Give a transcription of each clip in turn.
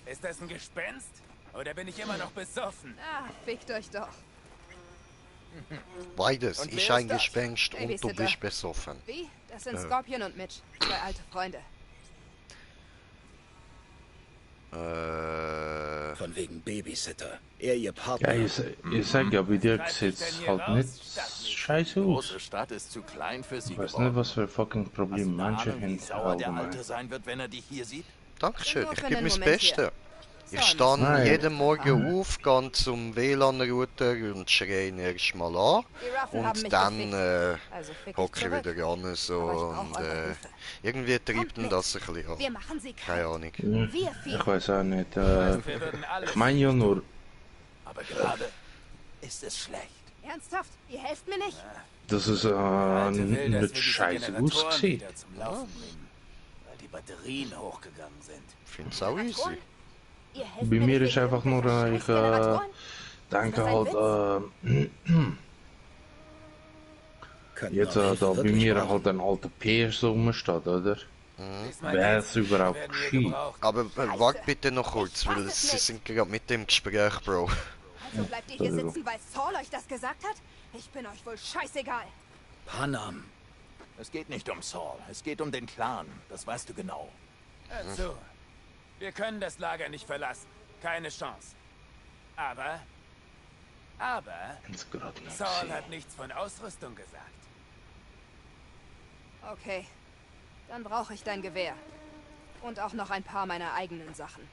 Ist das ein Gespenst? Oder bin ich immer noch besoffen? Ah, fickt euch doch. Beides. Und wer Ich ein ist das? Gespenst und du Babysitter. bist besoffen. Wie? Das sind Scorpion und Mitch. Zwei alte Freunde. Von wegen Babysitter. Er ihr Ja, Partner. ich sag ja, bei dir sieht's halt nicht scheiße aus. Große Stadt ist zu klein für sie Ich weiß geworden. nicht, was für fucking Problem manche Ahnung, wie haben. sauer der allgemein. Alte sein wird, wenn er dich hier sieht? Dankeschön, Nur ich für gebe einen mein Moment Bestes. So, Ich stehe Nein. jeden Morgen auf, gehe zum WLAN-Router und schreie ihn erstmal an. Die Ruffle haben Und mich dann gefickt. Also fick ich hocke ich zurück. wieder an so Aber ich brauch und eure Hilfe. irgendwie treibt Kommt ihn mit. das ein bisschen an. Wir machen sie Keine kalt. Ahnung. Wir vier. Ich weiß auch nicht. Wir würden alles Ich meine ja nur, Aber gerade ist es schlecht. Ernsthaft? Ihr helft mir nicht? dass es Alte will, dass wir nicht diese scheiße Generatoren aussieht. wieder zum Laufen bringen. Weil die Batterien hochgegangen sind. Ich finde es auch easy. Ihr helft Bei mir nicht ist wegen einfach nur, irgendwelcher ich Scheiß-Generatoren? denke Ist das ein halt, Könnten jetzt eure da Hilfe bei wirklich mir brauchen. halt ein alter PS rumsteht, oder? Diesmal Wer geht's. ist überhaupt Wir werden hier gescheit? gebraucht. Aber warte bitte noch kurz, weil fass es sie nicht. sind gerade mit dem Gespräch, Bro. Also bleibt ihr hier sitzen, weil Saul euch das gesagt hat? Ich bin euch wohl scheißegal. Panam. Es geht nicht um Saul, es geht um den Clan. Das weißt du genau. Hör zu. Wir können das Lager nicht verlassen. Keine Chance. Aber Jetzt gerade nicht Saul sehen. hat nichts von Ausrüstung gesagt. Okay. Dann brauche ich dein Gewehr. Und auch noch ein paar meiner eigenen Sachen.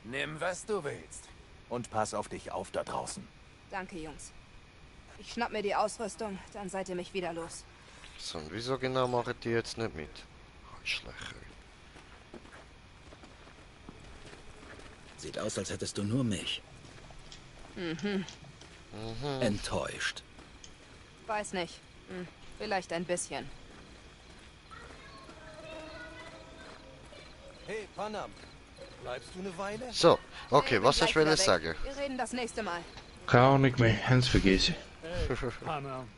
Nimm, was du willst. Und pass auf dich auf da draußen. Danke, Jungs. Ich schnapp mir die Ausrüstung, dann seid ihr mich wieder los. So, und wieso genau machen die jetzt nicht mit? Arschlöcher. Sieht aus, als hättest du nur mich. Enttäuscht. Weiß nicht. Vielleicht ein bisschen. Hey, Panam. Bleibst du eine Weile? So, okay, Hey, was bin ich gleich will wieder weg. sagen? Wir reden das nächste Mal. Keine Ahnung mehr, Hans vergessen. Panam.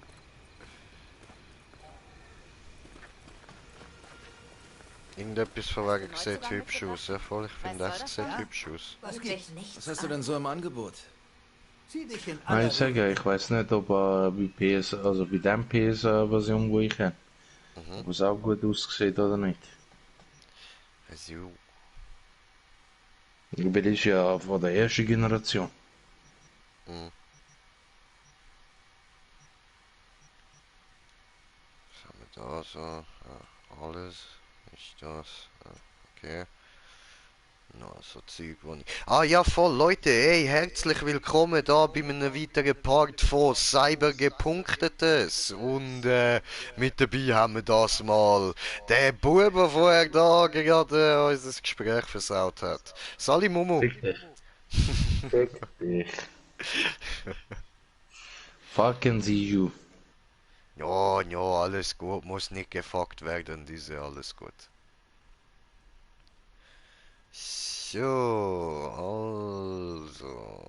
Irgendetwas von wegen sieht hübsch aus, ja voll, ich finde Was das soll das sieht sein? hübsch aus. Was gibt's? Nichts. Was hast du denn so im Angebot? Zieh dich in Nein, ich sage ja, ich weiß nicht, ob bei PS, also bei dem PS-Version, wo ich habe, ob es auch gut aussieht oder nicht. Also, Weil ist ja von der ersten Generation. was haben wir da so? Ja, alles ist das. Ja, okay. Noch so Zeug, wo ich... Ah ja, voll, Leute, hey, herzlich willkommen da bei einem weiteren Part von Cybergepunktetes. Und mit dabei haben wir das mal den Bub, der vorher da gerade unser Gespräch versaut hat. Sali Mumu. Fick dich. Fucking see you. Ja, ja, alles gut, muss nicht gefuckt werden, diese alles gut. So, also.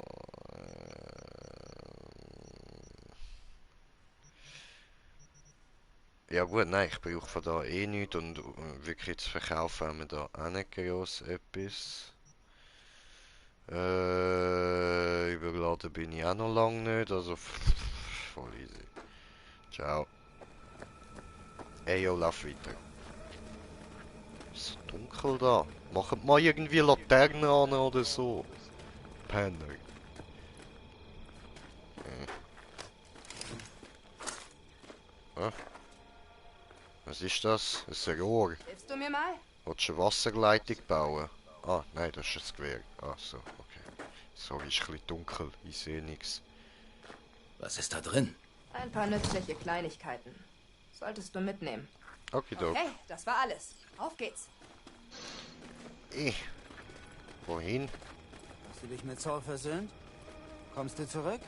Ja gut, nein, ich brauche von da eh nichts und wirklich zu verkaufen haben wir da auch nicht groß etwas. Überladen bin ich auch noch lange nicht, also voll easy. Ciao. Ey, yo, lauf weiter. Ist so dunkel da. Macht mal irgendwie Laternen an oder so. Penner. Was ist das? Das ist ein Rohr. Hilfst du mir mal? Willst du eine Wasserleitung bauen? Ah, nein, das ist ein Gewehr. Ah, so, okay. Sorry, ist ein bisschen dunkel. Ich sehe nichts. Was ist da drin? Ein paar nützliche Kleinigkeiten. Solltest du mitnehmen. Okidok. Okay, das war alles. Auf geht's. Wohin? Hast du dich mit Saul versöhnt? Kommst du zurück?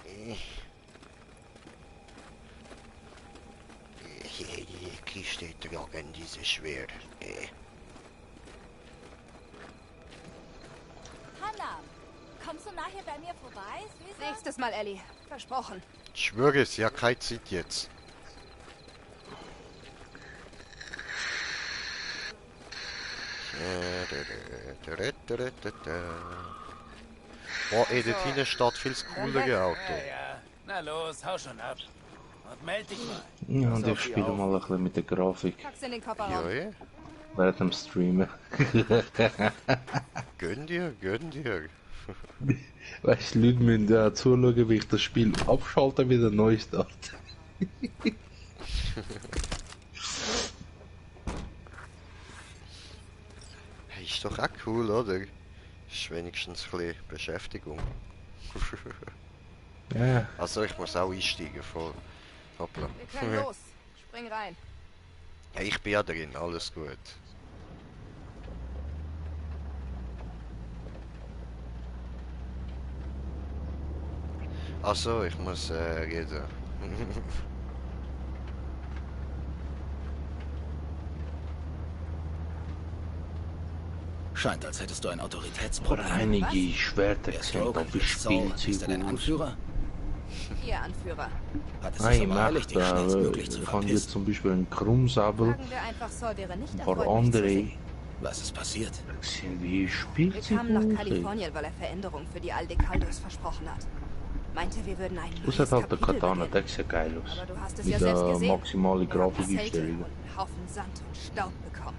Die Kiste tragen diese schwer. Hannah, kommst du nachher bei mir vorbei, Süße? Nächstes Mal, Ellie. Versprochen. Ich schwöre es, ja, keine Zeit jetzt. Boah, ey, dort hinten steht viel das coolere Auto. Ja. Na los, hau schon ab. Und meld dich mal. Ja, und ich spiele mal ein bisschen mit der Grafik Pack's in den Kofferraum. Ja, während dem Streamen. gönn dir, gönn dir. Weißt du, Leute müssen da zuschauen, wie ich das Spiel abschalte und wieder neu starte. Hey, ist doch auch cool, oder? Ist wenigstens ein bisschen Beschäftigung. Ja, Also ich muss auch einsteigen, voll. Hoppla. Wir können los. Spring rein. Ja, ich bin ja drin, alles gut. Also, ich muss reden. Scheint, als hättest du ein oder Autoritätsproblem. einige Schwerter Der gesehen, Slogan ob ich ist Saul. Ist er Spielzeug dein aus. Anführer? Ihr Anführer. Hat es Nein, sich aber eilig, macht dich schnellstmöglich zu ich habe jetzt verpissen. zum Beispiel einen Krummsäbel, Sagen wir einfach, Saul wäre nicht ein paar erfreut, mich zu andere sehen. Was ist passiert? gesehen, wie Wir Spielzeug kamen nach aussehen. Kalifornien, weil er Veränderungen für die Aldecaldos versprochen hat. Meinte, wir würden ein Das neues hat halt der Kapitel Katana, beginnen. der sieht geil aus. Aber du hast es Mit ja selbst der gesehen. maximalen Wir haben Zelte Grafikeinstellung. und einen Haufen Sand und Staub bekommen.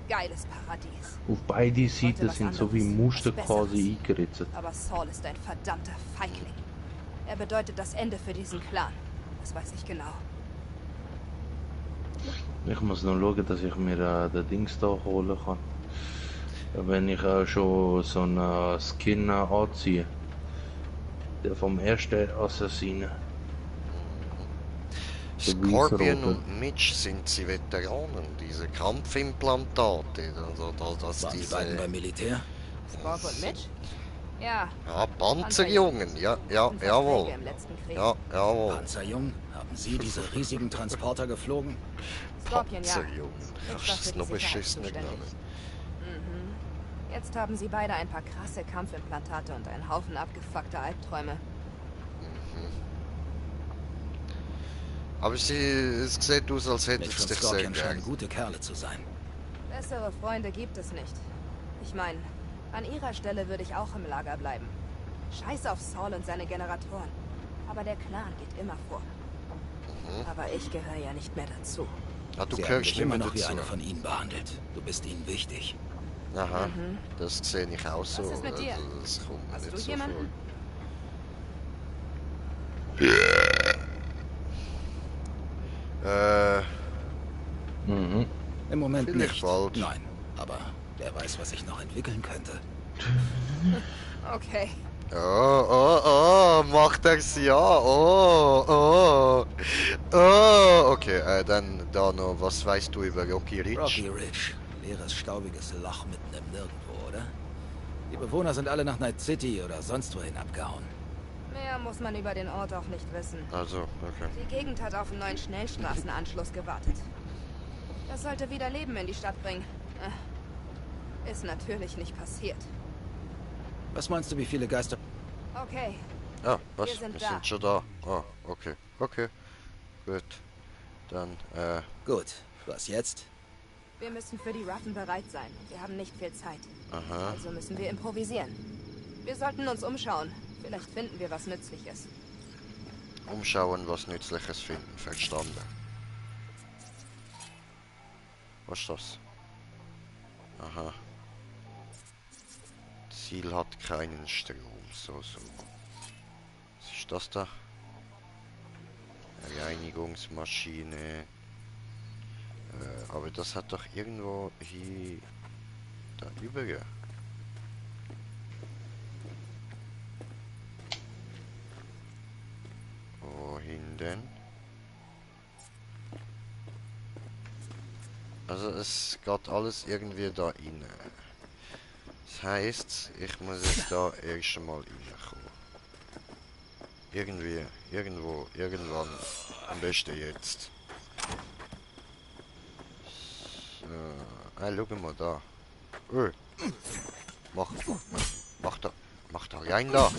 Geiles Paradies. Auf beide Seiten was sind so wie anderes, Muster was quasi Besseres. eingeritzt. Aber Saul ist ein verdammter Feigling. Er bedeutet das Ende für diesen Clan. Das weiß ich genau. Ich muss noch schauen, dass ich mir den Dings da holen kann. Wenn ich schon so einen Skin anziehe. Der vom ersten Assassinen. Scorpion und Mitch sind sie Veteranen, diese Kampfimplantate. Das Waren die beiden beim Militär? Spock und Mitch? Ja, Ja, Panzerjungen, ja, jawohl. Im letzten Krieg. Ja, jawohl. Panzerjung? Haben Sie diese riesigen Transporter geflogen? Scorpion, ja. Panzerjungen. Ich war Das für ist die noch Sicherheit beschissener zuständig. Name. Jetzt haben sie beide ein paar krasse Kampfimplantate und einen Haufen abgefuckter Albträume. Aber es sieht aus, als hätte Mitch es und dich sehr Scorpion scheinen gern. gute Kerle zu sein. Bessere Freunde gibt es nicht. Ich meine, an ihrer Stelle würde ich auch im Lager bleiben. Scheiß auf Saul und seine Generatoren. Aber der Clan geht immer vor. Aber ich gehöre ja nicht mehr dazu. Ah, du Sie haben gehörst dich nicht immer mehr noch wie dazu. einer von ihnen behandelt. Du bist ihnen wichtig. Aha, das sehe ich auch so. ist mit dir? Das kommt mir Hast nicht du so jemanden? vor. Mhm. Im Moment Vielleicht nicht. bald. Nein, aber wer weiß, was ich noch entwickeln könnte. Okay. Oh, macht er's ja. Okay, dann da noch, was weißt du über Rocky Ridge? Rocky Ridge. Leeres, staubiges Loch mitten im Nirgendwo, oder? Die Bewohner sind alle nach Night City oder sonst wohin abgehauen. Mehr muss man über den Ort auch nicht wissen. Also, okay. Die Gegend hat auf einen neuen Schnellstraßenanschluss gewartet. Das sollte wieder Leben in die Stadt bringen. Ist natürlich nicht passiert. Was meinst du, wie viele Geister... Okay, Ah, was? Wir sind Wir da. sind schon da. Ah, okay. Okay. Gut. Dann, Gut, was jetzt? wir müssen für die Ratten bereit sein. Wir haben nicht viel Zeit. aha. Also müssen wir improvisieren. Wir sollten uns umschauen. Vielleicht finden wir was Nützliches. Umschauen, was Nützliches finden. Verstanden. Was ist das? Aha. Ziel hat keinen Strom. So. Was ist das da? Reinigungsmaschine. Aber das hat doch irgendwo hier... Da über. Wohin denn? Also es geht alles irgendwie da rein. Das heißt, ich muss jetzt da erst einmal reinkommen. Irgendwie, irgendwo, irgendwann. Am besten jetzt. So. Schau mal da. Mach da rein da.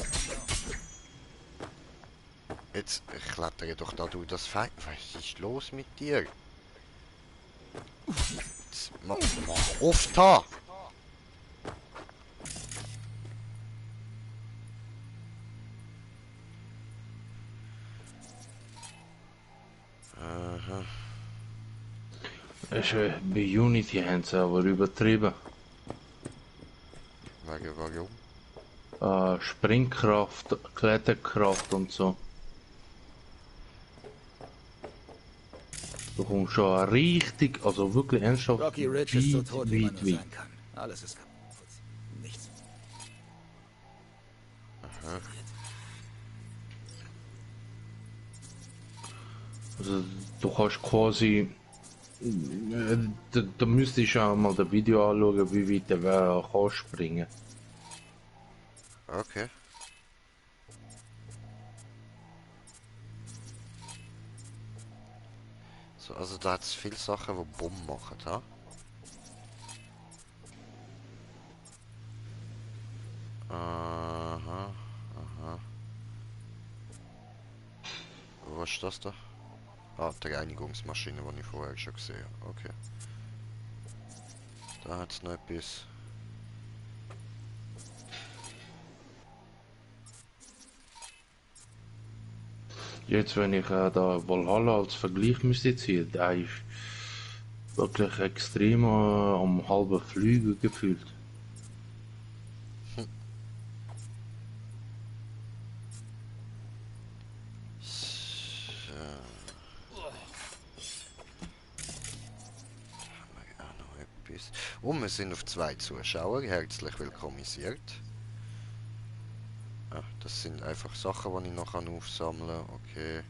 Jetzt klettere doch da durch das Feld. Was ist los mit dir? Jetzt, mach auf da! Bei Unity haben sie aber übertrieben. Warum? Springkraft, Kletterkraft und so. Du kommst schon richtig, also wirklich ernsthaft Rocky Ridge ist so weit, tot, wie man weit, nur weit. sein kann. Alles ist kaputt. Nichts. Also du kannst quasi, da müsste ich ja mal das Video anschauen, wie weit der kann springen. Okay. So, also da hat es viele Sachen, die Bumm machen, ha? Aha, aha. Was ist das da? Ah, die Reinigungsmaschine, die ich vorher schon gesehen habe. Okay. Da hat es noch etwas. Jetzt, wenn ich da Valhalla als Vergleich müsste ziehen, der ist wirklich extrem am halben Flügen gefühlt. Und wir sind auf 2 Zuschauer, herzlich willkommenisiert. Ah, das sind einfach Sachen, die ich noch aufsammeln kann. Okay.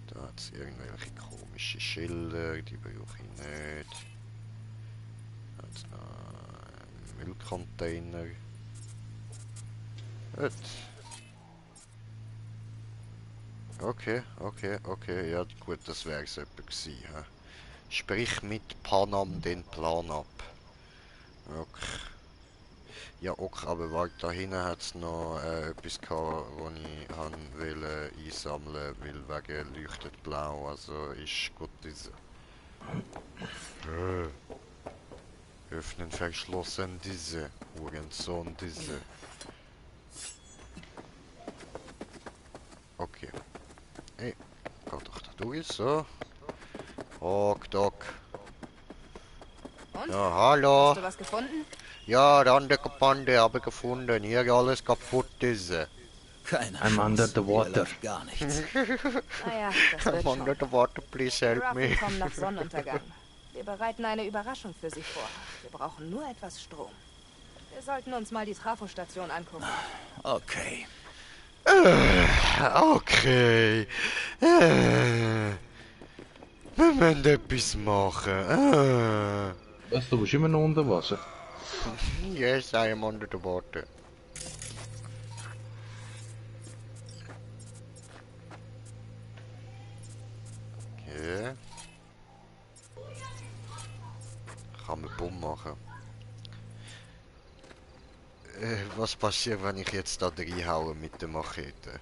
Da hat es irgendwelche komische Schilder, die brauche ich nicht. Da hat es noch einen Müllcontainer. Gut. Okay, ja gut, das wäre es etwa gewesen. He? Sprich mit Panam den Plan ab. Okay. Ja, okay, aber warte, da hinten hat es noch etwas gehabt, was ich wollte einsammeln, weil wegen leuchtet blau, also ist gut diese. Öffnen, verschlossen diese. Hurensohn diese. Okay. Hey, geht doch da durch, so. Doc. Und? Ja, hallo. Hast du was gefunden? Ja, der andere Bande habe ich gefunden. Hier alles kaputt ist. Keine I'm under Chance. the Hier water. läuft gar nichts. Naja, das wird I'm schon. under the water, please help Ruff me. kommen nach Sonnenuntergang. Wir bereiten eine Überraschung für Sie vor. Wir brauchen nur etwas Strom. Wir sollten uns mal die Trafostation angucken. Okay. Okay. Wir müssen etwas machen. Was, du bist immer noch unter Wasser? Yes, I am under the water. Okay. Kann man Bumm machen. Was passiert, wenn ich jetzt da reinhaue mit der Machete?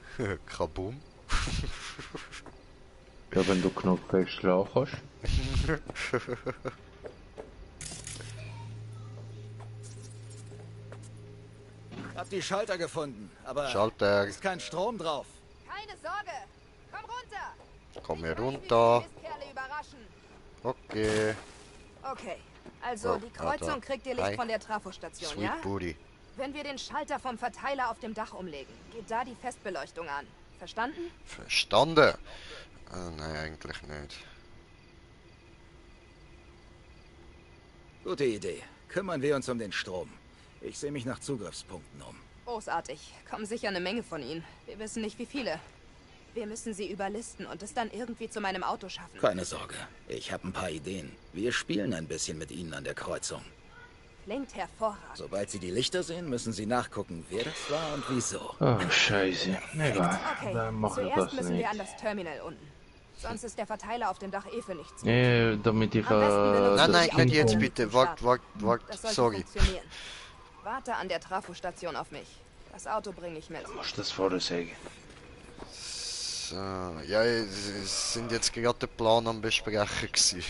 Kabum. Ja, wenn du genug fest schlafen kannst. Hab die Schalter gefunden, aber Schalter, ist kein Strom drauf. Keine Sorge. Komm runter. komm hier Ich weiß, wie runter. Sie die Mistkerle überraschen. Okay. Okay. Also, Oh, die Kreuzung da. kriegt ihr Licht Hi. von der Trafostation, Sweet ja? Booty. Wenn wir den Schalter vom Verteiler auf dem Dach umlegen, geht da die Festbeleuchtung an. Verstanden? Verstanden? Nein, eigentlich nicht. Gute Idee. Kümmern wir uns um den Strom. Ich sehe mich nach Zugriffspunkten um. Großartig. Kommen sicher eine Menge von ihnen. Wir wissen nicht, wie viele. Wir müssen sie überlisten und es dann irgendwie zu meinem Auto schaffen. Keine Sorge. Ich habe ein paar Ideen. Wir spielen ein bisschen mit Ihnen an der Kreuzung. Klingt hervorragend. Sobald Sie die Lichter sehen, müssen Sie nachgucken, wer das war und wieso. Oh, scheiße. Egal, Okay, dann machen wir zuerst das müssen nicht. wir an das Terminal unten. Sonst ist der Verteiler auf dem Dach eh für nichts. Nee, damit ich Am besten benutzen Nein, Sie nein, die nicht jetzt Autobomben bitte. zum Wart, Starten. Das sollte sorry. funktionieren. Warte an der Trafostation auf mich. Das Auto bringe ich mit. Musst das vorher sagen. So, ja, es sind jetzt gerade den Plan am Besprechen gewesen.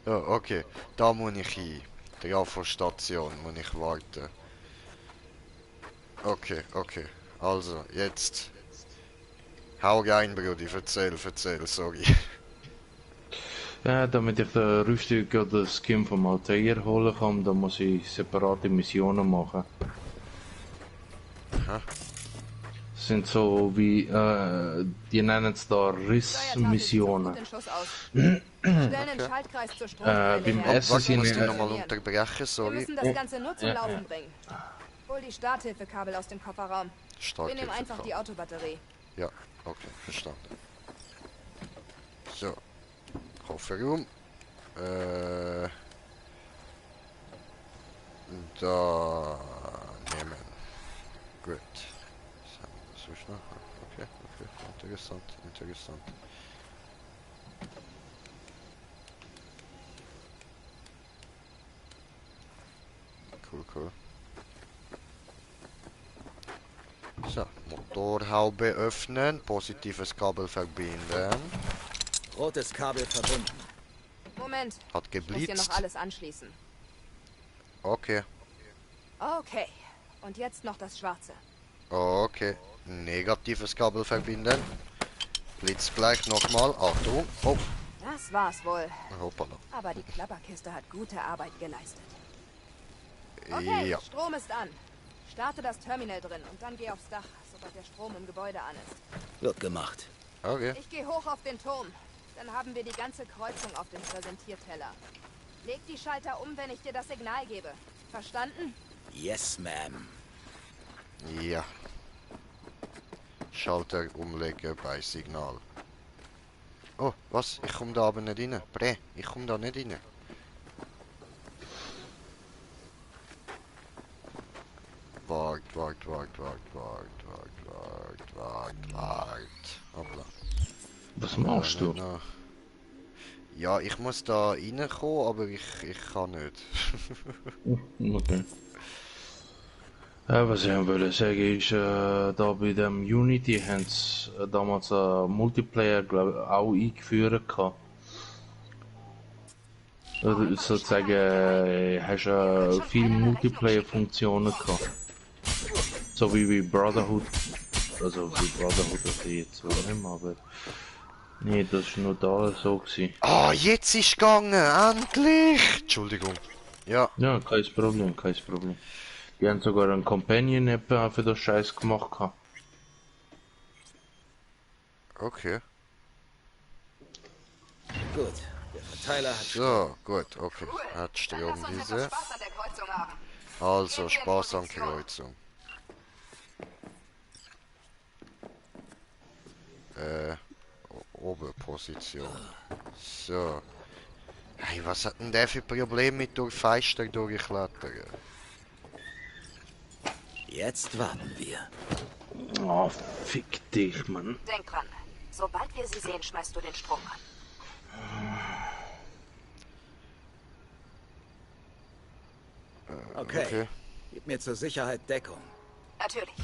Ja, okay, da muss ich hin. Die Station muss ich warten. Okay, also, jetzt. Hau rein, Brudi, erzähl, sorry. Ja, damit ich den Rüstung oder Skin vom Altair holen kann, dann muss ich separate Missionen machen. Aha. Das sind so wie, die nennen es da Rissmissionen. Stellen den Schaltkreis zur Stromquelle beim her. Essen Warte, sind muss die nochmal unterbrechen, Wir sorry. müssen das Ganze nur zum Laufen bringen. Hol die Starthilfekabel aus dem Kofferraum. Wir nehmen einfach die Autobatterie. Ja, okay, verstanden. So. Kofferraum. Da nehmen. Gut. So schnell. Okay, okay. Interessant, interessant. Cool, cool. So, Motorhaube öffnen, positives Kabel verbinden. Rotes Kabel verbunden. Moment. Hat Ich muss hier noch geblitzt. alles anschließen. Okay, Okay. Und jetzt noch das Schwarze. okay. Negatives Kabel verbinden. Blitz gleich nochmal. Achtung. Oh, Das war's wohl. hoppala. Aber die Klapperkiste hat gute Arbeit geleistet. Okay, Ja, Strom ist an. Starte das Terminal drin und dann geh aufs Dach, sobald der Strom im Gebäude an ist. Wird gemacht. okay. Ich gehe hoch auf den Turm. Dann haben wir die ganze Kreuzung auf dem Präsentierteller. Leg die Schalter um, wenn ich dir das Signal gebe. Verstanden? Yes, ma'am. Ja. Schalter umlegen bei Signal. Oh, was? Ich komme da aber nicht rein. Bre, ich komme da nicht rein. Wart. Hoppla. Was machst du? Noch. Ja, ich muss da reinkommen, aber ich kann nicht. Okay. Was ich wollte sagen ist, da bei dem Unity haben sie damals Multiplayer auch eingeführt gehabt. Oder sozusagen hast du viele Multiplayer-Funktionen gehabt. So wie Brotherhood. Also wie Brotherhood, das ich jetzt wohl nicht mehr, aber... Nee, das war nur da so gewesen. Ah, jetzt ist gegangen, endlich! Entschuldigung. Ja, Ja, kein Problem, kein Problem. Die haben sogar einen Companion-App für das Scheiß gemacht gehabt. okay. Gut. Der Verteiler hat So, gut, okay. Hat Strom diese. Also, Spaß an Kreuzung. Oberposition. So. Hey, was hat denn der für Probleme mit durch Fenster durchklettern? Jetzt warten wir. Oh, fick dich, Mann. Denk dran. Sobald wir sie sehen, schmeißt du den Strom an. Okay. Gib mir zur Sicherheit Deckung. Natürlich.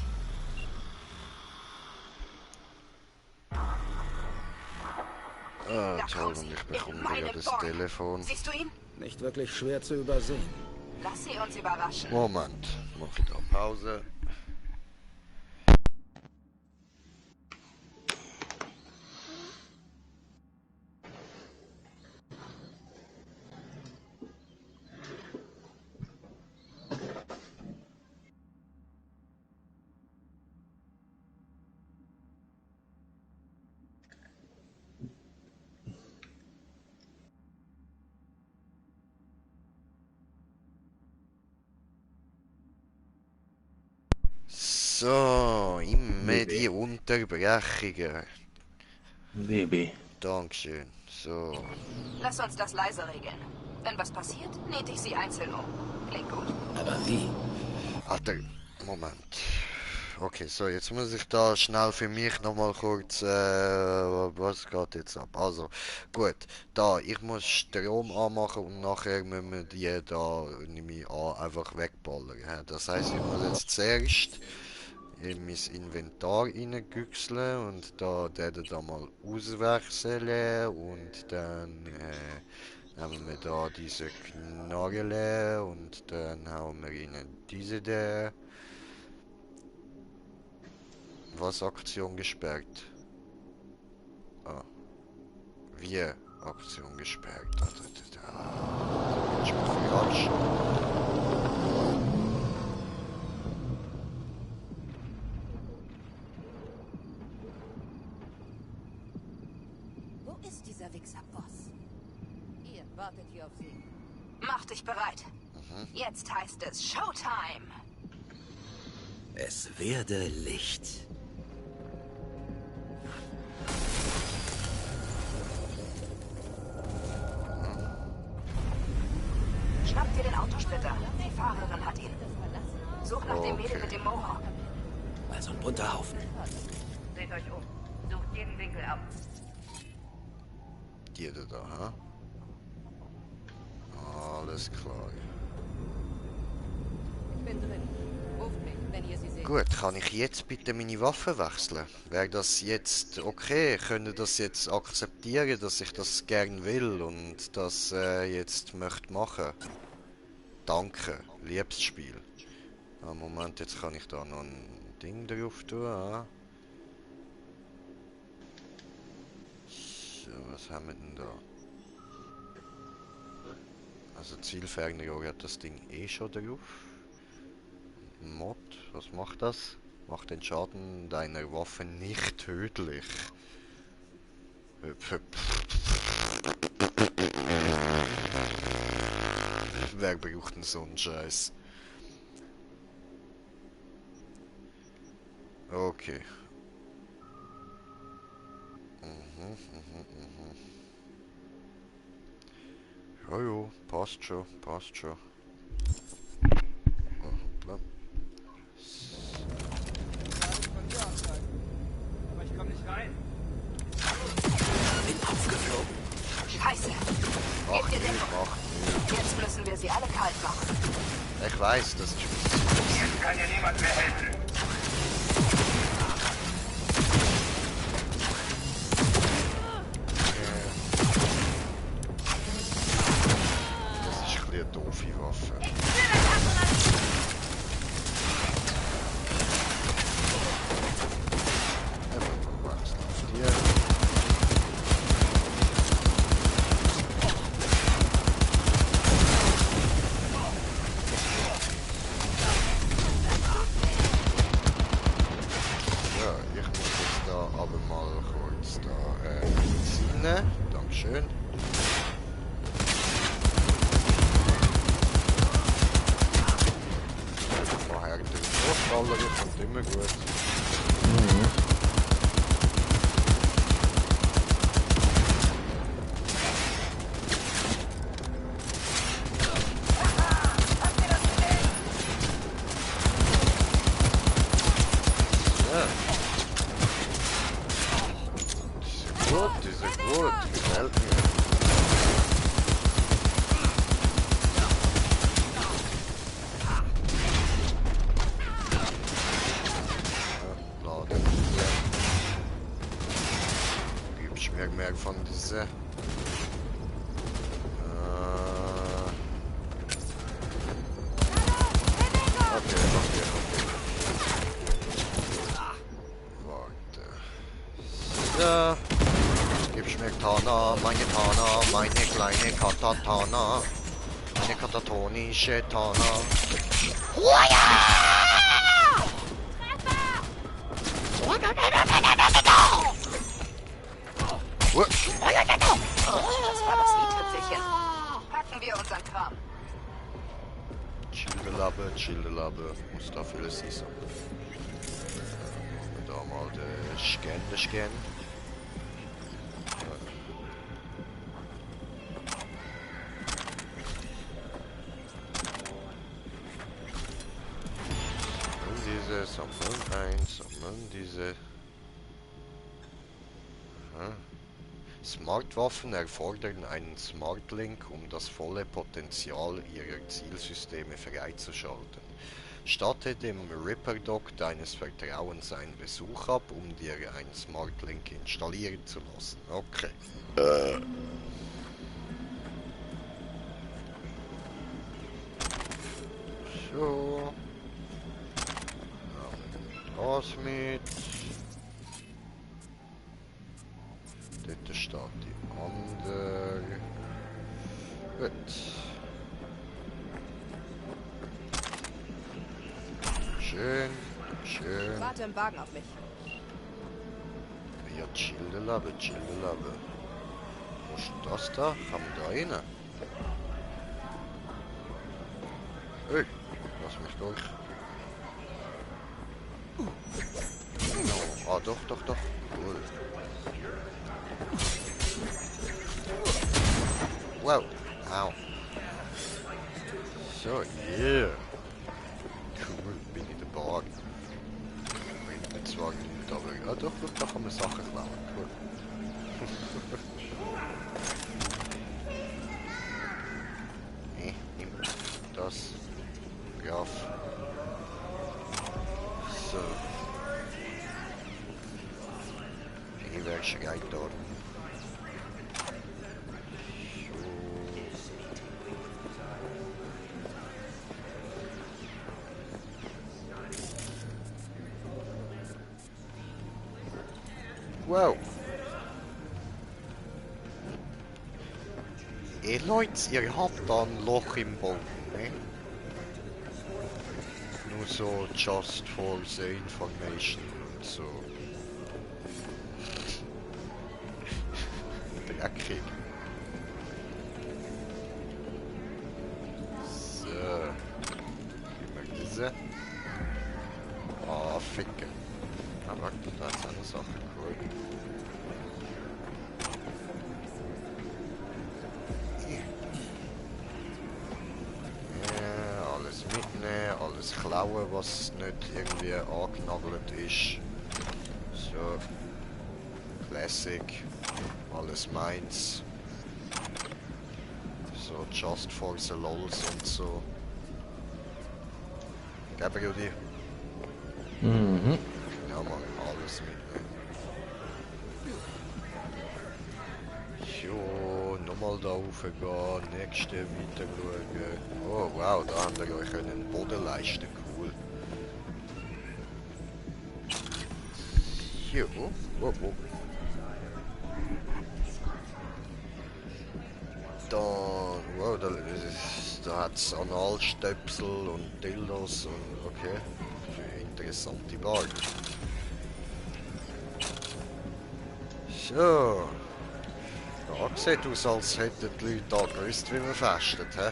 Ah, toll, und ich bekomme wieder das Telefon. Siehst du ihn? Nicht wirklich schwer zu übersehen. Lass sie uns überraschen. Moment, mach wieder Pause. So, immer die Unterbrechungen. Baby. Dankeschön. So. Lass uns das leise regeln. Wenn was passiert, näht ich sie einzeln um. Klingt gut. Aber wie? Alter, Moment. Okay, so, jetzt muss ich da schnell für mich nochmal kurz, was geht jetzt ab? Also, gut, da, ich muss Strom anmachen und nachher müssen wir die da, nehme ich an, einfach wegballern. Ja, das heisst, ich muss jetzt zuerst in mein Inventar reingüchseln und da da mal auswechseln und dann nehmen wir da diese Knarre und dann hauen wir rein diese da. Was Aktion gesperrt? Ah. Wie? Option gesperrt. Da ist mir falsch. Wo ist dieser Wichser-Boss? Ihr wartet hier auf sie. Mach dich bereit. Jetzt heißt es Showtime. Es werde Licht. Schnapp dir den Autosplitter. Die Fahrerin hat ihn. Such nach dem Mädel mit dem Mohawk. Also ein bunter Haufen. Dreht euch um. Sucht jeden Winkel ab. Jeder da, ha? Alles klar. Ich bin drin. Ruft mich, wenn ihr sie seht. Gut, kann ich jetzt bitte meine Waffe wechseln? Wäre das jetzt okay? Können das jetzt akzeptieren, dass ich das gern will und das jetzt möchte machen? Danke, liebes Spiel. Moment, jetzt kann ich da noch ein Ding drauf tun. Ah. So, was haben wir denn da? Also Zielfernrohr hat das Ding eh schon drauf. Mod, was macht das? Macht den Schaden deiner Waffe nicht tödlich. Wer braucht denn so einen Scheiß? Okay. Jojo, passt schon, passt schon. Oh, hoppla. Aber ich komm nicht rein. Bin aufgeflogen. Scheiße. Mach Gebt ihr nicht, den. mach nicht. Jetzt müssen wir sie alle kalt machen. Ich weiß, das ist Jetzt kann dir niemand mehr helfen. das ist ein bisschen eine doofe Waffe. Eben, wachsen auf dir. Ja, ich muss jetzt da aber mal kurz da ziehen. Dankeschön. Vorher der Großballer kommt immer gut. Ja. Die sind gut, gefällt mir. Laden. Gibst mir mehr von diese. Okay. Warte. So. Gibst mir Tana, meine kleine Katatana. Meine katatonische Tana. Das war das i-Tüpfelchen. Packen wir unseren Kram. Childelabe, muss dafür alles sein. Machen wir da mal den Scan. Sammeln diese. Smartwaffen erfordern einen Smartlink, um das volle Potenzial ihrer Zielsysteme freizuschalten. Statte dem Ripper-Doc deines Vertrauens einen Besuch ab, um dir einen Smartlink installieren zu lassen. Okay. So. Was mit? Dort steht die andere. Schön, schön. Warte im Wagen auf mich. Ja, chillelabe, chillelabe. Wo ist denn das da? Kann man da rein? Hey, lass mich durch. No. Ah, doch, doch, doch. Cool. Wow. Au. So, yeah. Cool, bin ich dabei. Ich bin zwar nicht, aber... Ah, doch, doch, da kann man Sachen klauen. Cool. Nimm das. Graf. So. Ich werde schon gleich da. Wow. Hey Leute, ihr habt da ein Loch im Boden, ne? Nur so just for the information und so. Dreckig. So. Gib mal diese. Ah, Ficke. Aber da ist eine Sache, cool. Ja, alles mitnehmen, alles klauen, was nicht irgendwie angenagelt ist. So. Classic. Alles meins. So, just for the lols und so. Gell, Brudi? Mhm. Ja, man, alles mitnehmen. Jo, nochmal da rauf gehen, nächste weiter schauen. Oh wow, da habt ihr euch einen Boden leisten, cool. Jo, oh, oh. Da, wow, da hat es Analstöpsel und Dildos und okay. Interessante Bar. So. Ja, sieht aus, als hätten die Leute da gewusst, wie man festet, hä?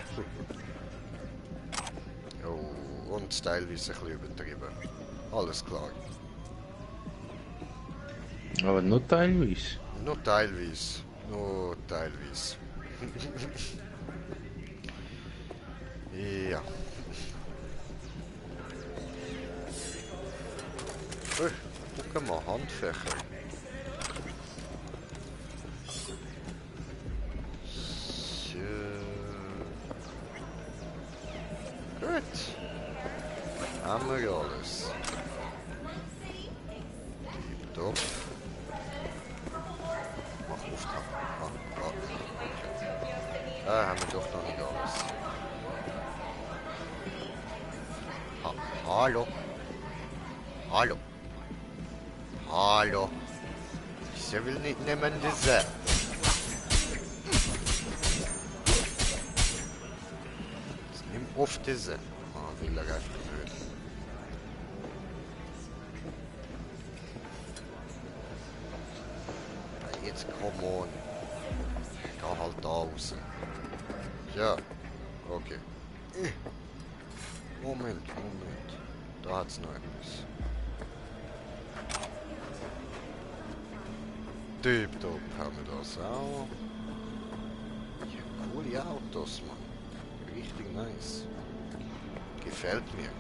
Oh, und teilweise ein bisschen übertrieben. Alles klar. Aber nur teilweise. Nur teilweise. Nur teilweise. Ja. Guck mal, Handfächer. So. Gut. Haben wir alles. Tipptopp. Mach auf da. Haben wir doch noch nicht alles. Hallo. Hallo. Hallo. Ich will nicht nehmen diese. Nimm auf diese. Ah, will er einfach nicht. Jetzt komm on. Geh halt da raus. Ja. Okay. Moment. Da hat's noch etwas. Tipptopp haben wir das auch. Ja, coole Autos, Mann. Richtig nice. Gefällt mir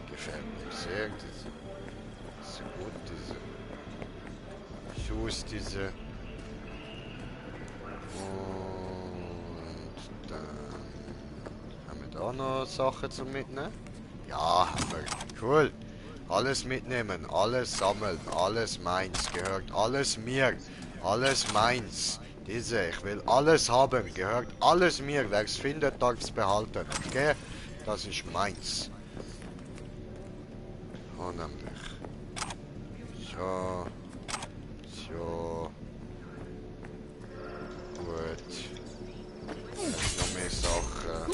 sehr. Diese gut, diese. So ist diese. Und dann haben wir da noch Sachen zum Mitnehmen. Ja, haben wir. Cool. Alles mitnehmen, alles sammeln, alles meins, gehört alles mir. Alles meins. Diese, ich will alles haben. Gehört alles mir. Wer es findet, darf es behalten. Okay? Das ist meins. Oh, nämlich. So. So. Gut. Noch mehr Sachen.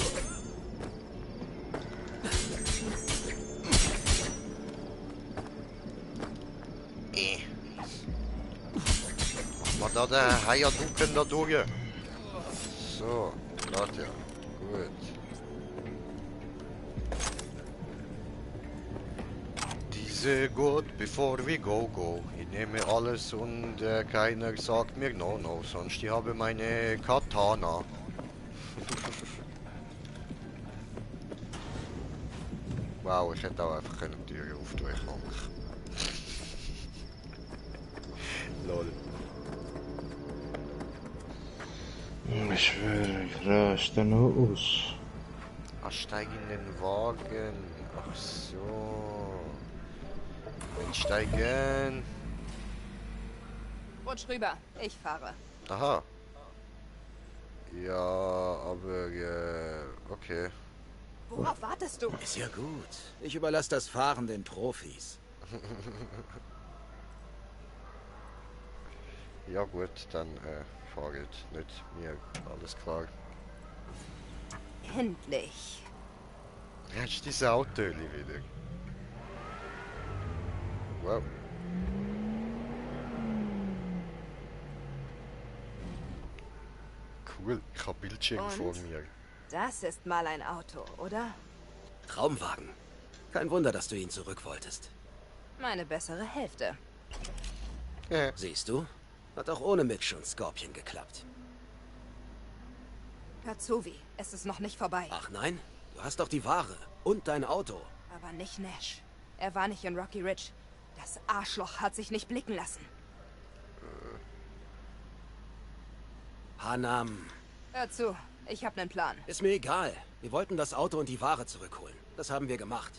da der Haierducken da durch. So, geht ja. Gut. Diese gut, before we go. Ich nehme alles und keiner sagt mir no, sonst ich habe meine Katana. Wow, ich hätte auch einfach die Tür auftun können. Lol. Ich schwöre, ich raste nur aus. Ah, steig in den Wagen. Ach so. Einsteigen. Rutsch rüber, ich fahre. Aha. Ja, aber okay. Worauf wartest du? Ist ja gut. Ich überlasse das Fahren den Profis. Ja gut, dann fahrt nicht mir, alles klar. Endlich. Jetzt ist diese Autöli wieder. Wow. Cool, ich habe Bildschirm Und? vor mir. Das ist mal ein Auto, oder? Traumwagen. Kein Wunder, dass du ihn zurück wolltest. Meine bessere Hälfte. Ja. Siehst du? Hat auch ohne Mitch und Scorpion geklappt. Hör zu, Vi. Es ist noch nicht vorbei. Ach nein? Du hast doch die Ware. Und dein Auto. Aber nicht Nash. Er war nicht in Rocky Ridge. Das Arschloch hat sich nicht blicken lassen. Hanam. Hör zu. Ich habe einen Plan. Ist mir egal. Wir wollten das Auto und die Ware zurückholen. Das haben wir gemacht.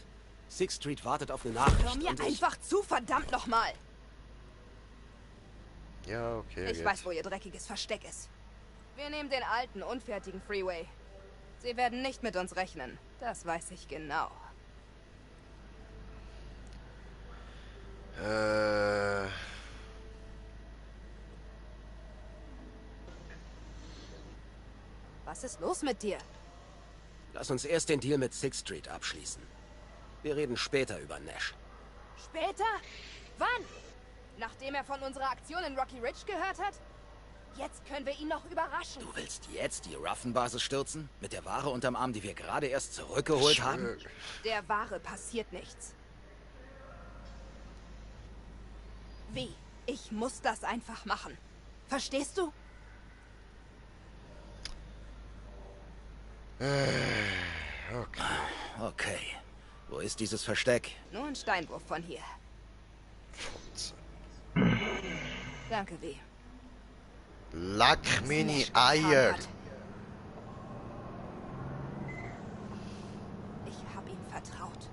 Sixth Street wartet auf eine Nachricht. Hör mir und ich... einfach zu, verdammt nochmal. Ja, okay. Ich weiß, wo ihr dreckiges Versteck ist. Wir nehmen den alten, unfertigen Freeway. Sie werden nicht mit uns rechnen. Das weiß ich genau. Was ist los mit dir? Lass uns erst den Deal mit Sixth Street abschließen. Wir reden später über Nash. Später? Wann? Nachdem er von unserer Aktion in Rocky Ridge gehört hat? Jetzt können wir ihn noch überraschen. Du willst jetzt die Ruffen-Basis stürzen? Mit der Ware unterm Arm, die wir gerade erst zurückgeholt haben? Der Ware passiert nichts. Wie? Ich muss das einfach machen. Verstehst du? Okay. Wo ist dieses Versteck? Nur ein Steinwurf von hier. Danke, Wie. Lack meine Eier. Ich hab ihm vertraut.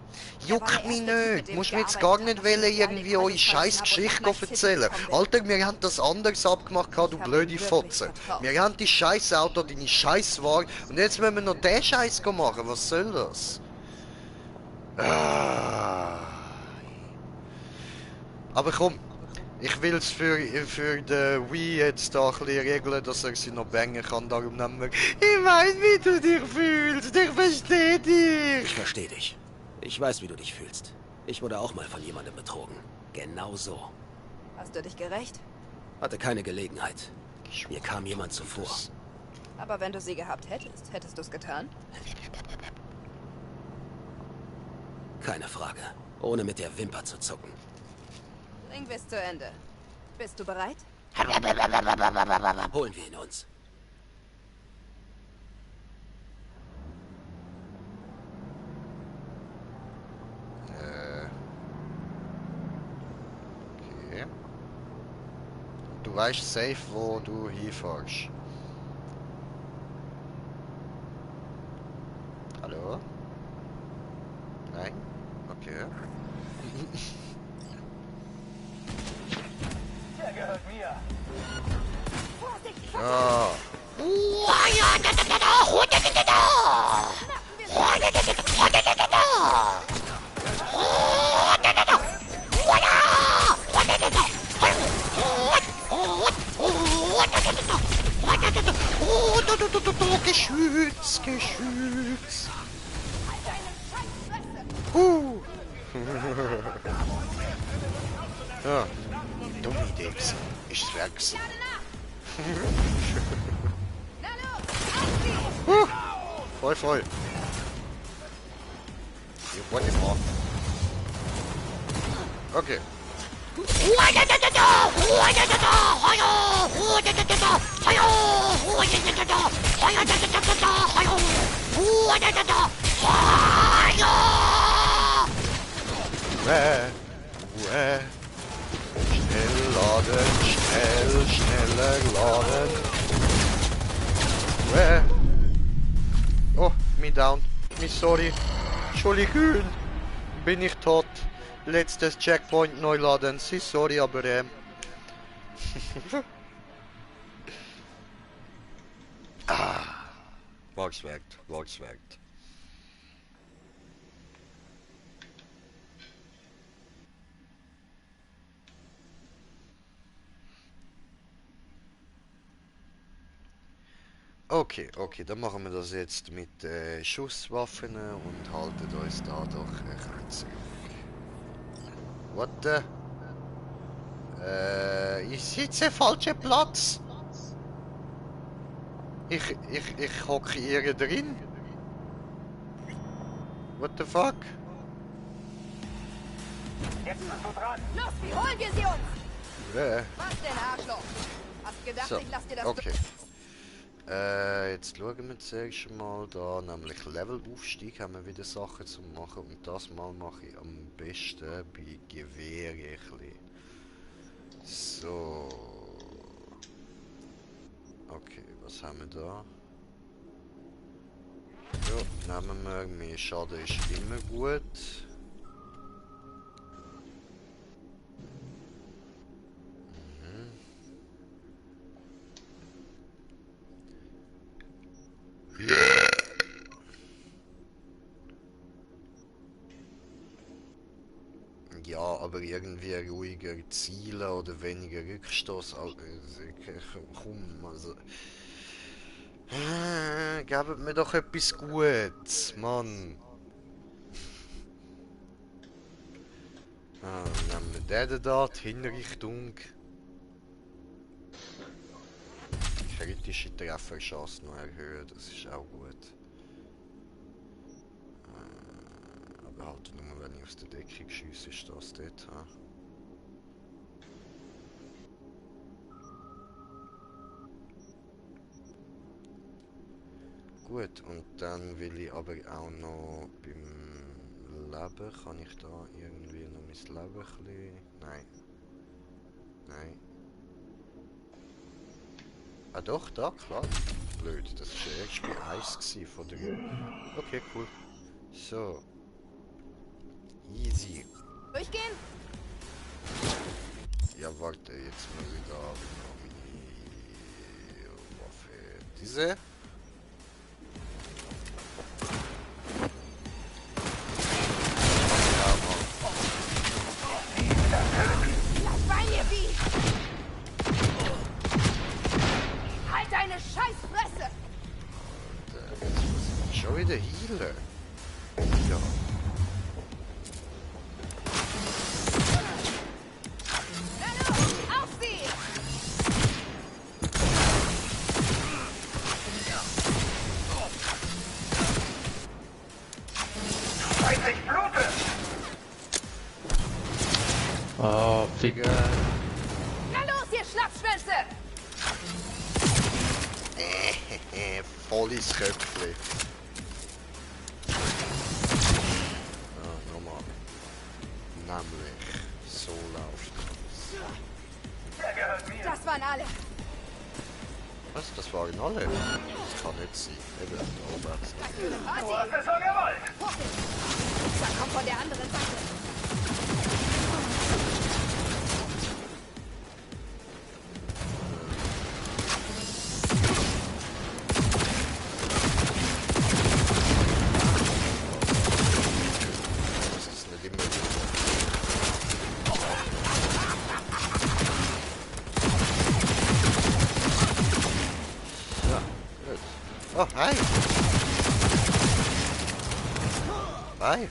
Juckt mich nicht. Musst mir jetzt gar nicht wollen, irgendwie eure scheiß Geschichte erzählen. Alter, wir haben das anders abgemacht, du blöde Fotze. Wir haben die scheiß Auto, deine scheiß Wagen. Und jetzt müssen wir noch den Scheiß machen. Was soll das? Aber komm. Ich will es für den Wii jetzt da ein bisschen regeln, dass er sie noch bangen kann. Darum nehmen wir... Ich weiß, wie du dich fühlst. Ich verstehe dich. Ich verstehe dich. Ich weiß, wie du dich fühlst. Ich wurde auch mal von jemandem betrogen. Genau so. Hast du dich gerecht? Hatte keine Gelegenheit. Mir kam jemand zuvor. Aber wenn du sie gehabt hättest, hättest du es getan? Keine Frage. Ohne mit der Wimper zu zucken. Bringen wir es zu Ende. Bist du bereit? Holen wir ihn uns. Okay. Du weißt safe, wo du hinfährst. Hallo? Nein? Okay. Der gehört mir. Vorsicht! Ja. Geschütz, Geschütz. Ja, dumme Idee. Ist weg. Voll, voll. Ich wollte mal. Okay. Schnell laden, schneller laden. Oh, me down. Me sorry. Entschuldigung. Bin ich tot. Letztes Checkpoint neu laden. Sie sorry, aber War's werkt. Okay, dann machen wir das jetzt mit Schusswaffen und halten uns da doch zurück. What the? Ich sitze falscher Platz. Ich hocke hier drin. What the fuck? Jetzt bist du dran. Los, wie holen wir sie uns? Was denn, Arschloch? Hast gedacht, So, ich lass dir das... okay. Jetzt schauen wir zuerst mal da, nämlich Levelaufstieg haben wir wieder Sachen zu machen und das mal mache ich am besten bei Gewehr. So. Okay, was haben wir da? Ja, nehmen wir, mehr Schaden ist immer gut. Ja, aber irgendwie ruhiger Ziele oder weniger Rückstoß. Komm, also. Gebt mir doch etwas Gutes, Mann. Nehmen wir den da, die Hinrichtung. Kritische Trefferchance noch erhöhen, das ist auch gut. Aber halt nur, wenn ich aus der Deckung schiesse, ist das dort. Gut, und dann will ich aber auch noch beim Leben, kann ich da irgendwie noch mein Leben ein bisschen... Nein. Ah doch, da, klar. Blöd, das war ja erst bei 1 von der... Okay, cool. So. Easy. Durchgehen? Ja, warte, jetzt mal wieder meine Waffe. Diese. Lass bei mir, Vieh! Halt deine Scheißfresse! Jetzt muss ich schon wieder healen. Ja. Oh, Ficker. Na los, ihr Schlappschwänze! Volles Köpfchen. Nochmal. Nämlich, so läuft das. Das waren alle. Was? Das waren alle? Das kann nicht sein. Eben, Robert. Du hast es so gewollt. Das kommt von der anderen Seite. Oh, hi! Hi!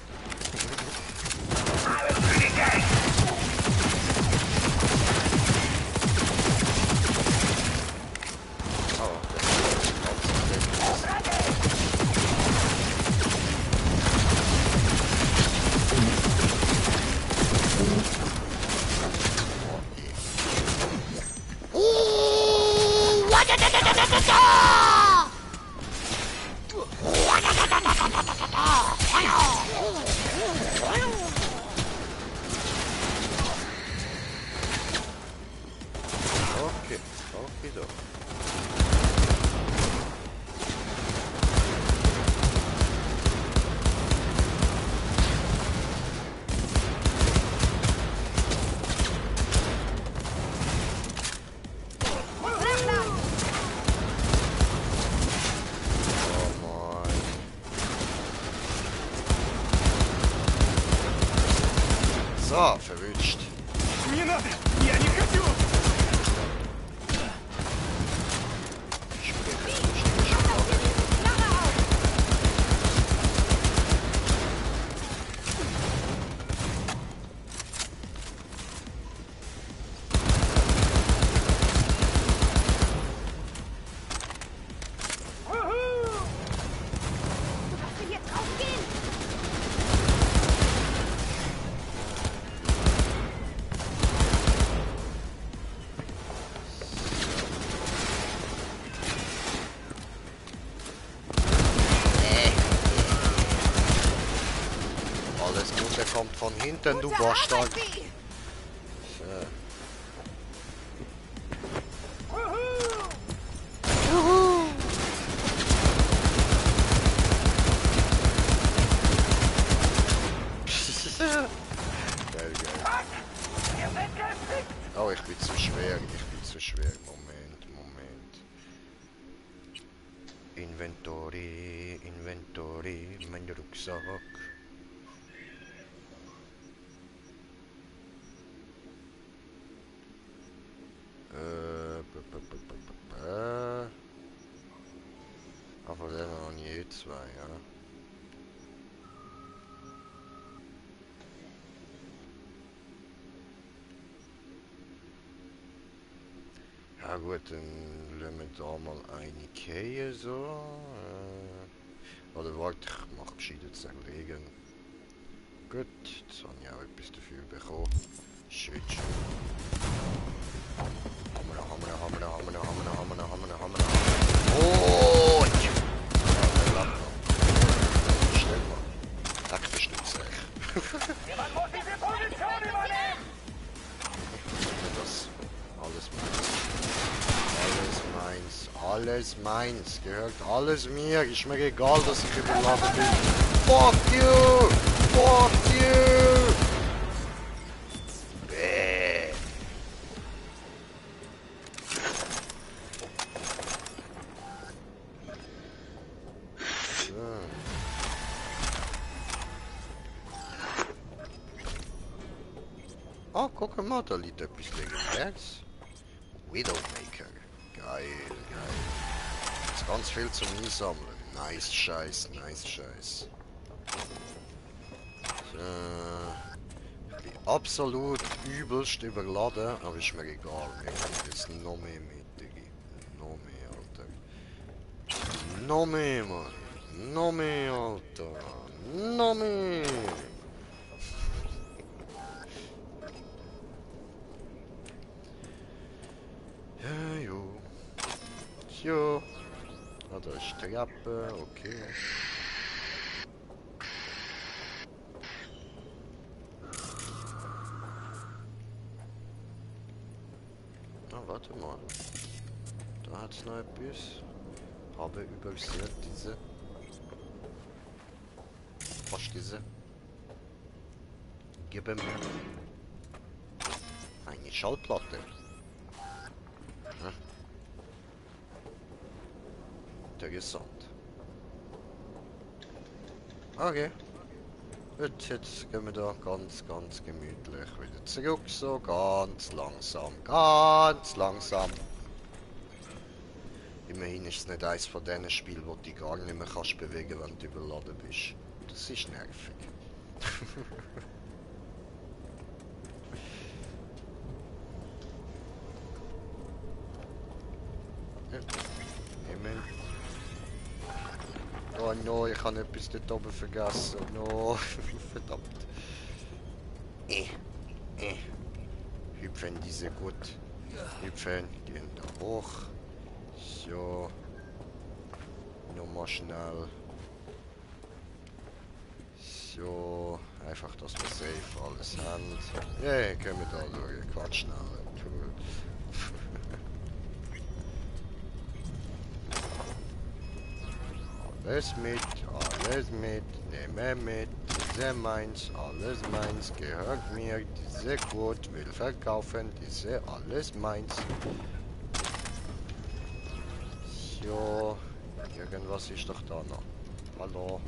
So, verwünscht. Не надо! Я не хочу! Alles Gute kommt von hinten, du Bastard. So. Geil, geil. Oh, ich bin zu schwer, Moment. Inventory, mein Rucksack. Aber der noch nie zwei, ja. Ja gut, dann lassen wir da mal eine Kehe so. Oder warte, ich mache gescheit jetzt Regen. Gut, jetzt habe ich auch etwas dafür bekommen. Schön. Oh! Schnell mal. Eckverstütze ich. Jemand muss diese Position übernehmen! Das alles meins. Alles meins. Gehört alles mir. Ist mir egal, dass ich überladen bin. Fuck you! Fuck you! Bäh. So. Oh, guck mal, da liegt etwas Legendäres. Widowmaker. Geil, geil. Jetzt ganz viel zum Einsammeln. Nice Scheiß, nice Scheiß. So. Ich bin absolut übelst überladen, aber ist mir egal. Wir können jetzt noch mehr mit, Digi. Noch mehr, Alter. Noch mehr, Mann. Noch mehr, Alter. Noch mehr. Ja, jo. Jo. Ah, da ist die Treppe, okay. Ah, warte mal. Da hat's noch etwas. Habe übersehen diese. Was diese? Gib mir eine Schallplatte. Hm? Interessant. Okay. Gut, jetzt gehen wir da ganz gemütlich wieder zurück, so ganz langsam, Immerhin ist es nicht eins von diesen Spielen, wo du dich gar nicht mehr kannst bewegen, wenn du überladen bist. Das ist nervig. Nehmen. Oh no, ich habe etwas dort oben vergessen. No, verdammt. Hüpfen diese gut. Hüpfen, gehen da hoch. So. Nochmal schnell. So. Einfach, dass wir safe alles haben. Ja, können wir da durch. Quatsch schnell. Alles mit, nehme mit, diese meins, alles meins, gehört mir, diese gut, will verkaufen, diese alles meins. So, irgendwas ist doch da noch. Hallo.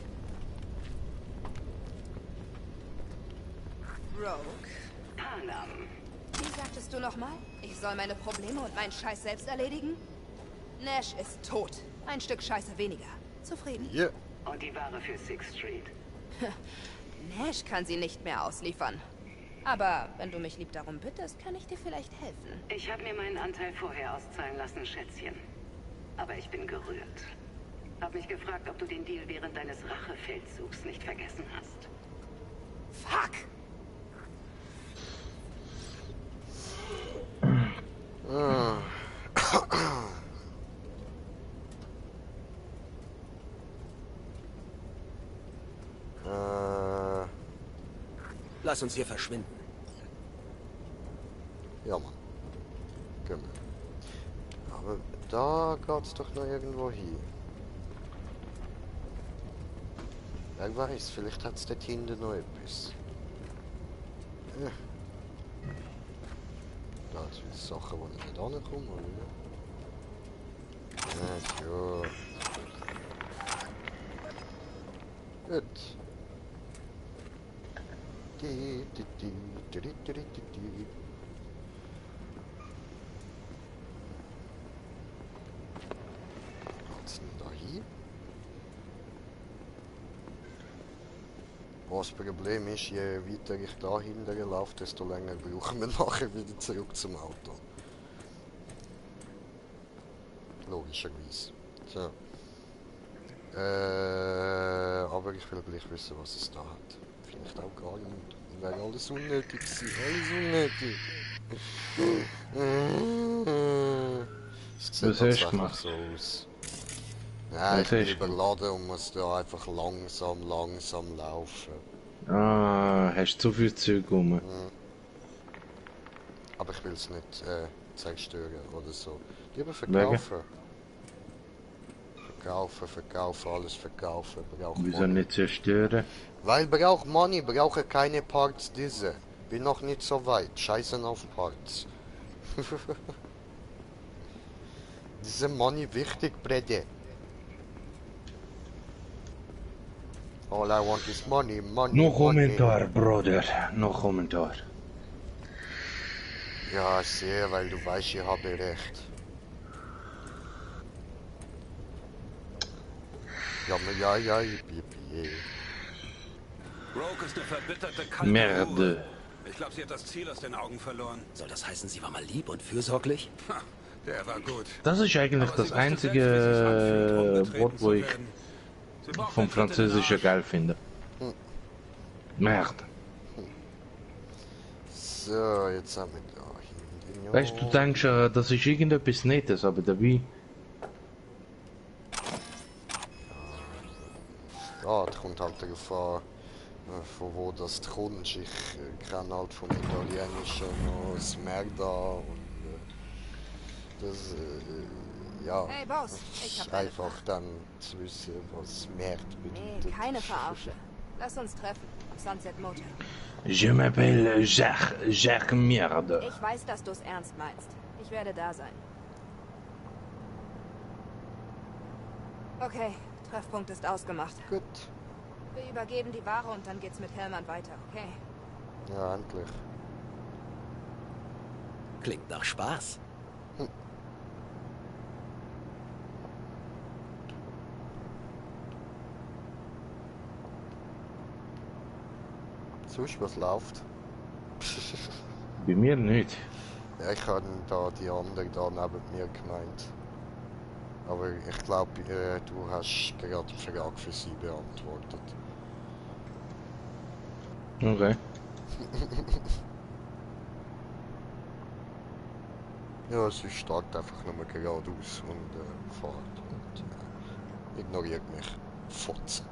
Rogue. Panam. Wie sagtest du nochmal? Ich soll meine Probleme und meinen Scheiß selbst erledigen? Nash ist tot. Ein Stück Scheiße weniger. Zufrieden? Ja. Und die Ware für Sixth Street. Nash kann sie nicht mehr ausliefern. Aber wenn du mich lieb darum bittest, kann ich dir vielleicht helfen. Ich habe mir meinen Anteil vorher auszahlen lassen, Schätzchen. Aber ich bin gerührt. Hab mich gefragt, ob du den Deal während deines Rachefeldzugs nicht vergessen hast. Fuck! Lass uns hier verschwinden. Ja, Mann. Können wir. Aber da geht's doch noch irgendwo hin. Wer weiß, vielleicht hat's dort hinten noch etwas. Ja. Da sind Sachen, die ich nicht ankomme, oder? Ja. Gut. Was ist denn da hier? Das Problem ist, je weiter ich da hinten laufe, desto länger brauchen wir nachher wieder zurück zum Auto. Logischerweise. So. Aber ich will gleich wissen, was es da hat. Vielleicht auch gar nicht. Wäre alles unnötig gewesen. Alles unnötig. Es sieht tatsächlich so aus. Nein, ich bin überladen und muss da einfach langsam laufen. Ah, hast du zu viel Zeug rum? Mhm. Aber ich will es nicht zerstören oder so. Lieber verkaufen. Verkaufen, alles verkaufen. Wieso nicht zerstören? Weil braucht Money, brauche keine Parts diese. Bin noch nicht so weit. Scheißen auf Parts. Diese Money wichtig, Brede. All I want is money, money, Noch Kommentar, Bruder. Noch Kommentar. Ja, sehr, weil du weißt, ich habe recht. Ja, yippie. Rogue ist eine verbitterte kalte Merde. Hure. Ich glaube, sie hat das Ziel aus den Augen verloren. Soll das heißen, sie war mal lieb und fürsorglich? Ha, der war gut. Das ist eigentlich das einzige Wort, wo ich vom Französischen geil finde. Merde. So, jetzt haben wir da hinten. Weißt du, denkst, das ist irgendetwas Nettes, aber dabei... Ja, das kommt halt darauf an, von wo das kommst. Ich kenne halt vom Italienischen noch das Merda und das, ja, Hey Boss, ich ist hab eine einfach dann zu wissen, was Merd bedeutet. Nee, keine Verarsche. Lass uns treffen. Sunset Motel. Je m'appelle Jacques Merde. Ich weiß, dass du es ernst meinst. Ich werde da sein. Okay, Treffpunkt ist ausgemacht. Gut. Wir übergeben die Ware und dann geht's mit Hellmann weiter, okay? Ja, endlich. Klingt nach Spaß. Sonst, was läuft? Bei mir nicht. Ja, ich habe da die andere da neben mir gemeint. Aber ich glaube, du hast gerade die Frage für sie beantwortet. Okay. Ja, sie startet einfach nur geradeaus und fährt und ignoriert mich. Fotzen.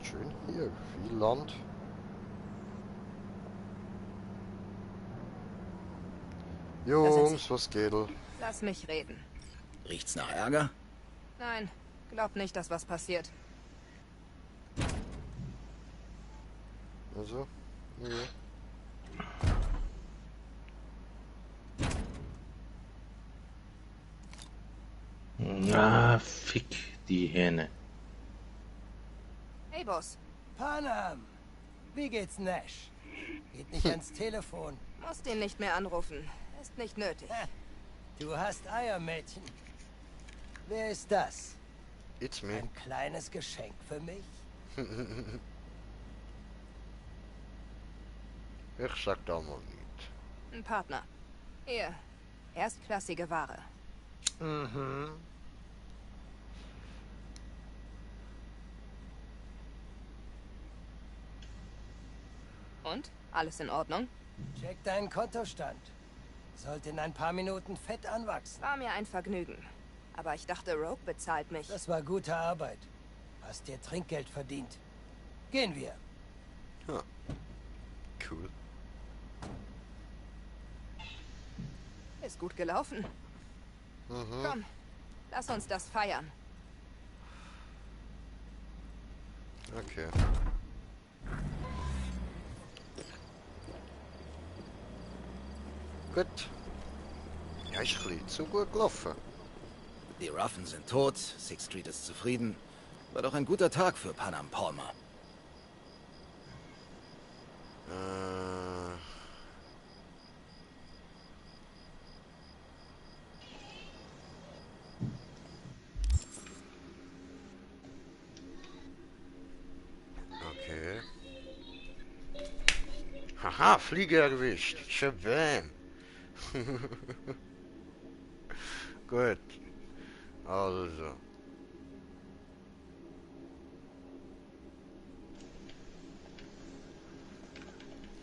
Schön hier, viel Land. Jungs, was geht? Lass mich reden. Riecht's nach Ärger? Nein, glaub nicht, dass was passiert. Also, ja. Ah, fick die Hähne. Hey, Boss. Panam, wie geht's Nash? Geht nicht ans Telefon. Musst ihn nicht mehr anrufen. Ist nicht nötig. Du hast Eier, Mädchen. Wer ist das? It's me. Ein kleines Geschenk für mich? Ich sag da mal nicht. Ein Partner. Hier. Erstklassige Ware. Mhm. Und? Alles in Ordnung? Check deinen Kontostand. Sollte in ein paar Minuten fett anwachsen. War mir ein Vergnügen. Aber ich dachte, Rogue bezahlt mich. Das war gute Arbeit. Hast dir Trinkgeld verdient. Gehen wir. Ja. Cool. Ist gut gelaufen. Mhm. Komm, lass uns das feiern. Okay. Gut. Ja, ist ein bisschen zu gut gelaufen. Die Ruffen sind tot, Sixth Street ist zufrieden. War doch ein guter Tag für Panam Palmer. Okay. Haha, Flieger erwischt. Shabam. Gut. Also.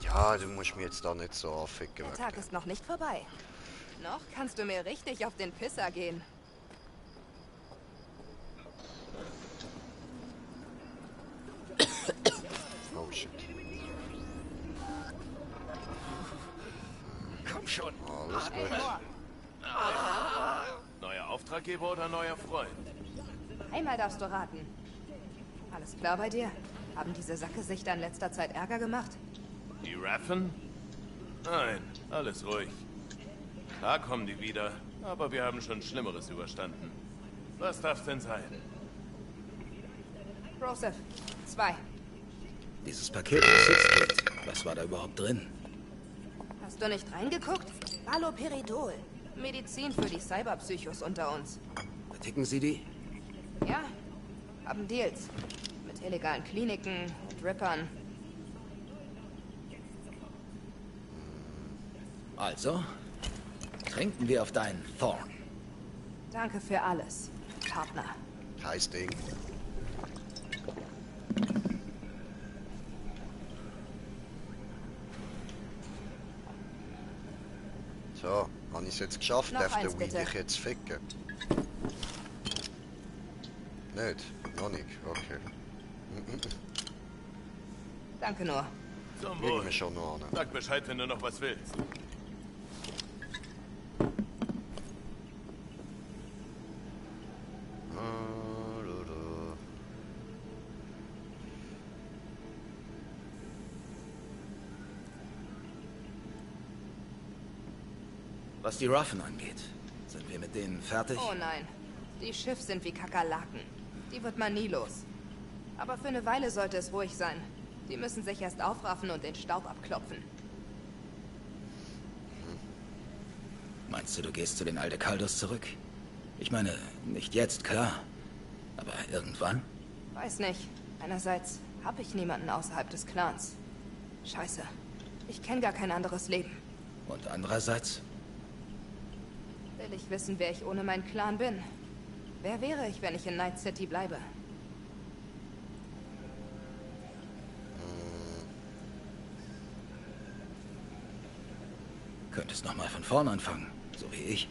Ja, du musst mir jetzt da nicht so aufficken. Der Tag ist noch nicht vorbei. Noch kannst du mir richtig auf den Pisser gehen. Oh shit. Komm schon. Alles gut. Neuer Auftraggeber oder neuer Freund? Einmal darfst du raten. Alles klar bei dir? Haben diese Sacke sich da in letzter Zeit Ärger gemacht? Die Raffen? Nein, alles ruhig. Klar kommen die wieder, aber wir haben schon Schlimmeres überstanden. Was darf's denn sein? Joseph, 2. Dieses Paket aus Sixth Street, was war da überhaupt drin? Hast du nicht reingeguckt? Haloperidol. Medizin für die Cyberpsychos unter uns. Verticken Sie die? Ja, haben Deals. Mit illegalen Kliniken und Rippern. Also, trinken wir auf deinen Thorn. Danke für alles, Partner. Heiß Ding. So, habe ich es jetzt geschafft? Noch Darf eins, der Weed bitte. dich jetzt ficken? Nicht? Noch nicht? Okay. Danke nur. Zum Kriegen Wohl. wir schon noch an. Sag Bescheid, wenn du noch was willst. Was die Ruffen angeht, sind wir mit denen fertig? Oh nein. Die Schiff sind wie Kakerlaken. Die wird man nie los. Aber für eine Weile sollte es ruhig sein. Die müssen sich erst aufraffen und den Staub abklopfen. Meinst du, du gehst zu den Aldecaldos zurück? Ich meine, nicht jetzt, klar. Aber irgendwann? Weiß nicht. Einerseits habe ich niemanden außerhalb des Clans. Scheiße. Ich kenne gar kein anderes Leben. Und andererseits? Will ich wissen, wer ich ohne meinen Clan bin? Wer wäre ich, wenn ich in Night City bleibe? Könntest noch mal von vorn anfangen, so wie ich.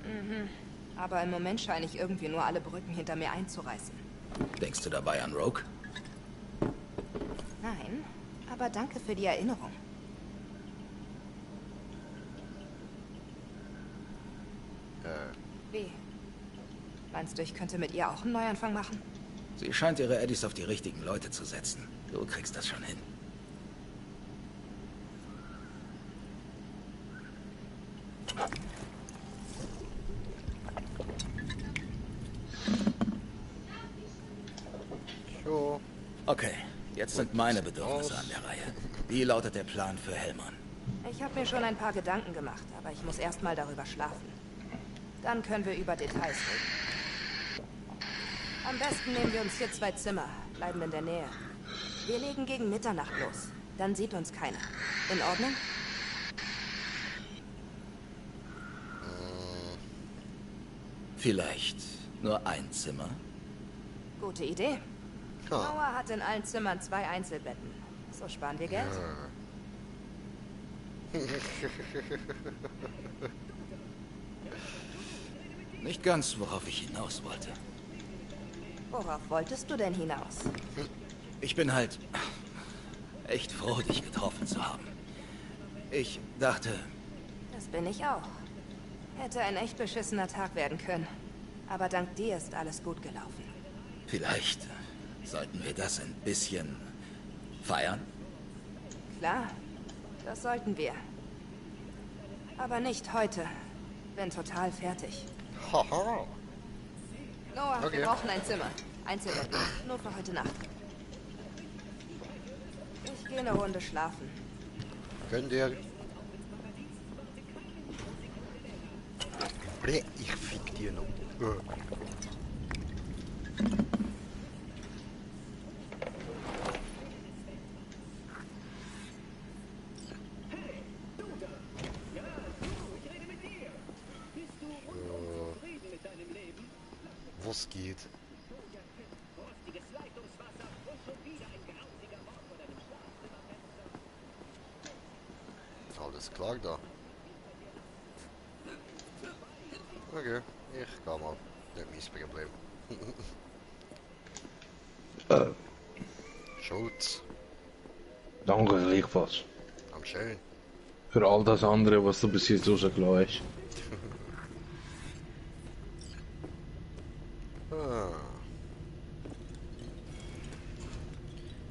Mhm. Aber im Moment scheine ich irgendwie nur alle Brücken hinter mir einzureißen. Denkst du dabei an Rogue? Nein, aber danke für die Erinnerung. Wie? Meinst du, ich könnte mit ihr auch einen Neuanfang machen? Sie scheint ihre Eddies auf die richtigen Leute zu setzen. Du kriegst das schon hin. Okay, jetzt sind meine Bedürfnisse an der Reihe. Wie lautet der Plan für Hellmann? Ich habe mir schon ein paar Gedanken gemacht, aber ich muss erst mal darüber schlafen. Dann können wir über Details reden. Am besten nehmen wir uns hier 2 Zimmer, bleiben in der Nähe. Wir legen gegen Mitternacht los. Dann sieht uns keiner. In Ordnung? Vielleicht nur ein Zimmer? Gute Idee. Noah hat in allen Zimmern 2 Einzelbetten. So sparen wir Geld. Nicht ganz, worauf ich hinaus wollte. Worauf wolltest du denn hinaus? Ich bin halt echt froh, dich getroffen zu haben. Ich dachte... Das bin ich auch. Hätte ein echt beschissener Tag werden können. Aber dank dir ist alles gut gelaufen. Vielleicht sollten wir das ein bisschen feiern? Klar, das sollten wir. Aber nicht heute. Bin total fertig. Haha. Noah, Okay. wir brauchen ein Zimmer. Einzelbetten. Nur für heute Nacht. Ich gehe eine Runde schlafen. Könnt ihr? Bre, ich fick dir noch. Was geht? Alles klar da. Okay, ich ga mal. Nicht mein Problem. Schulz, Danke gleichfalls. am schön. Für all das andere, was du bis jetzt rausgelassen hast.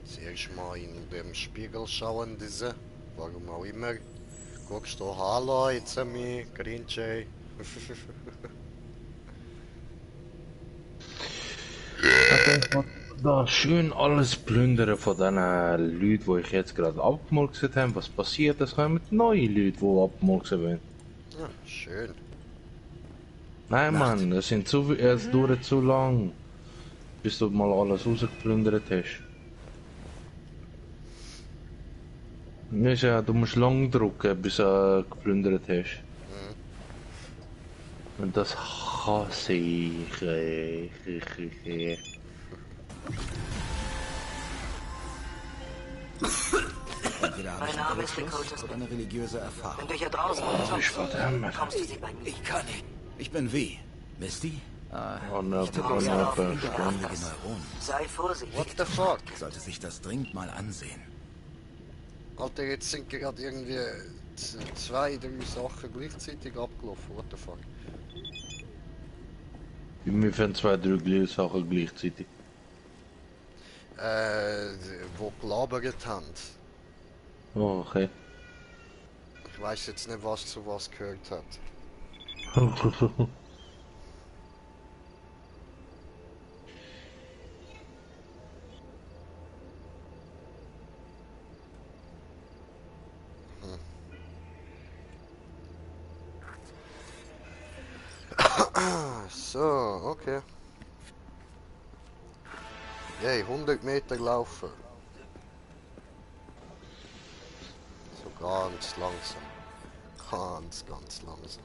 Zuerst mal in dem Spiegel schauen, diese. Warum auch immer. Guckst du, hallo, it's me, Green Jay. Da schön alles plündern von den Leuten, die ich jetzt gerade abgemurkset habe. Was passiert? Das kommen neue Leute, die abgemurkset werden. Ja, schön. Nein, Mann, es dauert zu lang, bis du mal alles rausgeplündert hast. Nicht, du musst lang drücken, bis du geplündert hast. Und das hasse ich. Entweder habe ich einen Kurzschluss oder eine religiöse Erfahrung. Wenn du hier draußen kommst du sie bei mir. Ich kann nicht. Ich bin wie? Misty? Sei vorsichtig. What the fuck? Sollte sich das dringend mal ansehen. Alter, jetzt sind gerade irgendwie 2, 3 Sachen gleichzeitig abgelaufen. What the fuck? Wir finden 2, 3 Sachen gleichzeitig. Wo gelabert haben. Oh, okay. Ich weiß jetzt nicht, was zu was gehört hat. So, okay. Yay, 100 Meter laufen. So ganz langsam. Ganz langsam.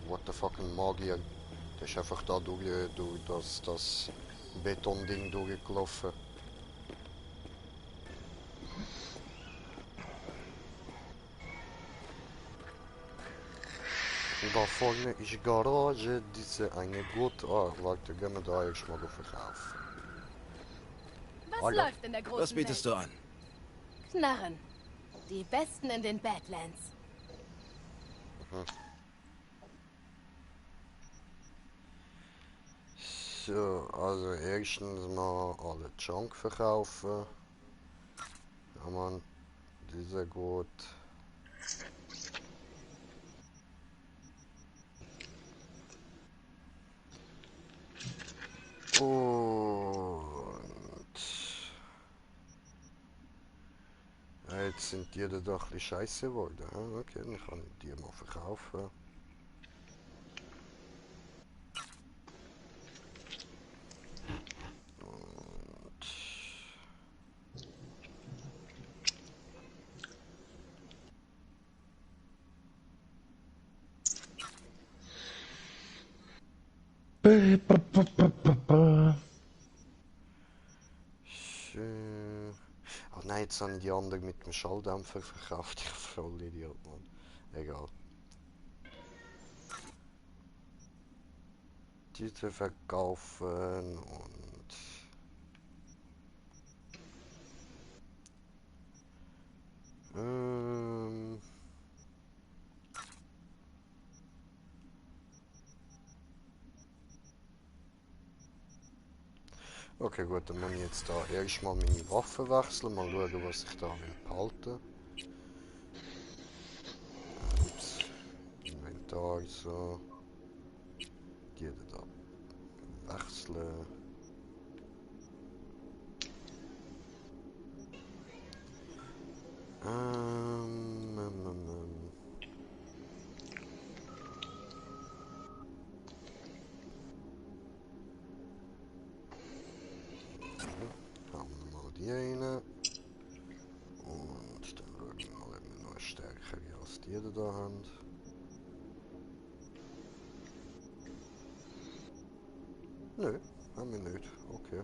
What the fucking Magier. Der ist einfach da durch das Betonding durchgelaufen. Da vorne ist Garage, diese eine gut. Ah, warte, gehen wir da erstmal verkaufen. Was läuft in der großen Was bietest du an? Knarren. Die besten in den Badlands. So, also erstens mal alle Junk verkaufen. Ja man, sehr gut. Und jetzt sind die da doch ein bisschen scheiße geworden. Okay, dann kann ich die mal verkaufen. Schön. Ach nein, jetzt habe ich die andere mit dem Schalldämpfer verkauft. Ich voll Idiot, Mann. Egal. Diese verkaufen und... Okay, gut, dann muss ich jetzt da erstmal meine Waffen wechseln, mal schauen, was ich da behalte. Inventar, so. Die da wechseln. Haben wir mal die rein. Und dann schauen wir mal, ob wir noch stärker als die da haben. Nö, haben wir nicht. Okay.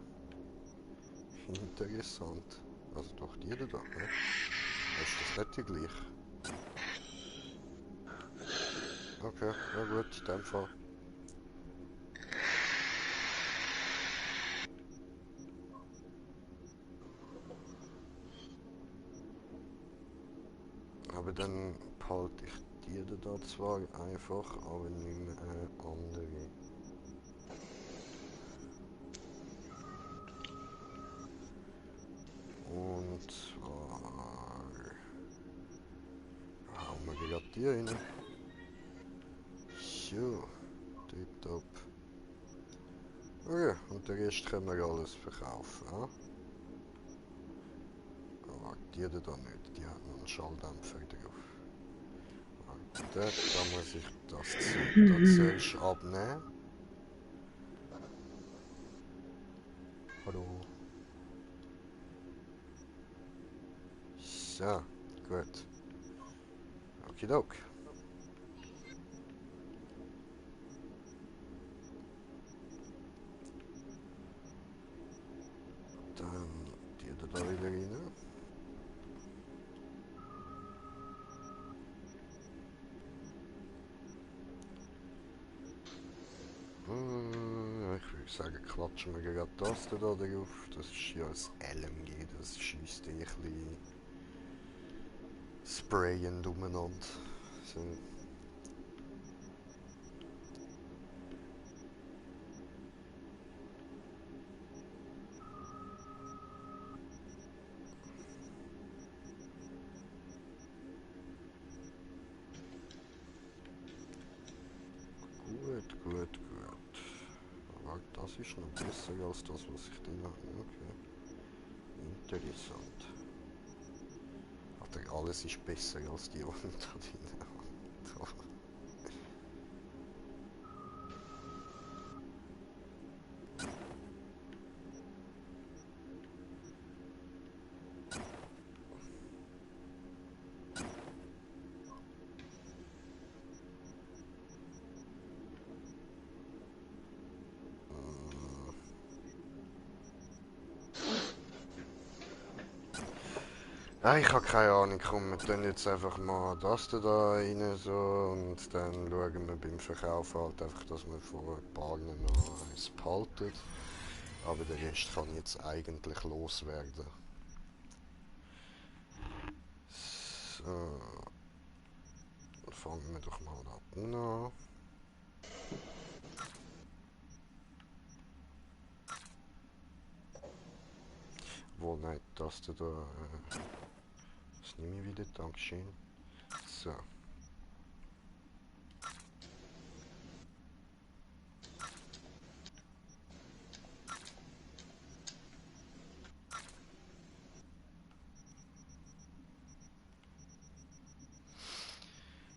Interessant. Also doch die da, ne? Ist das nicht die gleich? Okay, na gut, in dem Fall. Aber dann behalte ich die da zwar einfach, aber nicht mehr andere. Und zwar hauen wir gerade die rein. So, tipptopp. Okay, und den Rest können wir alles verkaufen. Ja? Aber die da nicht, die haben noch einen Schalldämpfer drauf. Warte, da muss ich das da zuerst abnehmen. Hallo. So, gut. Okidok. Dann die da wieder rein. Ich würde sagen, klatschen wir gerade das da drauf. Das ist ja ein LMG, das schießt ein bisschen sprayend umeinander. So. Gut. Aber das ist noch besser als das, was ich drin habe. Okay. Interessant. Alter, alles ist besser als die, die ich da drin habe. Ich habe keine Ahnung, komm, wir tun jetzt einfach mal das da rein so und dann schauen wir beim Verkauf halt einfach, dass wir von ein paar noch eins behalten. Aber den Rest kann ich jetzt eigentlich loswerden. So. Dann fangen wir doch mal da unten an. Wohl nein, das da Das nehme ich wieder, Dankeschön. So.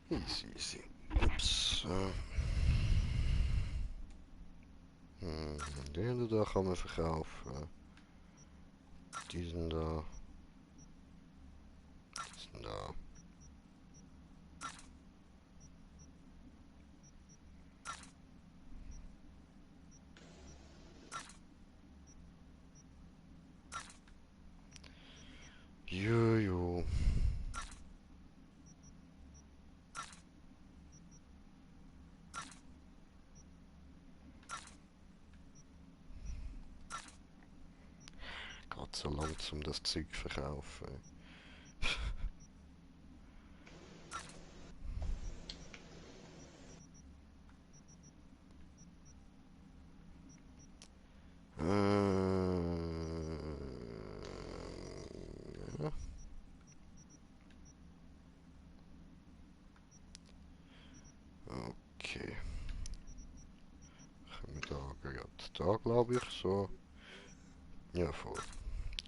Easy, easy. Ups. Den da kann man verkaufen. Diesen da. Diesen da. Jojo. Geht so lang zum das Zeug verkaufen. Ja. Okay. Können wir da gerade da, glaube ich, so. Ja, voll.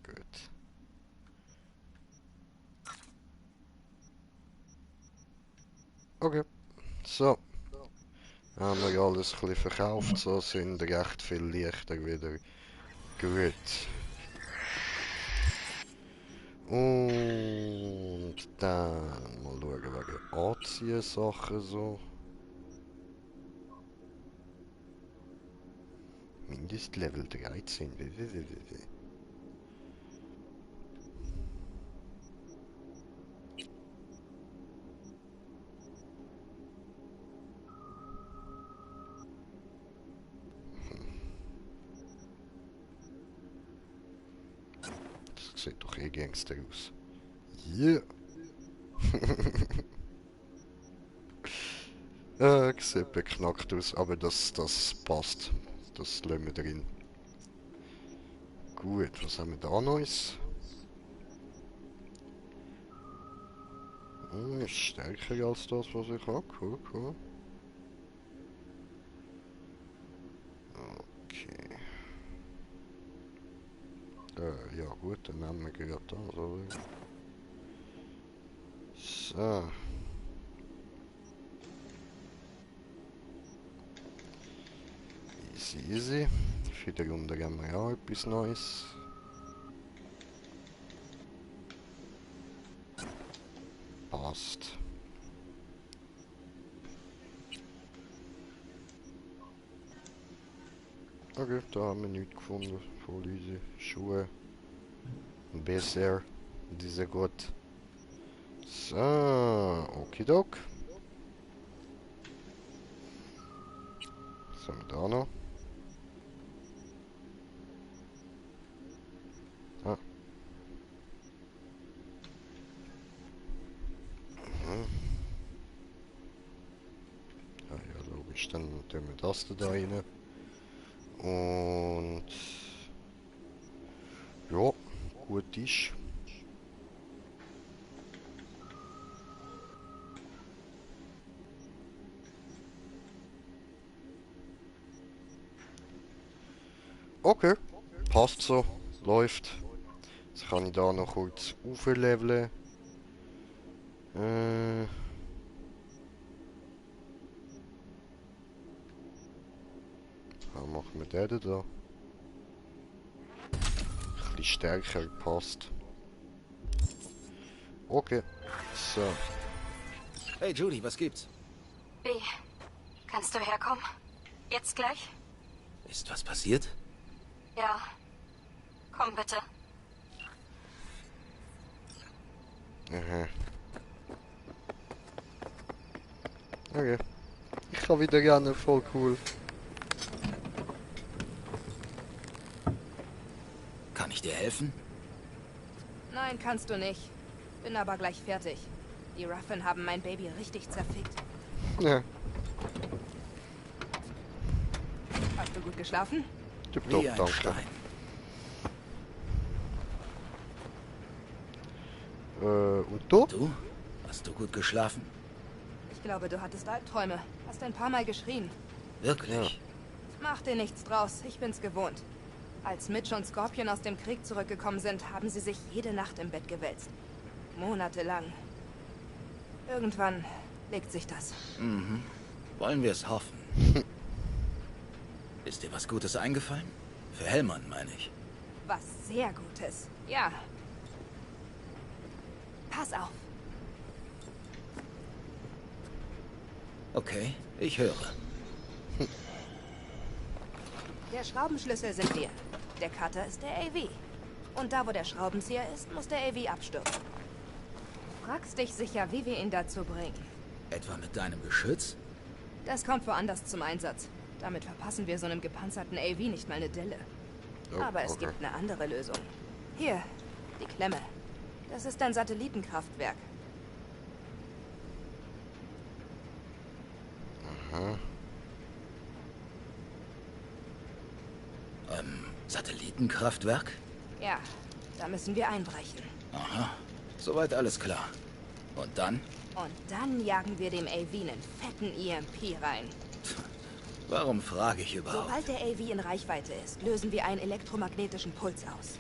Gut. Okay. So. Haben wir alles ein bisschen verkauft, so sind recht viel Lichter wieder gut. Und dann mal schauen wegen Anziehsachen so. Mindestlevel 13. Das sieht doch eh Gangster aus. Yeah. Sieht beknackt aus, aber das passt. Das lassen wir drin. Gut, was haben wir da Neues? Ist stärker als das, was ich habe. Cool, cool. Okay. Ja gut, dann nehmen wir gerade das, oder? So. Easy, easy. Wiederum, da haben wir auch etwas Neues. Passt. Okay, da haben wir nichts gefunden. Voll easy. Schuhe. Besser. Diese gut. So, okidok. Was haben wir da noch? Ah. Ja, logisch, dann tun wir das da rein. Und ja, gut ist. Okay, passt so, läuft. Jetzt kann ich da noch kurz aufleveln. Was machen wir den da? Ein bisschen stärker passt. Okay, so. Hey Judy, was gibt's? B, kannst du herkommen? Jetzt gleich? Ist was passiert? Ja. Komm bitte. Aha. Okay. Ich kann wieder gerne, voll cool. Kann ich dir helfen? Nein, kannst du nicht. Bin aber gleich fertig. Die Ruffin haben mein Baby richtig zerfickt. Ja. Hast du gut geschlafen? Tipptopp, danke. Und du? Du? Hast du gut geschlafen? Ich glaube, du hattest Albträume. Hast ein paar Mal geschrien. Wirklich? Ja. Mach dir nichts draus, ich bin's gewohnt. Als Mitch und Scorpion aus dem Krieg zurückgekommen sind, haben sie sich jede Nacht im Bett gewälzt. Monatelang. Irgendwann legt sich das. Mhm. Wollen wir es hoffen. Ist dir was Gutes eingefallen? Für Hellmann, meine ich. Was sehr Gutes. Ja. Pass auf. Okay, ich höre. Der Schraubenschlüssel sind wir. Der Cutter ist der AV. Und da, wo der Schraubenzieher ist, muss der AV abstürzen. Fragst dich sicher, wie wir ihn dazu bringen. Etwa mit deinem Geschütz? Das kommt woanders zum Einsatz. Damit verpassen wir so einem gepanzerten AV nicht mal eine Delle. Oh, Aber es okay. gibt eine andere Lösung. Hier, die Klemme. Das ist ein Satellitenkraftwerk. Aha. Satellitenkraftwerk? Ja, da müssen wir einbrechen. Aha, soweit alles klar. Und dann? Und dann jagen wir dem AV einen fetten EMP rein. Warum frage ich überhaupt? Sobald der AV in Reichweite ist, lösen wir einen elektromagnetischen Puls aus.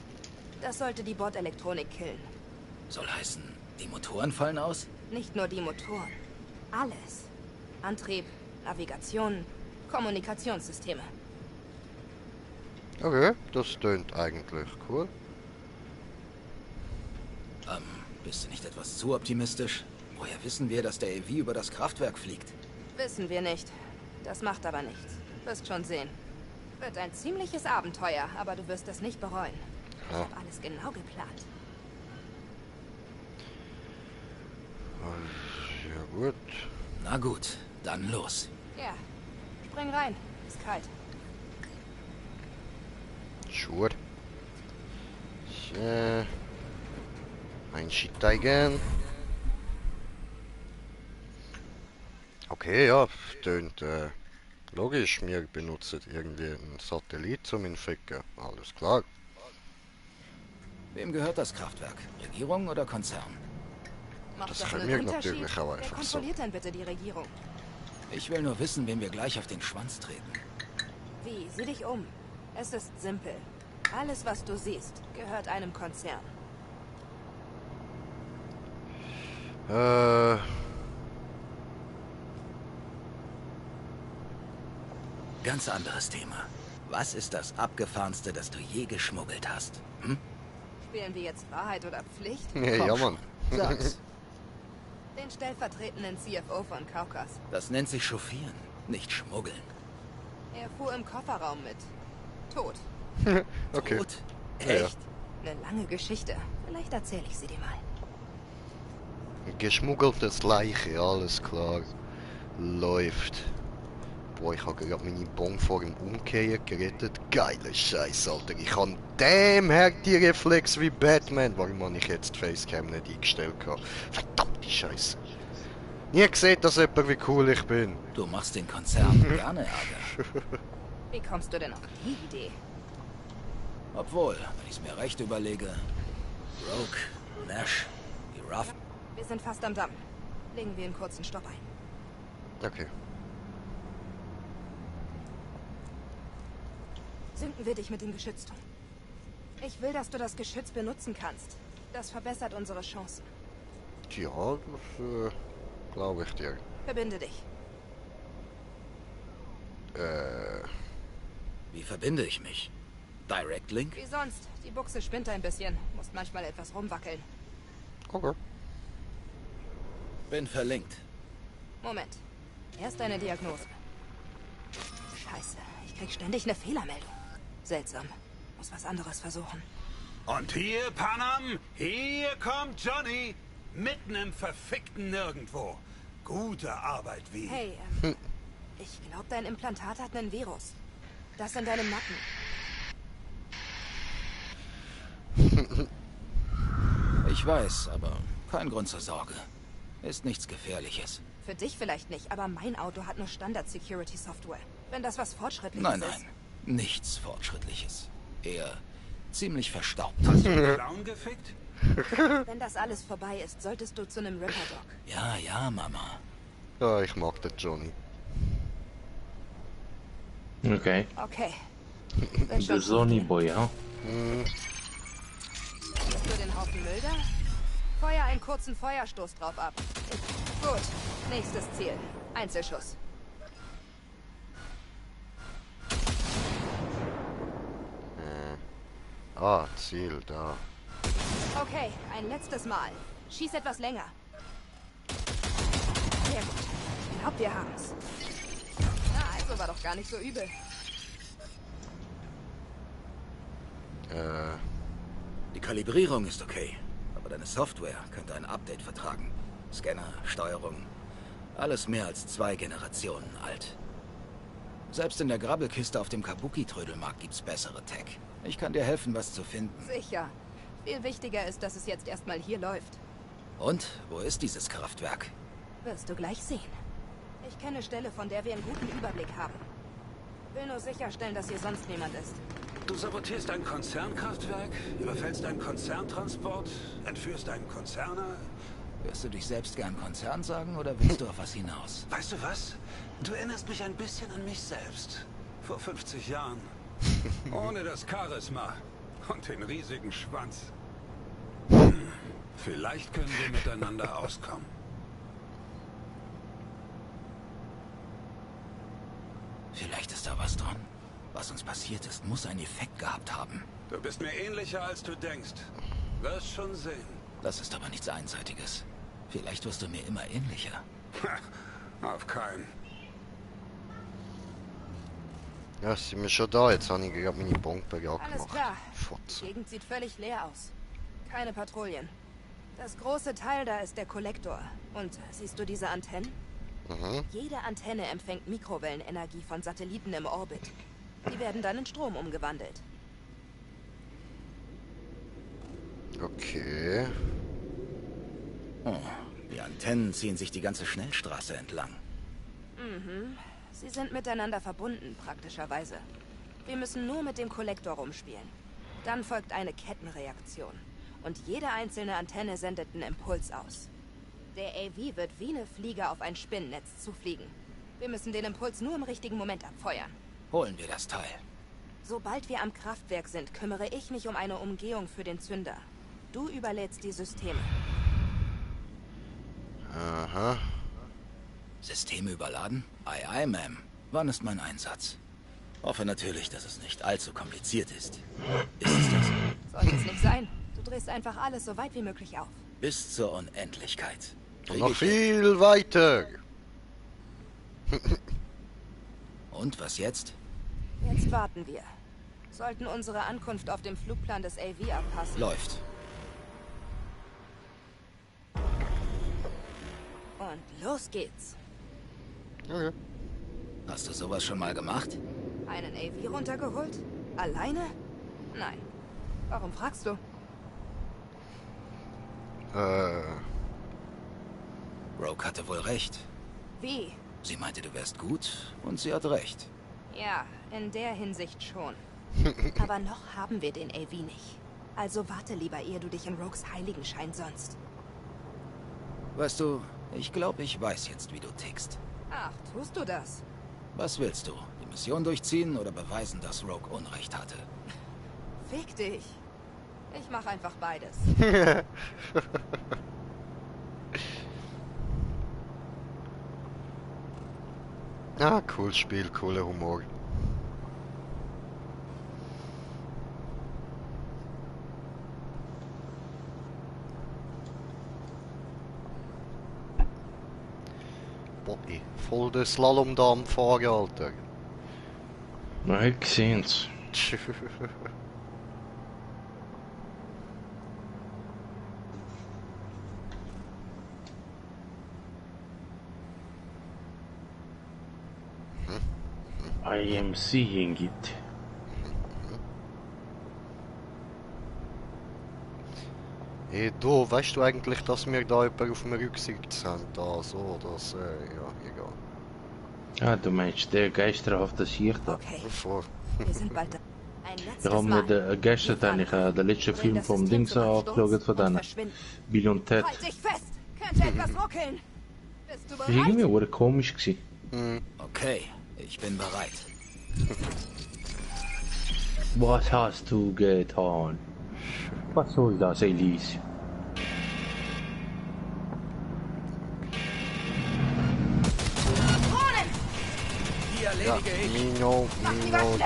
Das sollte die Bordelektronik killen. Soll heißen, die Motoren fallen aus? Nicht nur die Motoren. Alles. Antrieb, Navigation, Kommunikationssysteme. Okay, das tönt eigentlich cool. Bist du nicht etwas zu optimistisch? Woher wissen wir, dass der AV über das Kraftwerk fliegt? Wissen wir nicht. Das macht aber nichts. Wirst schon sehen. Wird ein ziemliches Abenteuer, aber du wirst es nicht bereuen. Ich habe alles genau geplant. Ja gut. Na gut, dann los. Ja, spring rein. Ist kalt. Sure. So. Einsteigen. Okay, ja, tönt logisch. Wir benutzen irgendwie einen Satellit zum Infecken. Alles klar. Wem gehört das Kraftwerk? Regierung oder Konzern? Macht Das das können einen wir Unterschied? natürlich auch Wer einfach so. kontrolliert denn bitte die Regierung? Ich will nur wissen, wem wir gleich auf den Schwanz treten. Wie? Sieh dich um. Es ist simpel. Alles, was du siehst, gehört einem Konzern. Ganz anderes Thema. Was ist das Abgefahrenste, das du je geschmuggelt hast? Hm? Spielen wir jetzt Wahrheit oder Pflicht? Ja, Mann. Sag's. Den stellvertretenden CFO von Kaukas. Das nennt sich chauffieren, nicht schmuggeln. Er fuhr im Kofferraum mit. Tot. Okay. Tot? Ja, ja. Echt? Eine lange Geschichte. Vielleicht erzähle ich sie dir mal. Geschmuggeltes Leiche, alles klar. Läuft. Boah, ich habe gerade meine Bon vor dem Umkehren gerettet. Geile Scheiß, Alter. Ich habe dem Härte-Reflex wie Batman. Warum habe ich jetzt die Facecam nicht eingestellt? Verdammte Scheiße. Nie gesehen, dass jemand wie cool ich bin. Du machst den Konzern gerne Ärger. Wie kommst du denn auf die Idee? Obwohl, wenn ich es mir recht überlege, Rogue, Nash, die Ruff... Wir sind fast am Damm. Legen wir einen kurzen Stopp ein. Okay. Zünden wir dich mit dem Geschützturm. Ich will, dass du das Geschütz benutzen kannst. Das verbessert unsere Chancen. Ja, das glaube ich dir. Verbinde dich. Wie verbinde ich mich? Direct Link? Wie sonst. Die Buchse spinnt ein bisschen. Musst manchmal etwas rumwackeln. Okay. Bin verlinkt. Moment. Erst eine Diagnose. Scheiße. Ich krieg ständig eine Fehlermeldung. Seltsam. Muss was anderes versuchen. Und hier, Panam, hier kommt Johnny. Mitten im verfickten Nirgendwo. Gute Arbeit, wie? Hey, ich glaube, dein Implantat hat einen Virus. Das in deinem Nacken. Ich weiß, aber kein Grund zur Sorge. Ist nichts Gefährliches. Für dich vielleicht nicht, aber mein Auto hat nur Standard-Security-Software. Wenn das was Fortschrittliches Nein, ist... nein. Nichts Fortschrittliches. Eher ziemlich verstaubt. Hast du einen Clown gefickt? Wenn das alles vorbei ist, solltest du zu einem Ripper, Doc. Ja, ja, Mama. Ja, ich mag den Johnny. Okay. Okay. Der Sonny Boy, ja? Siehst du den Haufen Müll da? Feuer einen kurzen Feuerstoß drauf ab. Gut. Nächstes Ziel. Einzelschuss. Ah, Ziel, da. Okay, ein letztes Mal. Schieß etwas länger. Sehr gut. Ich glaub, wir haben's. Na, also war doch gar nicht so übel. Die Kalibrierung ist okay, aber deine Software könnte ein Update vertragen. Scanner, Steuerung, alles mehr als 2 Generationen alt. Selbst in der Grabbelkiste auf dem Kabuki-Trödelmarkt gibt's bessere Tech. Ich kann dir helfen, was zu finden. Sicher. Viel wichtiger ist, dass es jetzt erstmal hier läuft. Und? Wo ist dieses Kraftwerk? Wirst du gleich sehen. Ich kenne Stelle, von der wir einen guten Überblick haben. Will nur sicherstellen, dass hier sonst niemand ist. Du sabotierst ein Konzernkraftwerk, überfällst einen Konzerntransport, entführst einen Konzerner. Wirst du dich selbst gern Konzern sagen oder willst du auf was hinaus? Weißt du was? Du erinnerst mich ein bisschen an mich selbst. Vor 50 Jahren. Ohne das Charisma und den riesigen Schwanz. Vielleicht können wir miteinander auskommen. Vielleicht ist da was dran. Was uns passiert ist, muss einen Effekt gehabt haben. Du bist mir ähnlicher, als du denkst. Wirst schon sehen. Das ist aber nichts Einseitiges. Vielleicht wirst du mir immer ähnlicher. Auf keinen. Ja, sind wir schon da? Jetzt habe ich gerade meine Bombe gemacht. Alles klar. Die Gegend sieht völlig leer aus. Keine Patrouillen. Das große Teil da ist der Kollektor. Und siehst du diese Antennen? Jede Antenne empfängt Mikrowellenenergie von Satelliten im Orbit. Die werden dann in Strom umgewandelt. Okay. Oh, die Antennen ziehen sich die ganze Schnellstraße entlang. Sie sind miteinander verbunden, praktischerweise. Wir müssen nur mit dem Kollektor rumspielen. Dann folgt eine Kettenreaktion. Und jede einzelne Antenne sendet einen Impuls aus. Der AV wird wie eine Fliege auf ein Spinnennetz zufliegen. Wir müssen den Impuls nur im richtigen Moment abfeuern. Holen wir das Teil. Sobald wir am Kraftwerk sind, kümmere ich mich um eine Umgehung für den Zünder. Du überlädst die Systeme. Aha. Systeme überladen? Aye, aye, Ma'am. Wann ist mein Einsatz? Hoffe natürlich, dass es nicht allzu kompliziert ist. Ist es das? Sollte es nicht sein. Du drehst einfach alles so weit wie möglich auf. Bis zur Unendlichkeit. Und noch viel weiter. Und was jetzt? Jetzt warten wir. Sollten unsere Ankunft auf dem Flugplan des AV abpassen. Läuft. Und los geht's. Okay. Hast du sowas schon mal gemacht? Einen AV runtergeholt? Alleine? Nein. Warum fragst du? Rogue hatte wohl recht. Wie? Sie meinte, du wärst gut und sie hat recht. Ja, in der Hinsicht schon. Aber noch haben wir den AV nicht. Also warte lieber, ehe du dich in Rogues Heiligenschein sonst. Weißt du, ich glaube, ich weiß jetzt, wie du tickst. Ach, tust du das? Was willst du? Die Mission durchziehen oder beweisen, dass Rogue Unrecht hatte? Fick dich. Ich mach einfach beides. Ah, cooles Spiel, cooler Humor. Bobby, voll der Slalom da am Fahren, Alter. Na, ich gesehen's. I am seeing it. Hey, du, weißt du eigentlich, dass wir da jemanden auf dem Rücksitz haben? Da, so, das, ja, egal. Ah, du meinst der geisterhafte Sieg da? Okay, Vor. wir sind bald da. Ein letztes Ich habe mir gestern eigentlich den letzten Film vom Dings angeschaut von denen. Bill und Ted. Halt dich fest! Könnte etwas ruckeln! Bist du Das war bereit? irgendwie komisch gewesen. Okay, ich bin bereit. Was hast du getan? Was soll das, Elise? Die erledige ich. Mino, Drohnen.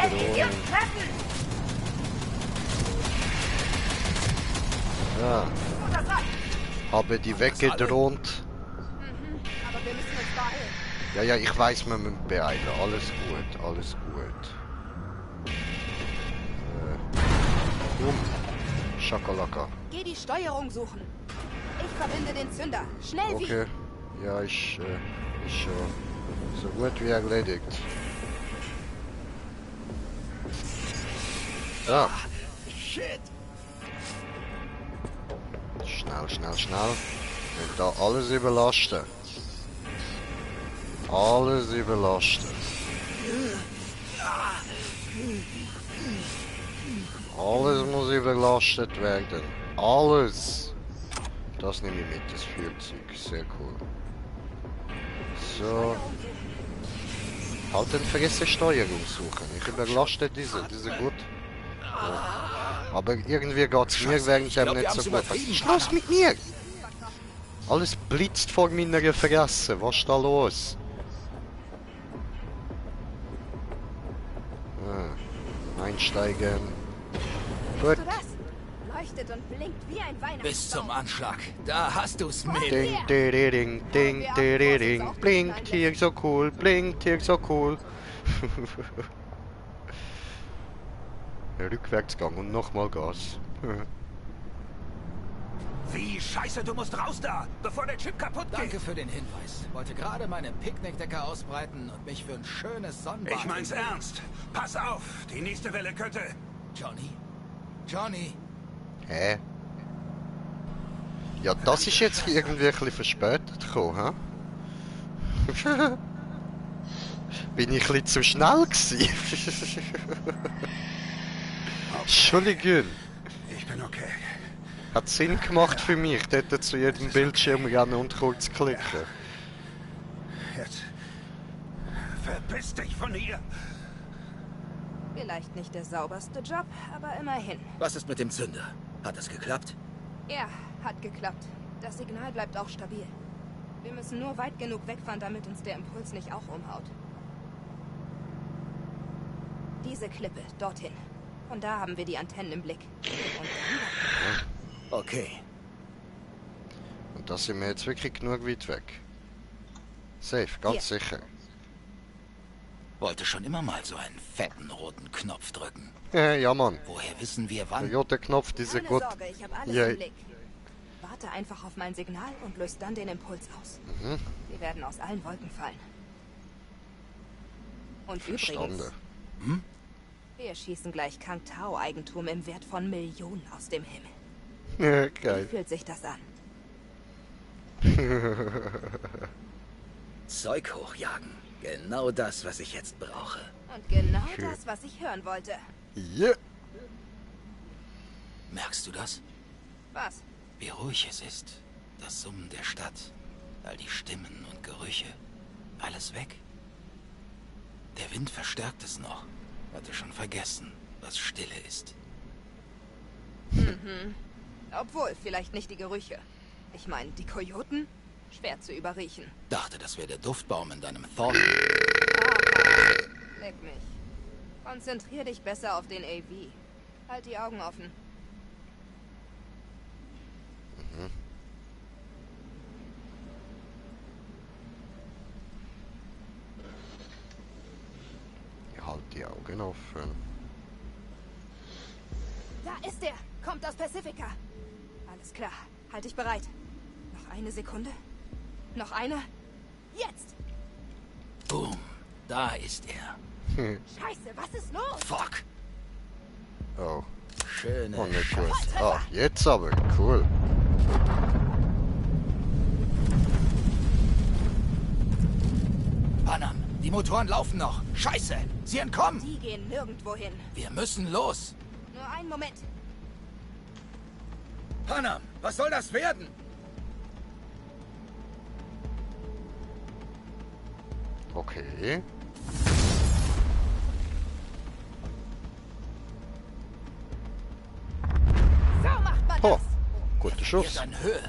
Ja. Habe die weggedroht. Aber wir müssen uns beeilen. Ja, ich weiß, wir müssen beeilen. Alles gut, alles gut. Schakalaka. Geh die Steuerung suchen. Ich verbinde den Zünder. Schnell wie... Okay. Ja, ist schon so gut wie erledigt. Ja. Shit. Schnell. Und da alles überlasten. Alles überlasten. Alles muss überlastet werden. Alles. Das nehme ich mit, das Führzeug. Sehr cool. So. Halt dann vergessen Steuerung suchen. Ich überlaste diese gut. Ja. Aber irgendwie geht's mir während dem nicht so gut. Was ist los mit mir? Alles blitzt vor meiner Fresse. Was ist da los? Einsteigen. Gut. Siehst du das? Leuchtet und blinkt wie ein Weihnachtsbaum. Bis zum Anschlag. Da hast du's mit. Ding, ding, ding, ding, ding. Blinkt hier so cool, blinkt hier so cool. Rückwärtsgang und nochmal Gas. Wie scheiße, du musst raus da, bevor der Chip kaputt geht. Danke für den Hinweis. Wollte gerade meine Picknickdecke ausbreiten und mich für ein schönes Sonnenbad... Ich mein's ernst. Pass auf, die nächste Welle könnte... Johnny? Hä? Ja, das ist jetzt irgendwie ein bisschen verspätet gekommen, hä? Bin ich ein bisschen zu schnell gewesen? Entschuldigung. Ich bin okay. Hat Sinn gemacht für mich, dort zu jedem Bildschirm rennen und kurz klicken. Jetzt verpiss dich von hier. Vielleicht nicht der sauberste Job, aber immerhin. Was ist mit dem Zünder? Hat es geklappt? Ja, hat geklappt. Das Signal bleibt auch stabil. Wir müssen nur weit genug wegfahren, damit uns der Impuls nicht auch umhaut. Diese Klippe, dorthin. Von da haben wir die Antennen im Blick. Und dann... Okay. Und da sind wir jetzt wirklich genug weit weg. Safe, ganz sicher. Wollte schon immer mal so einen fetten roten Knopf drücken. Ja, Mann. Woher wissen wir wann? Der rote Knopf, diese Keine gut. Sorge, ich habe alles im Blick. Warte einfach auf mein Signal und löst dann den Impuls aus. Wir werden aus allen Wolken fallen. Und übrigens... Wir schießen gleich Kang Tao-Eigentum im Wert von Millionen aus dem Himmel. Ja, geil. Wie fühlt sich das an? Zeug hochjagen. Genau das, was ich jetzt brauche. Und genau das, was ich hören wollte. Ja. Merkst du das? Was? Wie ruhig es ist. Das Summen der Stadt. All die Stimmen und Gerüche. Alles weg. Der Wind verstärkt es noch. Hatte schon vergessen, was Stille ist. Obwohl, vielleicht nicht die Gerüche. Ich meine, die Kojoten? Schwer zu überriechen. Dachte, das wäre der Duftbaum in deinem Thorn. Leck mich. Konzentrier dich besser auf den AV. Halt die Augen offen. Halt die Augen offen. Da ist er! Kommt aus Pacifica! Alles klar. Halt dich bereit. Noch eine Sekunde. Noch eine. Jetzt! Boom. Da ist er. Scheiße, was ist los? Fuck. Oh. Schöne Oh, nicht gut. Scheiße. Ah, jetzt aber. Cool. Panam, die Die Motoren laufen noch. Scheiße, sie entkommen. Die gehen nirgendwo hin. Wir müssen los. Nur einen Moment. Panam, was soll das werden? Okay. So macht man Oh, das. guter Schuss. An Höhe.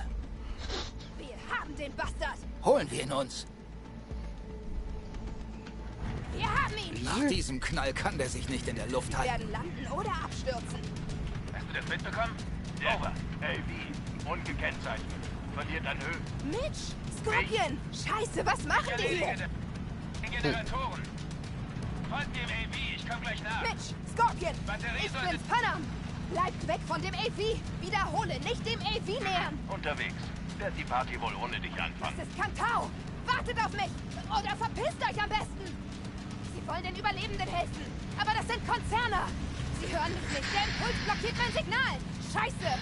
Wir haben den Bastard. Holen wir ihn uns. Wir haben ihn. Nach diesem Knall kann der sich nicht in der Luft Wir halten. werden landen oder abstürzen. Hast du das mitbekommen? Over. AV. Ungekennzeichnet. Verliert an Höhe. Mitch, Scorpion. Scheiße, was machen die hier? Generatoren. Folgt dem AV. Ich komm gleich nach. Mitch, Scorpion. Batterie Ich sollte- bin's, Panam. Bleibt weg von dem AV. Wiederhole, nicht dem AV nähern. Unterwegs. Werd die Party wohl ohne dich anfangen. Das ist Kantau. Wartet auf mich. Oder verpisst euch am besten. Sie wollen den Überlebenden helfen. Aber das sind Konzerne. Sie hören mich nicht. Der Impuls blockiert mein Signal. Scheiße.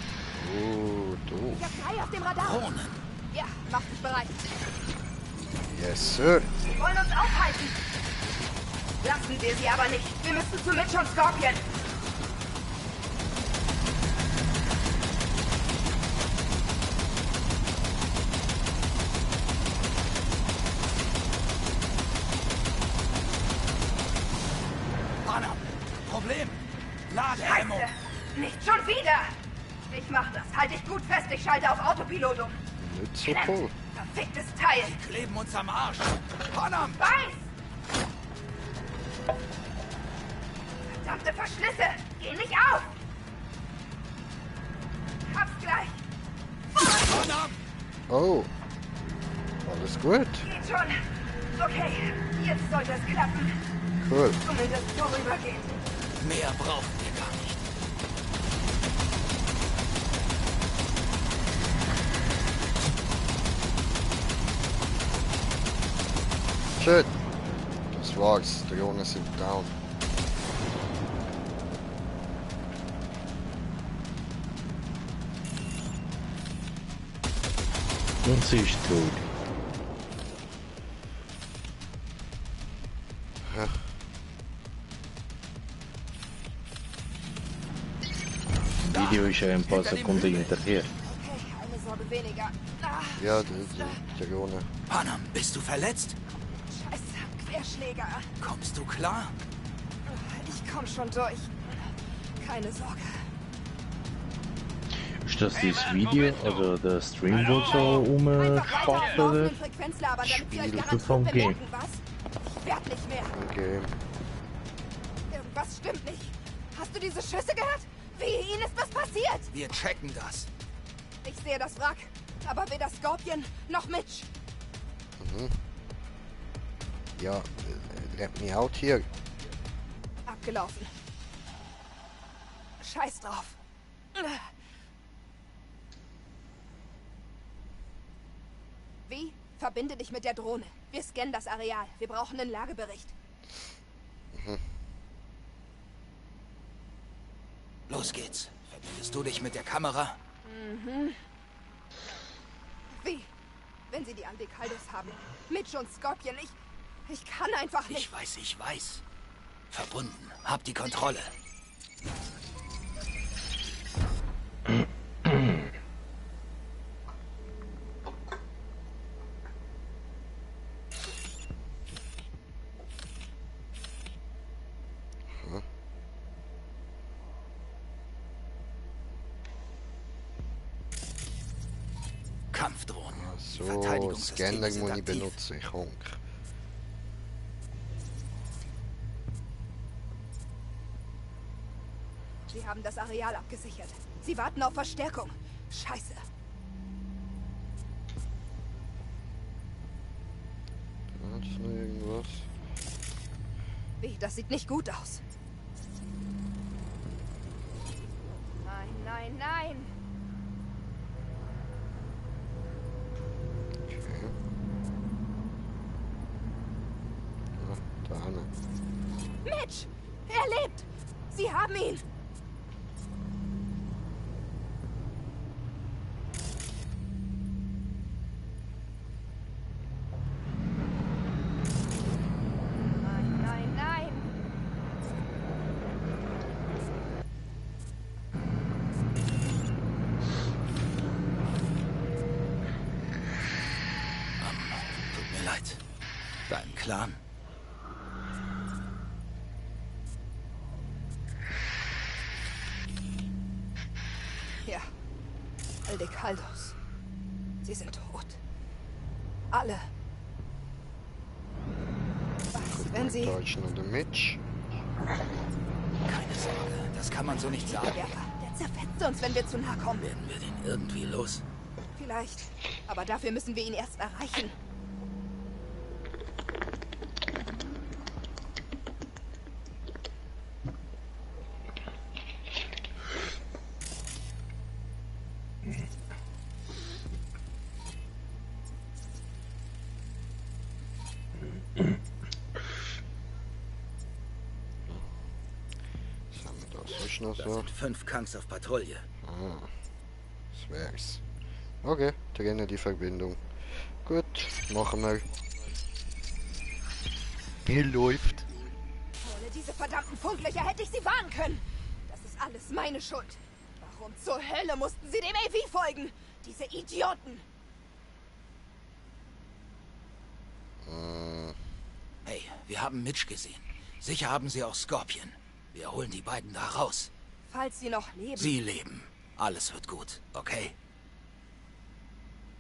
Oh, doof. Ich hab 3 auf dem Radar. Ja, mach dich bereit. Yes, sir. Sie wollen uns aufhalten. Lassen wir sie aber nicht. Wir müssen zu Mitch und Scorpion. Panam, Problem. Ladeammo. Scheiße. Nicht schon wieder. Ich mach das. Halt dich gut fest. Ich schalte auf Autopilot um. Nicht so cool. Verficktes Teil. Die kleben uns am Arsch. Panam. Weiß! Verdammte Verschlüsse! Geh nicht auf! Hab's gleich! Panam. Oh. Alles gut. Geht schon! Okay, jetzt sollte es klappen. Cool. Zumindest vorübergehend. Mehr brauchen wir gar nicht. Shit. Das war's. Die Drohnen sind down. Und sie ist tot. Ja. Video ist ja ein paar Sekunden hinterher. Okay, eine Sorge weniger. Ah, Ja, die Drohne. Panam, bist du verletzt? Scheiße, Querschläger. Kommst du klar? Ich komm schon durch. Keine Sorge. Ist das dieses Video, also der Stream, wo so Einfach weiter umgeschaut auf laufenden wird? Frequenz labern, damit sie euch Spiel garantiert vom Game. bemerken, was? Ich werd nicht mehr. Okay. Irgendwas stimmt nicht. Hast du diese Schüsse gehört? Wie? Ihnen ist was passiert? Wir checken das. Ich sehe das Wrack, aber weder Scorpion noch Mitch. Mhm. Ja, let me out hier. Abgelaufen. Scheiß drauf. Wie? Verbinde dich mit der Drohne. Wir scannen das Areal. Wir brauchen einen Lagebericht. Mhm. Los geht's. Verbindest du dich mit der Kamera? Mhm. Wie? Wenn sie die Antikaldos haben. Mitch und Scorpion, ich kann einfach nicht. Ich weiß. Verbunden. Hab die Kontrolle. Kampfdrohnen. So, Verteidigungssysteme Scanner sind muss ich aktiv. benutzen, ich honk. Sie haben das Areal abgesichert. Sie warten auf Verstärkung. Scheiße. Da ist noch irgendwas. Wie? Das sieht nicht gut aus. Nein, nein, nein. Okay. Ja, da hinten. Mitch! Er lebt! Sie haben ihn! Clan? Ja. Aldecaldos. Sie sind tot. Alle. Was, wenn sie... Deutschen und der Mitch. Keine Sorge, das kann man so nicht sagen. Der zerfetzt uns, wenn wir zu nah kommen. Werden wir den irgendwie los? Vielleicht. Aber dafür müssen wir ihn erst erreichen. Noch Das so. sind 5 Kanks auf Patrouille. Ah, das wär's. Okay, trennen die Verbindung. Gut, machen wir. Hier läuft. Ohne diese verdammten Funklöcher hätte ich sie warnen können. Das ist alles meine Schuld. Warum zur Hölle mussten sie dem AV folgen? Diese Idioten. Hey, wir haben Mitch gesehen. Sicher haben sie auch Scorpion. Wir holen die beiden da raus. Falls sie noch leben. Sie leben. Alles wird gut, okay?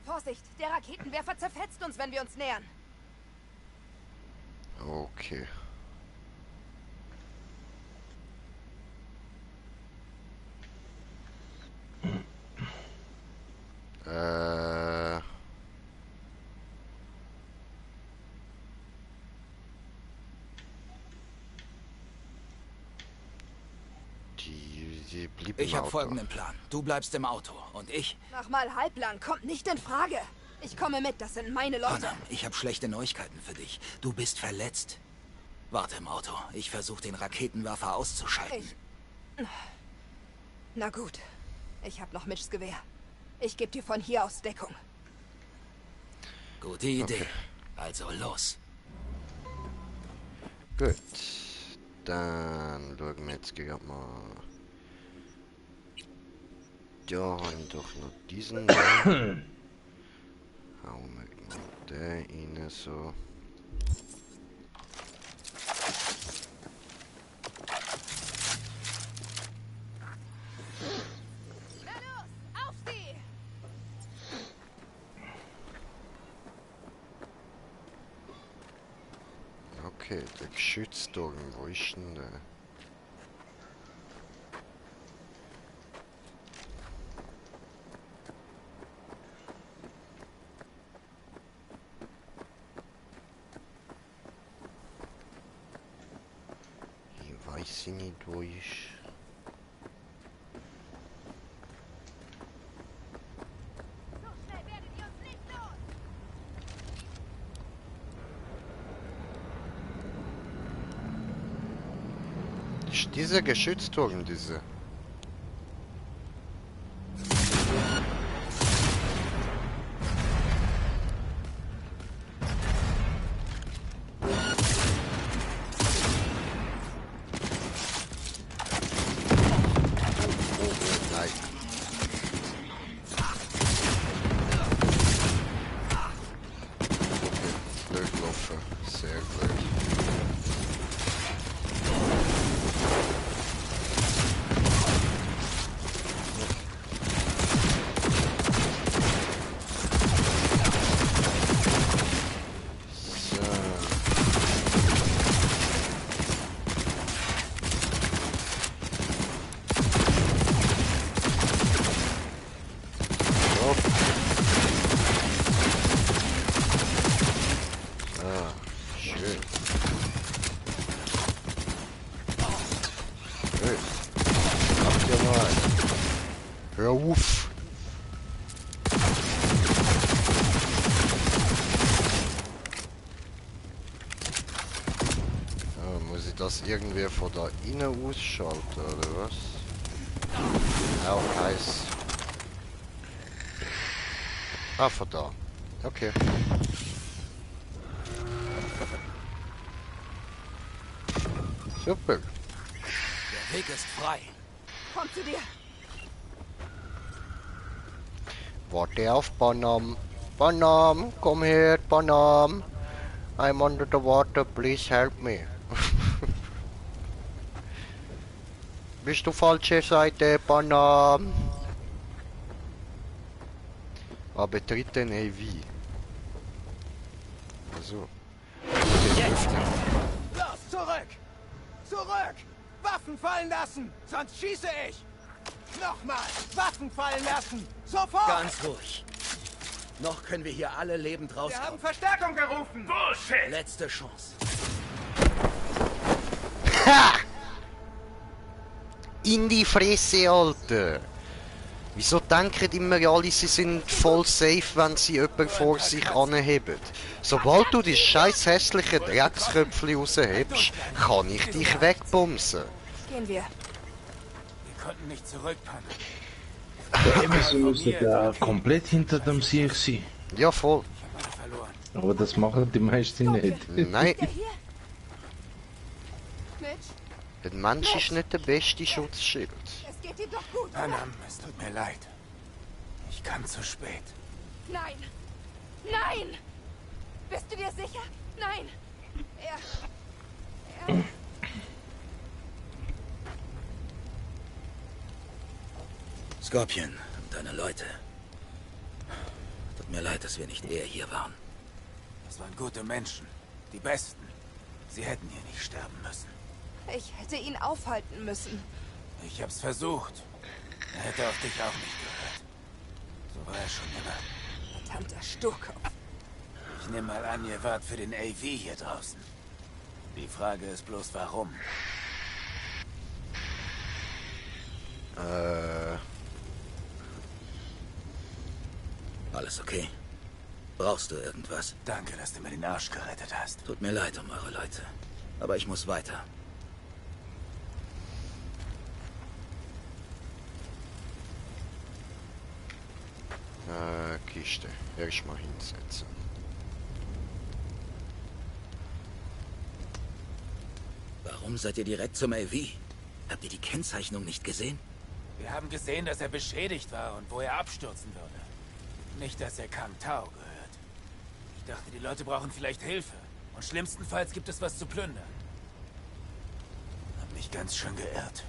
Vorsicht, der Raketenwerfer zerfetzt uns, wenn wir uns nähern. Okay. Ich habe folgenden Plan. Du bleibst im Auto und ich... Mach mal halblang, kommt nicht in Frage. Ich komme mit, das sind meine Leute. Panam, ich habe schlechte Neuigkeiten für dich. Du bist verletzt. Warte im Auto. Ich versuche den Raketenwerfer auszuschalten. Na gut. Ich habe noch Mitchs Gewehr. Ich gebe dir von hier aus Deckung. Gute Idee. Okay. Also los. Gut. Dann schauen wir jetzt gerade mal. Ja, haben doch noch diesen. Hauen wir den rein so. Na los, auf sie! Okay, der Geschützturm, wo ist denn der? Weiß ich nicht, wo ich... Ist dieser Geschützturm, diese... Hör auf! Ja, muss ich das irgendwie von da innen ausschalten, oder was? Auch heiß. Ah, von da. Okay. Super. Der Weg ist frei. Komm zu dir. Warte auf Bonham. Bonham, komm her, Bonham. I'm under the water, please help me. Bist du falsche Seite, Panam? Aber betritt den AV. Also. Jetzt! Los, zurück! Zurück! Waffen fallen lassen, sonst schieße ich! Nochmal! Waffen fallen lassen! Sofort! Ganz ruhig. Noch können wir hier alle lebend Wir rauskommen. haben Verstärkung gerufen! Bullshit! Letzte Chance. Ha! In die Fresse, Alter! Wieso denken immer alle, sie sind voll safe, wenn sie jemanden vor sich anheben? Sobald du die scheiß hässliche Drecksköpfchen raushebst, kann ich dich wegbumsen. Gehen wir. Wir konnten nicht zurückpannen. Sie müssen da komplett hinter dem Sieg sein. Ja, voll. Aber das machen die meisten nicht. Nein, Mitch, der Mensch ist nicht der beste Schutzschild. es geht ihm doch gut. Panam, es tut mir leid. Ich kam zu spät. Nein! Nein! Bist du dir sicher? Nein! Er... Scorpion und deine Leute. Tut mir leid, dass wir nicht eher hier waren. Das waren gute Menschen. Die Besten. Sie hätten hier nicht sterben müssen. Ich hätte ihn aufhalten müssen. Ich hab's versucht. Er hätte auf dich auch nicht gehört. So war er schon immer. Verdammter Sturkopf. Ich nehme mal an, ihr wart für den AV hier draußen. Die Frage ist bloß, warum? Alles okay? Brauchst du irgendwas? Danke, dass du mir den Arsch gerettet hast. Tut mir leid um eure Leute. Aber ich muss weiter. Kiste. Erstmal hinsetzen. Warum seid ihr direkt zum AV? Habt ihr die Kennzeichnung nicht gesehen? Wir haben gesehen, dass er beschädigt war und wo er abstürzen würde. Nicht, dass er Kang Tao gehört. Ich dachte, die Leute brauchen vielleicht Hilfe. Und schlimmstenfalls gibt es was zu plündern. Hab mich ganz schön geirrt.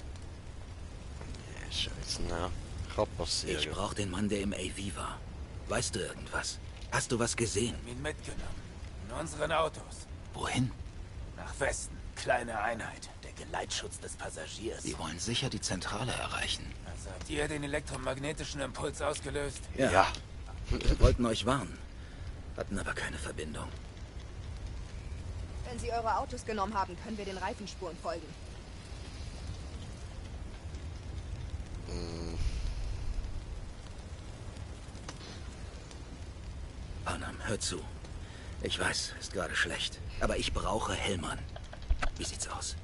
Ja, scheiße, na. Kann passieren. Ich brauche den Mann, der im AV war. Weißt du irgendwas? Hast du was gesehen? Wir haben ihn mitgenommen. In unseren Autos. Wohin? Nach Westen. Kleine Einheit. Der Geleitschutz des Passagiers. Die wollen sicher die Zentrale erreichen. Also habt ihr den elektromagnetischen Impuls ausgelöst? Ja. Wir wollten euch warnen. Hatten aber keine Verbindung. Wenn sie eure Autos genommen haben, können wir den Reifenspuren folgen. Panam, hör zu. Ich weiß, ist gerade schlecht. Aber ich brauche Hellmann. Wie sieht's aus?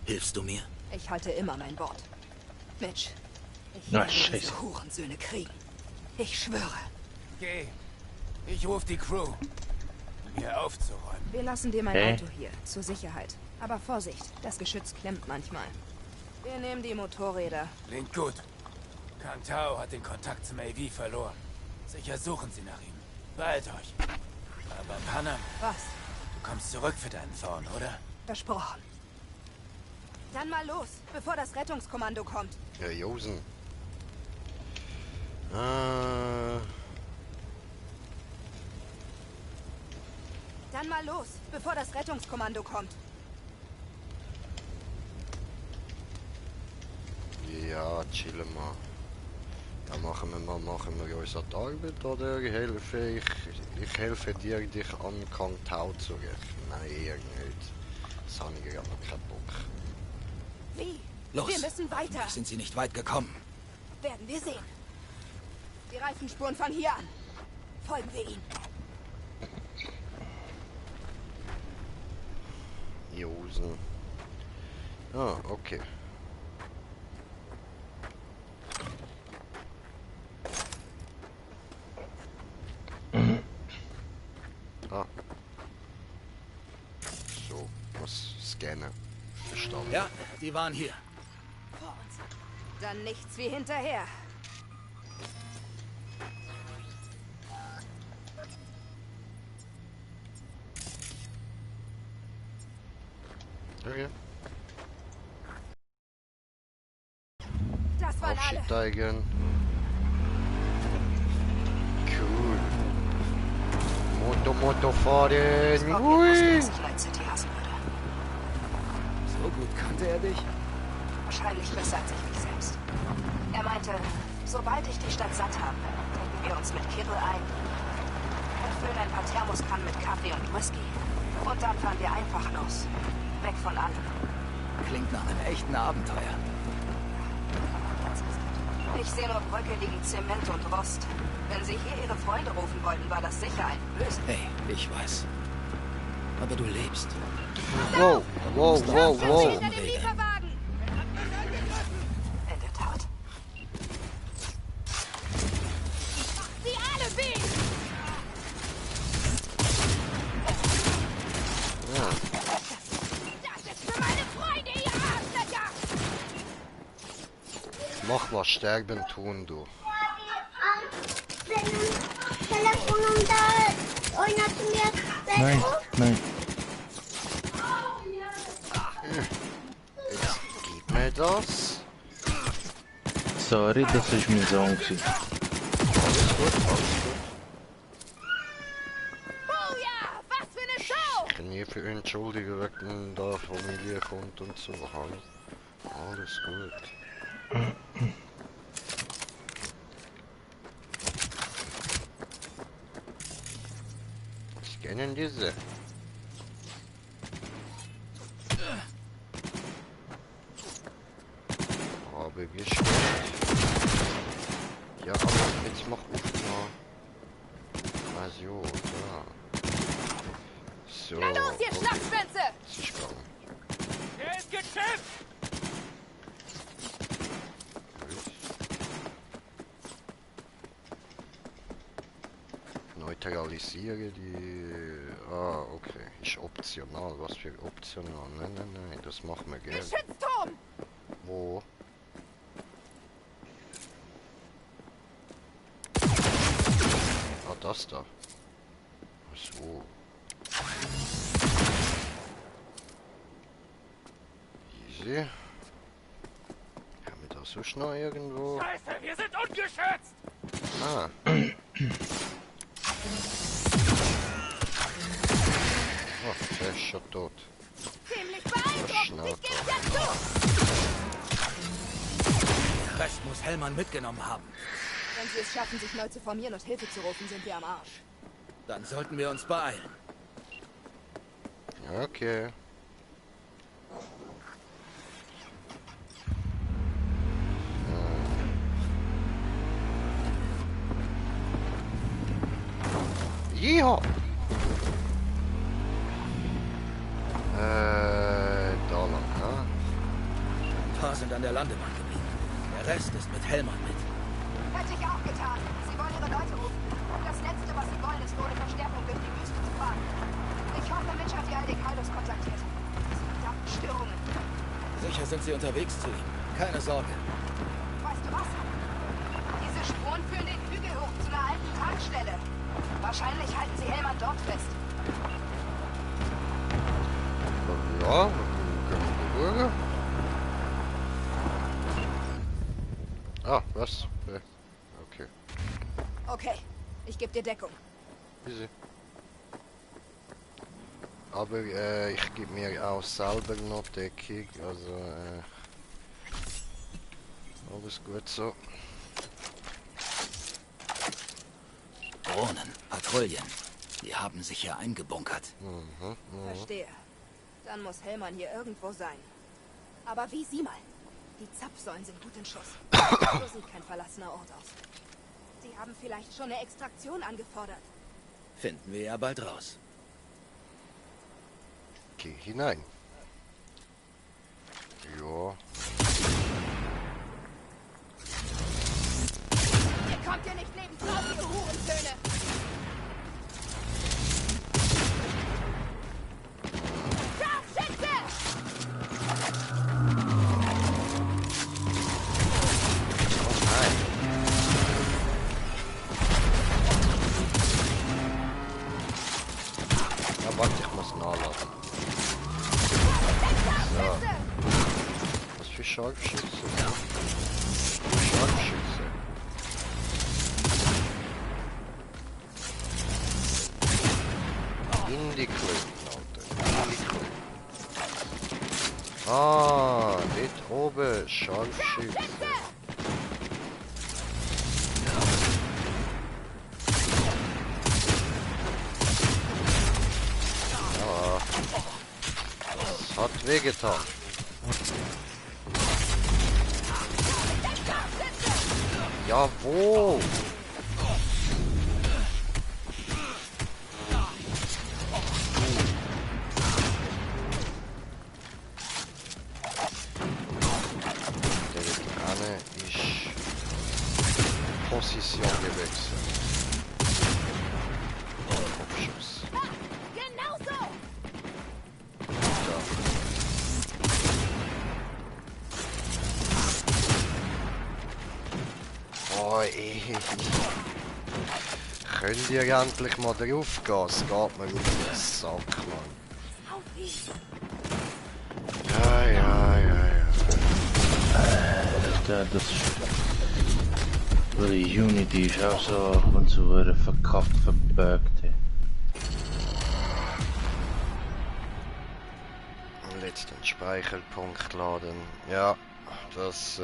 Hilfst du mir? Ich halte immer mein Wort. Mitch, ich Na, werde scheiße. diese Hurensöhne kriegen. Ich schwöre. Geh. Ich ruf die Crew, um hier aufzuräumen. Wir lassen dir mein Hä? Auto hier, zur Sicherheit. Aber Vorsicht, das Geschütz klemmt manchmal. Wir nehmen die Motorräder. Klingt gut. Kang Tao hat den Kontakt zum AV verloren. Sicher suchen sie nach ihm. Beeilt euch. Aber Panam, Was? du kommst zurück für deinen Thorn, oder? Versprochen. Dann mal los, bevor das Rettungskommando kommt. Ja, Josen. Dann mal los, bevor das Rettungskommando kommt. Ja, chillen mal. Dann machen wir uns an die Arbeit oder ich helfe dir, dich an Kang Tao zu rächen. Nein, eher nicht. Das habe ich aber keinen Bock. Wie? Los! Wir müssen weiter. Sind sie nicht weit gekommen? Werden wir sehen. Die Reifenspuren von hier an. Folgen wir ihnen. Josen. Ah, okay. Ah. So, muss scannen. Verstanden. Ja, die waren hier. Vor uns. Dann nichts wie hinterher. hier. Das waren alle. Aufsteigen. Cool. Motor fahren. Ui. So gut kannte er dich? Wahrscheinlich besser als ich mich selbst. Er meinte, sobald ich die Stadt satt habe, decken wir uns mit Kirill ein und füllen ein paar Thermoskannen mit Kaffee und Whisky. Und dann fahren wir einfach los. Weg von allem. Klingt nach einem echten Abenteuer. Ich sehe nur bröckeligen Zement und Rost. Wenn Sie hier Ihre Freunde rufen wollten, war das sicher ein böses. Hey, ich weiß. Aber du lebst. Wow, wow, wow, wow. Hinter dem Lieferwagen! In der Tat. Sie alle weh! Ja. Das ist für meine Freunde, ihr Arschlöcher! Mach was sterben tun, du. Nein, nein. Jetzt gib mir das. Sorry, das ist mein Sohn gewesen. Alles gut, alles gut. Oh ja, was für eine Show! Ich kann nie für entschuldigen, wenn da Familie kommt und so. Hallo. Alles gut. Kennen diese? Habe geschafft. Ja, aber jetzt mach ich mal. Also, da. So. Na los, ihr Schlappschwänze! Das ist gegangen. Er ist geschifft! Neutralisiere die... Ah, okay. Ist optional. Was für optional? Nein, nein, nein. Das machen wir gerne. Geschützturm! Wo? Ah, das da. So. Easy. Haben wir da so schnell irgendwo? Scheiße, wir sind ungeschützt! Ah. Oh, der ist schon tot. Ziemlich beeindruckend, wie geht's jetzt zu? Der Rest muss Hellmann mitgenommen haben. Wenn sie es schaffen, sich neu zu formieren und Hilfe zu rufen, sind wir am Arsch. Dann sollten wir uns beeilen. Okay. Yeehaw! Da lang, ne? Ein paar sind an der Landebahn geblieben. Der Rest ist mit Hellmann mit. Hätte ich auch getan. Sie wollen ihre Leute rufen. Das Letzte, was sie wollen, ist ohne Verstärkung durch die Wüste zu fahren. Ich hoffe, Mitch hat die Aldecaldos kontaktiert. Diese verdammten Störungen. Sicher sind sie unterwegs zu ihm. Keine Sorge. Weißt du was? Diese Spuren führen den Hügel hoch zu einer alten Tankstelle. Wahrscheinlich halten sie Hellmann dort fest. Ja, können wir. Ah, was? Okay. Okay, ich gebe dir Deckung. Easy. Aber ich gebe mir auch selber noch Deckung, also alles gut so. Drohnen, Patrouillen. Die haben sich hier eingebunkert. Verstehe. Dann muss Hellmann hier irgendwo sein. Aber wie, sieh mal. Die Zapfsäulen sind gut in Schuss. So sieht kein verlassener Ort aus. Sie haben vielleicht schon eine Extraktion angefordert. Finden wir ja bald raus. Geh hinein. Ja. Ihr kommt hier nicht lebend raus, ihr Hurensöhne! Scharfschütze! Oh nein. Ja, warte, ich muss nachladen. Scharfschütze. Ja. Das hat wehgetan. Jawohl! Position gewechselt. Kopfschuss. Genau so! Oh, ey. Könnt ihr endlich mal drauf gehen? Es geht mir auf den Sack, Mann. Ja. Das die Unity ist auch so ab und zu verkackt, verbuggt. Letzten Speicherpunkt laden. Ja, das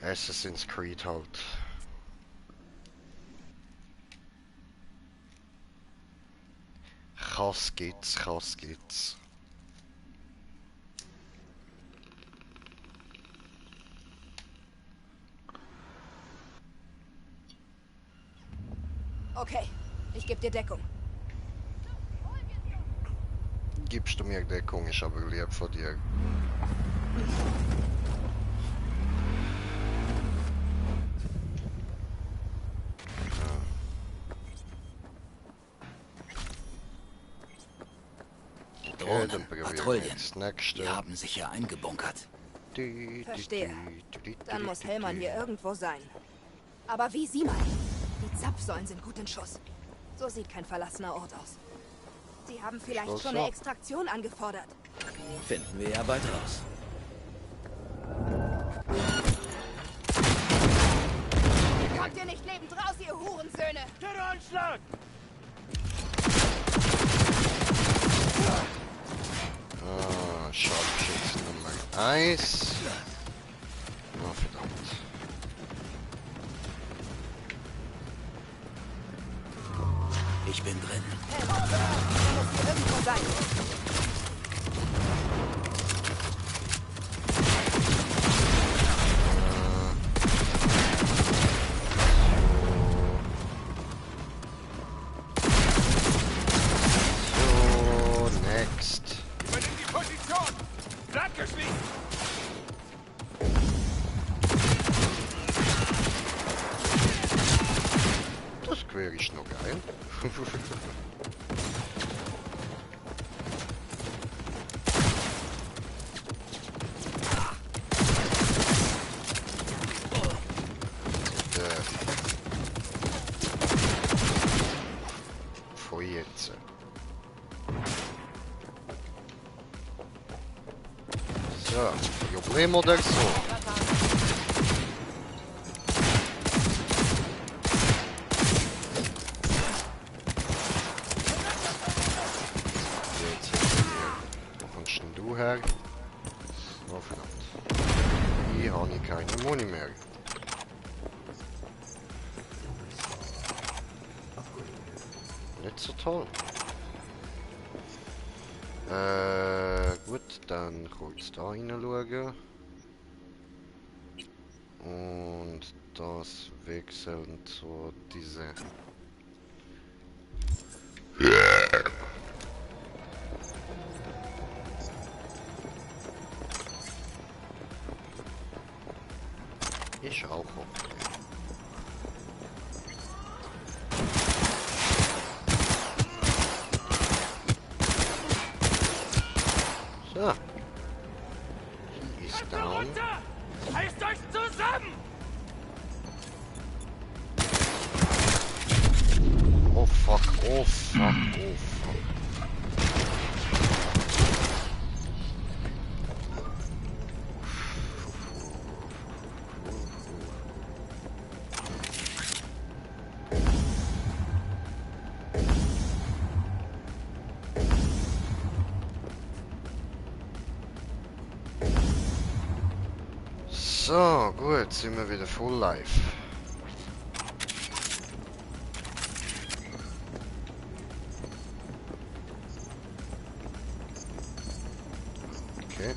Assassin's Creed halt. Kass gibt's. Okay, ich gebe dir Deckung. Gibst du mir Deckung, ist aber lieb von dir. Drohnen, Patrouillen. Die haben sich hier eingebunkert. Verstehe. Dann muss Hellmann hier irgendwo sein. Aber wie, sieh mal. Die Zapfsäulen sind gut in Schuss. So sieht kein verlassener Ort aus. Sie haben vielleicht schon eine Extraktion angefordert. Finden wir ja bald raus. Kommt ihr nicht lebend raus, ihr Hurensöhne! Terroranschlag! Scharfschütze Nummer 1. Oh, verdammt. Ich bin drin. Hey, muss hier irgendwo sein. So, next. Übernimm die Position! Flanke schließen! Das Quer ist noch geil. Von jetzt. So, Problem oder so. Her. Oh, verdammt. Hier habe ich keine Muni mehr. Nicht so toll. Gut, dann kurz da hineinschauen. Und das wechseln zu diese. Ist auch okay. So. He ist down. Heißt euch zusammen! Oh fuck, oh fuck, oh fuck. So, gut, sind wir wieder full live. Okay.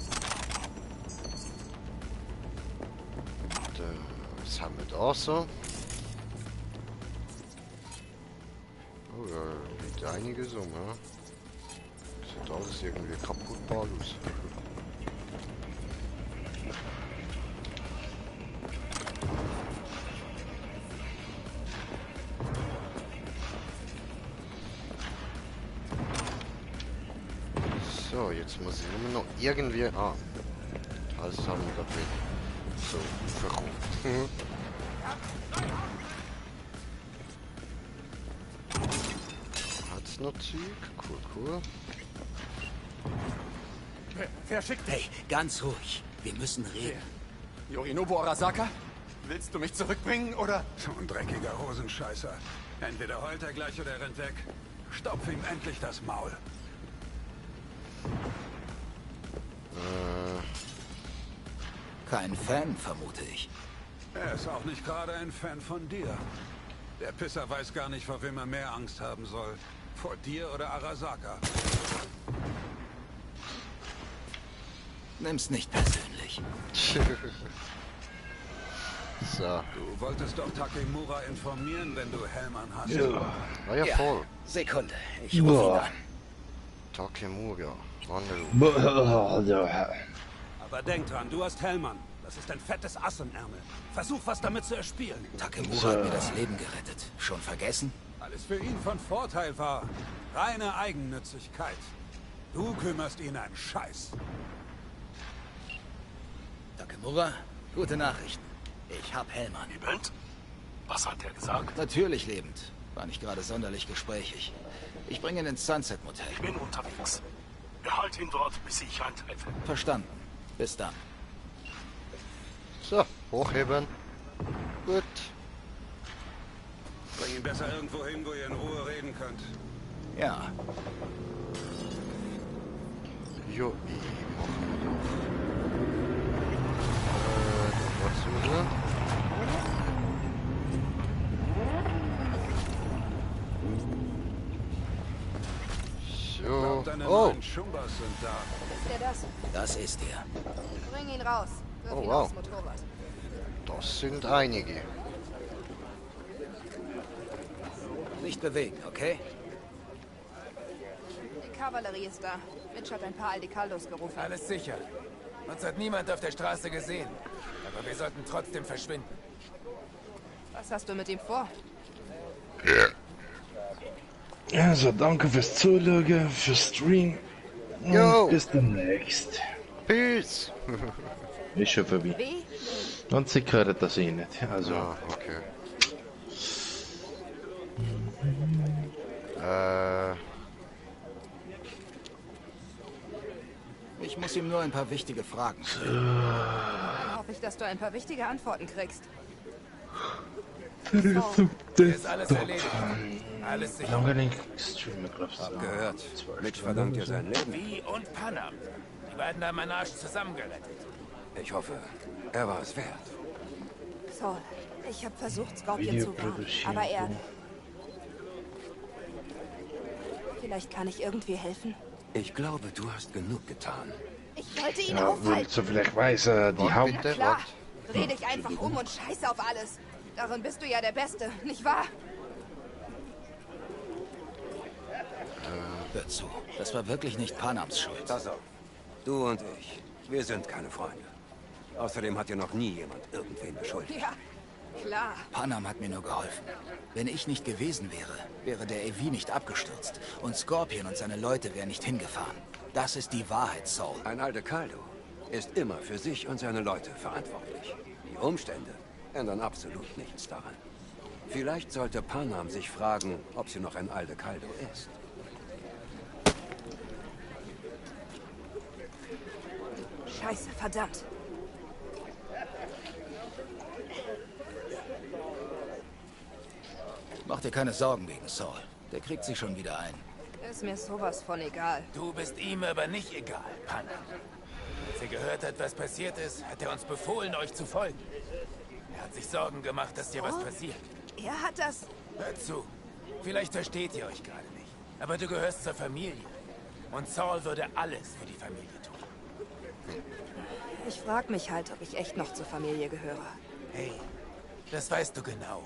Was haben wir da so? Oh, da liegt einiges um, ja. Sieht alles irgendwie kaputtbar aus. So, jetzt muss ich nur noch irgendwie... Ah. Also haben wir da drin. So, verkommt. Hat's noch Zeug? Cool. Wer schickt? Hey, ganz ruhig. Wir müssen reden. Yorinobu Arasaka? Willst du mich zurückbringen, oder? So ein dreckiger Hosenscheißer. Entweder heult er gleich oder er rennt weg. Stopf ihm endlich das Maul. Kein Fan, vermute ich. Er ist auch nicht gerade ein Fan von dir. Der Pisser weiß gar nicht, vor wem er mehr Angst haben soll. Vor dir oder Arasaka. Nimm's nicht persönlich. So. Du wolltest doch Takemura informieren, wenn du Hellmann hast. Ja, war ja voll. Sekunde, ich rufe ihn an. Takemura. Aber denk dran, du hast Hellmann. Das ist ein fettes Ass im Ärmel. Versuch, was damit zu erspielen. Takemura hat mir das Leben gerettet. Schon vergessen? Alles für ihn von Vorteil war. Reine Eigennützigkeit. Du kümmerst ihn einen Scheiß. Takemura, gute Nachrichten. Ich hab Hellmann. Lebend? Was hat er gesagt? Natürlich lebend. War nicht gerade sonderlich gesprächig. Ich bringe ihn ins Sunset Motel. Ich bin unterwegs. Behalte ihn dort, bis ich eintreffe. Verstanden. Bis dann. So, hochheben. Gut. Bring ihn besser irgendwo hin, wo ihr in Ruhe reden könnt. Ja. Jo, was sind wir? So. Deine Oh. neuen Schumbas sind da. Ist der das? Das ist er. Bring ihn raus. Wirf Oh, ihn wow. aufs Motorrad. Das sind einige. Nicht bewegen, okay? Die Kavallerie ist da. Mitch hat ein paar Aldecaldos gerufen. Alles sicher. Uns hat niemand auf der Straße gesehen. Aber wir sollten trotzdem verschwinden. Was hast du mit ihm vor? Also, danke fürs Zuschauen, fürs Stream. Jo. Bis demnächst. Peace. Ist schon vorbei. Wie? Und sie hören das eh nicht. Also. Ah, okay. Ich muss ihm nur ein paar wichtige Fragen stellen. Dann hoffe ich, dass du ein paar wichtige Antworten kriegst. Hier ist alles erledigt. Alles sicher. Lange Streamer, glaubst du? Gehört. Mitch verdankt dir sein Leben. Wie und Panam. Die beiden haben meinen Arsch zusammengerettet. Ich hoffe, er war es wert. Saul, ich habe versucht, Scorpion zu warnen, aber er... Vielleicht kann ich irgendwie helfen? Ich glaube, du hast genug getan. Ich wollte ihn Ja, aufhalten. willst du vielleicht weiß, die Haut... Na klar, dreh dich einfach um und scheiß auf alles. Darin bist du ja der Beste, nicht wahr? Hör zu, das war wirklich nicht Panams Schuld. Pass auf. Du und ich, wir sind keine Freunde. Außerdem hat ja noch nie jemand irgendwen beschuldigt. Ja, klar. Panam hat mir nur geholfen. Wenn ich nicht gewesen wäre, wäre der AV nicht abgestürzt. Und Scorpion und seine Leute wären nicht hingefahren. Das ist die Wahrheit, Saul. Ein Aldecaldo ist immer für sich und seine Leute verantwortlich. Die Umstände ändern absolut nichts daran. Vielleicht sollte Panam sich fragen, ob sie noch ein Aldecaldo ist. Scheiße, verdammt. Mach dir keine Sorgen wegen Saul. Der kriegt sich schon wieder ein. Ist mir sowas von egal. Du bist ihm aber nicht egal, Panam. Als er gehört hat, was passiert ist, hat er uns befohlen, euch zu folgen. Er hat sich Sorgen gemacht, dass dir was passiert. Er hat das... Hör zu. Vielleicht versteht ihr euch gerade nicht. Aber du gehörst zur Familie. Und Saul würde alles für die Familie tun. Ich frag mich halt, ob ich echt noch zur Familie gehöre. Hey, das weißt du genau.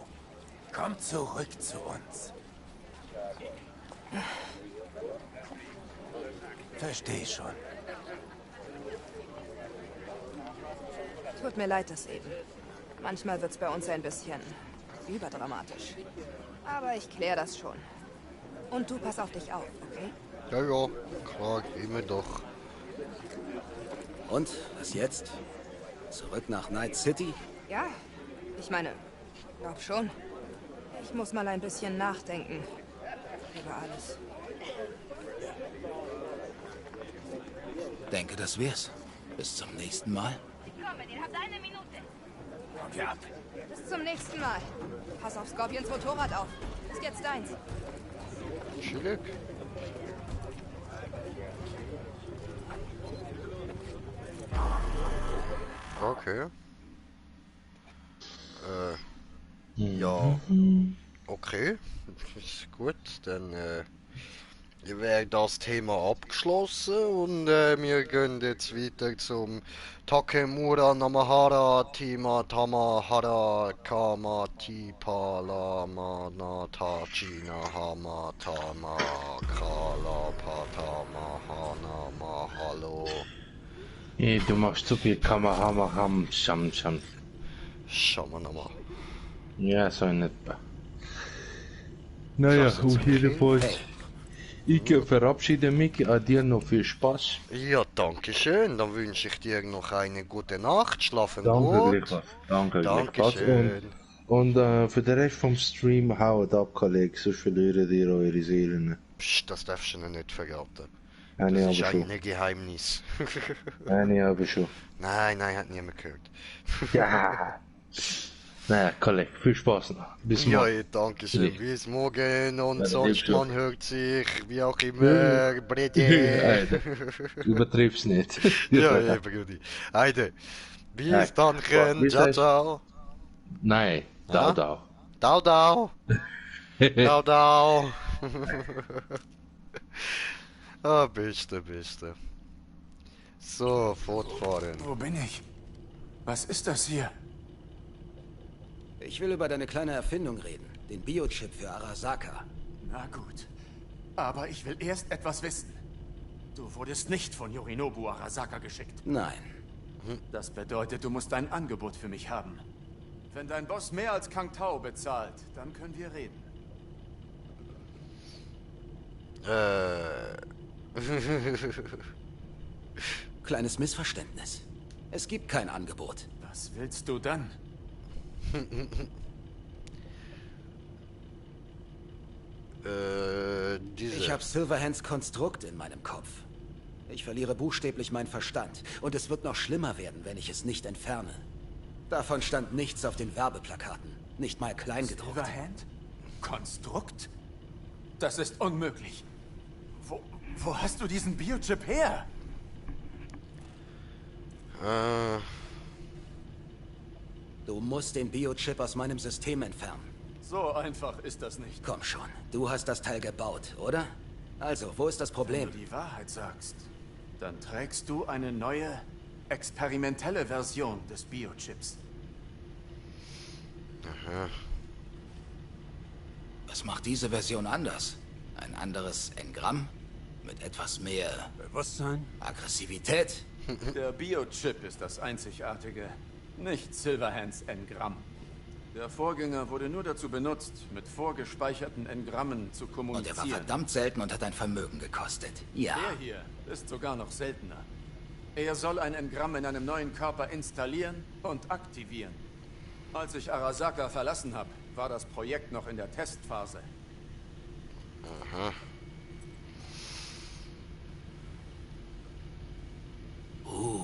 Komm zurück zu uns. Versteh schon. Tut mir leid, das eben. Manchmal wird's bei uns ein bisschen überdramatisch. Aber ich klär das schon. Und du pass auf dich auf, okay? Ja, ja, klar, immer doch. Und, was jetzt? Zurück nach Night City? Ja, ich meine, glaub schon. Ich muss mal ein bisschen nachdenken. Über alles. Denke, das wär's. Bis zum nächsten Mal. Ihr habt eine Minute. Kommt wir ab. Bis zum nächsten Mal. Pass auf Scorpions Motorrad auf. Ist jetzt deins. Chillig. Okay. Ja. Okay. Ist gut. Dann wäre das Thema abgeschlossen und wir gehen jetzt weiter zum Takemura Namahara Tima Tamahara Kama Tipa Lama Tachina Hama Tama Kala Patama Hana Mahalo. Hey, du machst zu viel Kamahama Sham. Shamanama. Ja, so in etwa. Naja, auf jeden Fall. Ich verabschiede mich, dir noch viel Spaß. Ja, danke schön. Dann wünsche ich dir noch eine gute Nacht. Schlafen Danke gut. gleichfalls. Danke Dankeschön. Und für den Rest vom Stream haut ab, Kollege, sonst verlieren ihr eure Seelen. Psst, das darfst du ihnen nicht verraten. Das ist ein Geheimnis. Eine aber schon. Nein, hat niemand gehört. Ja. Naja, Kollege, viel Spaß noch. Bis morgen. Ja, danke schön. Bis morgen und Ja, sonst man hört sich, wie auch immer, Brede. Übertrieb's nicht. Ja, eben, Brudi. Heide. Bis dann, ciao, ciao. Nein, Ja? Dau. Dau. Ah, beste. So, fortfahren. Wo bin ich? Was ist das hier? Ich will über deine kleine Erfindung reden. Den Biochip für Arasaka. Na gut. Aber ich will erst etwas wissen. Du wurdest nicht von Yorinobu Arasaka geschickt. Nein. Das bedeutet, du musst ein Angebot für mich haben. Wenn dein Boss mehr als Kang Tao bezahlt, dann können wir reden. Kleines Missverständnis. Es gibt kein Angebot. Was willst du dann? Ich habe Silverhands Konstrukt in meinem Kopf. Ich verliere buchstäblich meinen Verstand. Und es wird noch schlimmer werden, wenn ich es nicht entferne. Davon stand nichts auf den Werbeplakaten. Nicht mal kleingedruckt. Silverhand? Konstrukt? Das ist unmöglich. Wo hast du diesen Biochip her? Du musst den Biochip aus meinem System entfernen. So einfach ist das nicht. Komm schon, du hast das Teil gebaut, oder? Also, wo ist das Problem? Wenn du die Wahrheit sagst, dann trägst du eine neue, experimentelle Version des Biochips. Aha. Was macht diese Version anders? Ein anderes Engramm? Mit etwas mehr Bewusstsein? Aggressivität? Der Biochip ist das Einzigartige, nicht Silverhands Engramm. Der Vorgänger wurde nur dazu benutzt, mit vorgespeicherten Engrammen zu kommunizieren. Und er war verdammt selten und hat ein Vermögen gekostet. Ja. Der hier ist sogar noch seltener. Er soll ein Engramm in einem neuen Körper installieren und aktivieren. Als ich Arasaka verlassen habe, war das Projekt noch in der Testphase. Aha.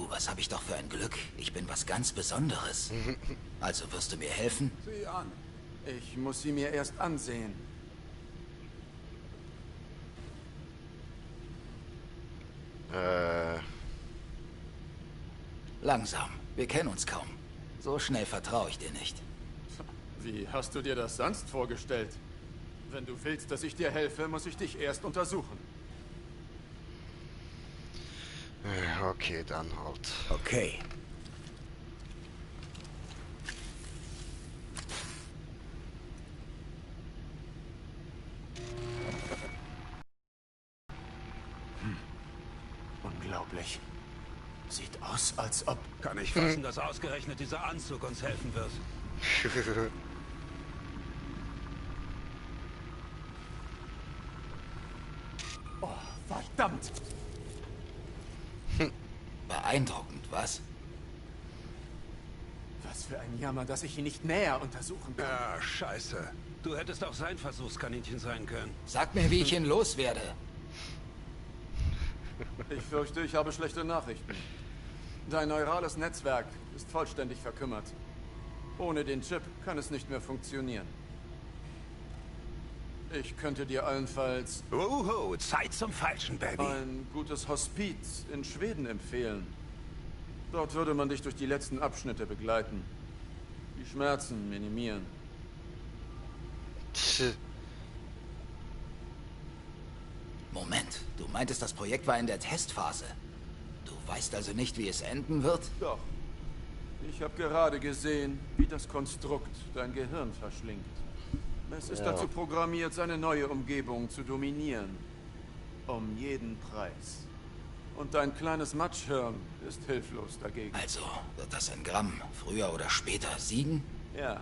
Was habe ich doch für ein Glück. Ich bin was ganz Besonderes. Also wirst du mir helfen? Sieh an. Ich muss sie mir erst ansehen. Langsam. Wir kennen uns kaum. So schnell vertraue ich dir nicht. Wie hast du dir das sonst vorgestellt? Wenn du willst, dass ich dir helfe, muss ich dich erst untersuchen. Okay, dann halt. Okay. Unglaublich. Sieht aus, als ob... Kann ich fassen, dass ausgerechnet dieser Anzug uns helfen wird. Oh, verdammt! Beeindruckend, was? Was für ein Jammer, dass ich ihn nicht näher untersuchen kann. Ja, scheiße. Du hättest auch sein Versuchskaninchen sein können. Sag mir, wie ich ihn loswerde. Ich fürchte, ich habe schlechte Nachrichten. Dein neurales Netzwerk ist vollständig verkümmert. Ohne den Chip kann es nicht mehr funktionieren. Ich könnte dir allenfalls... Zeit zum Falschen, Baby. ...ein gutes Hospiz in Schweden empfehlen. Dort würde man dich durch die letzten Abschnitte begleiten. Die Schmerzen minimieren. Moment, du meintest, das Projekt war in der Testphase. Du weißt also nicht, wie es enden wird? Doch. Ich habe gerade gesehen, wie das Konstrukt dein Gehirn verschlingt. Es ist dazu programmiert, seine neue Umgebung zu dominieren. Um jeden Preis. Und dein kleines Matschhirn ist hilflos dagegen. Also, wird das Engramm früher oder später siegen? Ja.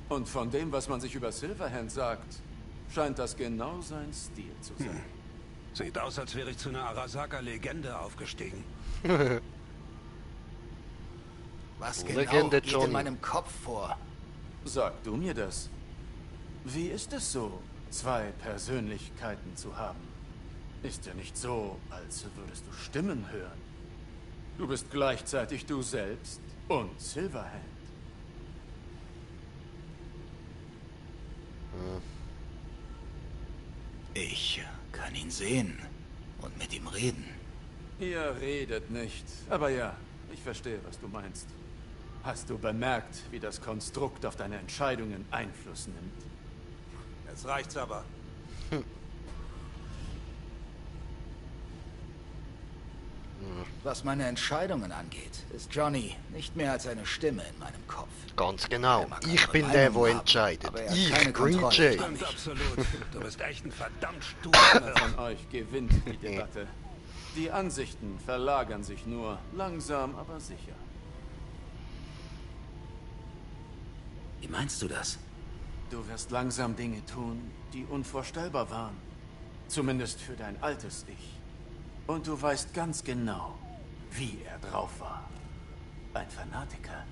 Und von dem, was man sich über Silverhand sagt, scheint das genau sein Stil zu sein. Sieht aus, als wäre ich zu einer Arasaka-Legende aufgestiegen. Was genau geht in meinem Kopf vor? Sag du mir das. Wie ist es so, zwei Persönlichkeiten zu haben? Ist ja nicht so, als würdest du Stimmen hören. Du bist gleichzeitig du selbst und Silverhand. Ich kann ihn sehen und mit ihm reden. Ihr redet nicht, aber ja, ich verstehe, was du meinst. Hast du bemerkt, wie das Konstrukt auf deine Entscheidungen Einfluss nimmt? Jetzt reicht's aber. Was meine Entscheidungen angeht, ist Johnny nicht mehr als eine Stimme in meinem Kopf. Ganz genau. Ich bin der, der entscheidet. Ich, Green Jay. Stimmt absolut. Du bist echt ein verdammt sturer. Von euch gewinnt die Debatte. Die Ansichten verlagern sich nur, langsam aber sicher. Wie meinst du das? Du wirst langsam Dinge tun, die unvorstellbar waren. Zumindest für dein altes Ich. Und du weißt ganz genau, wie er drauf war. Ein Fanatiker.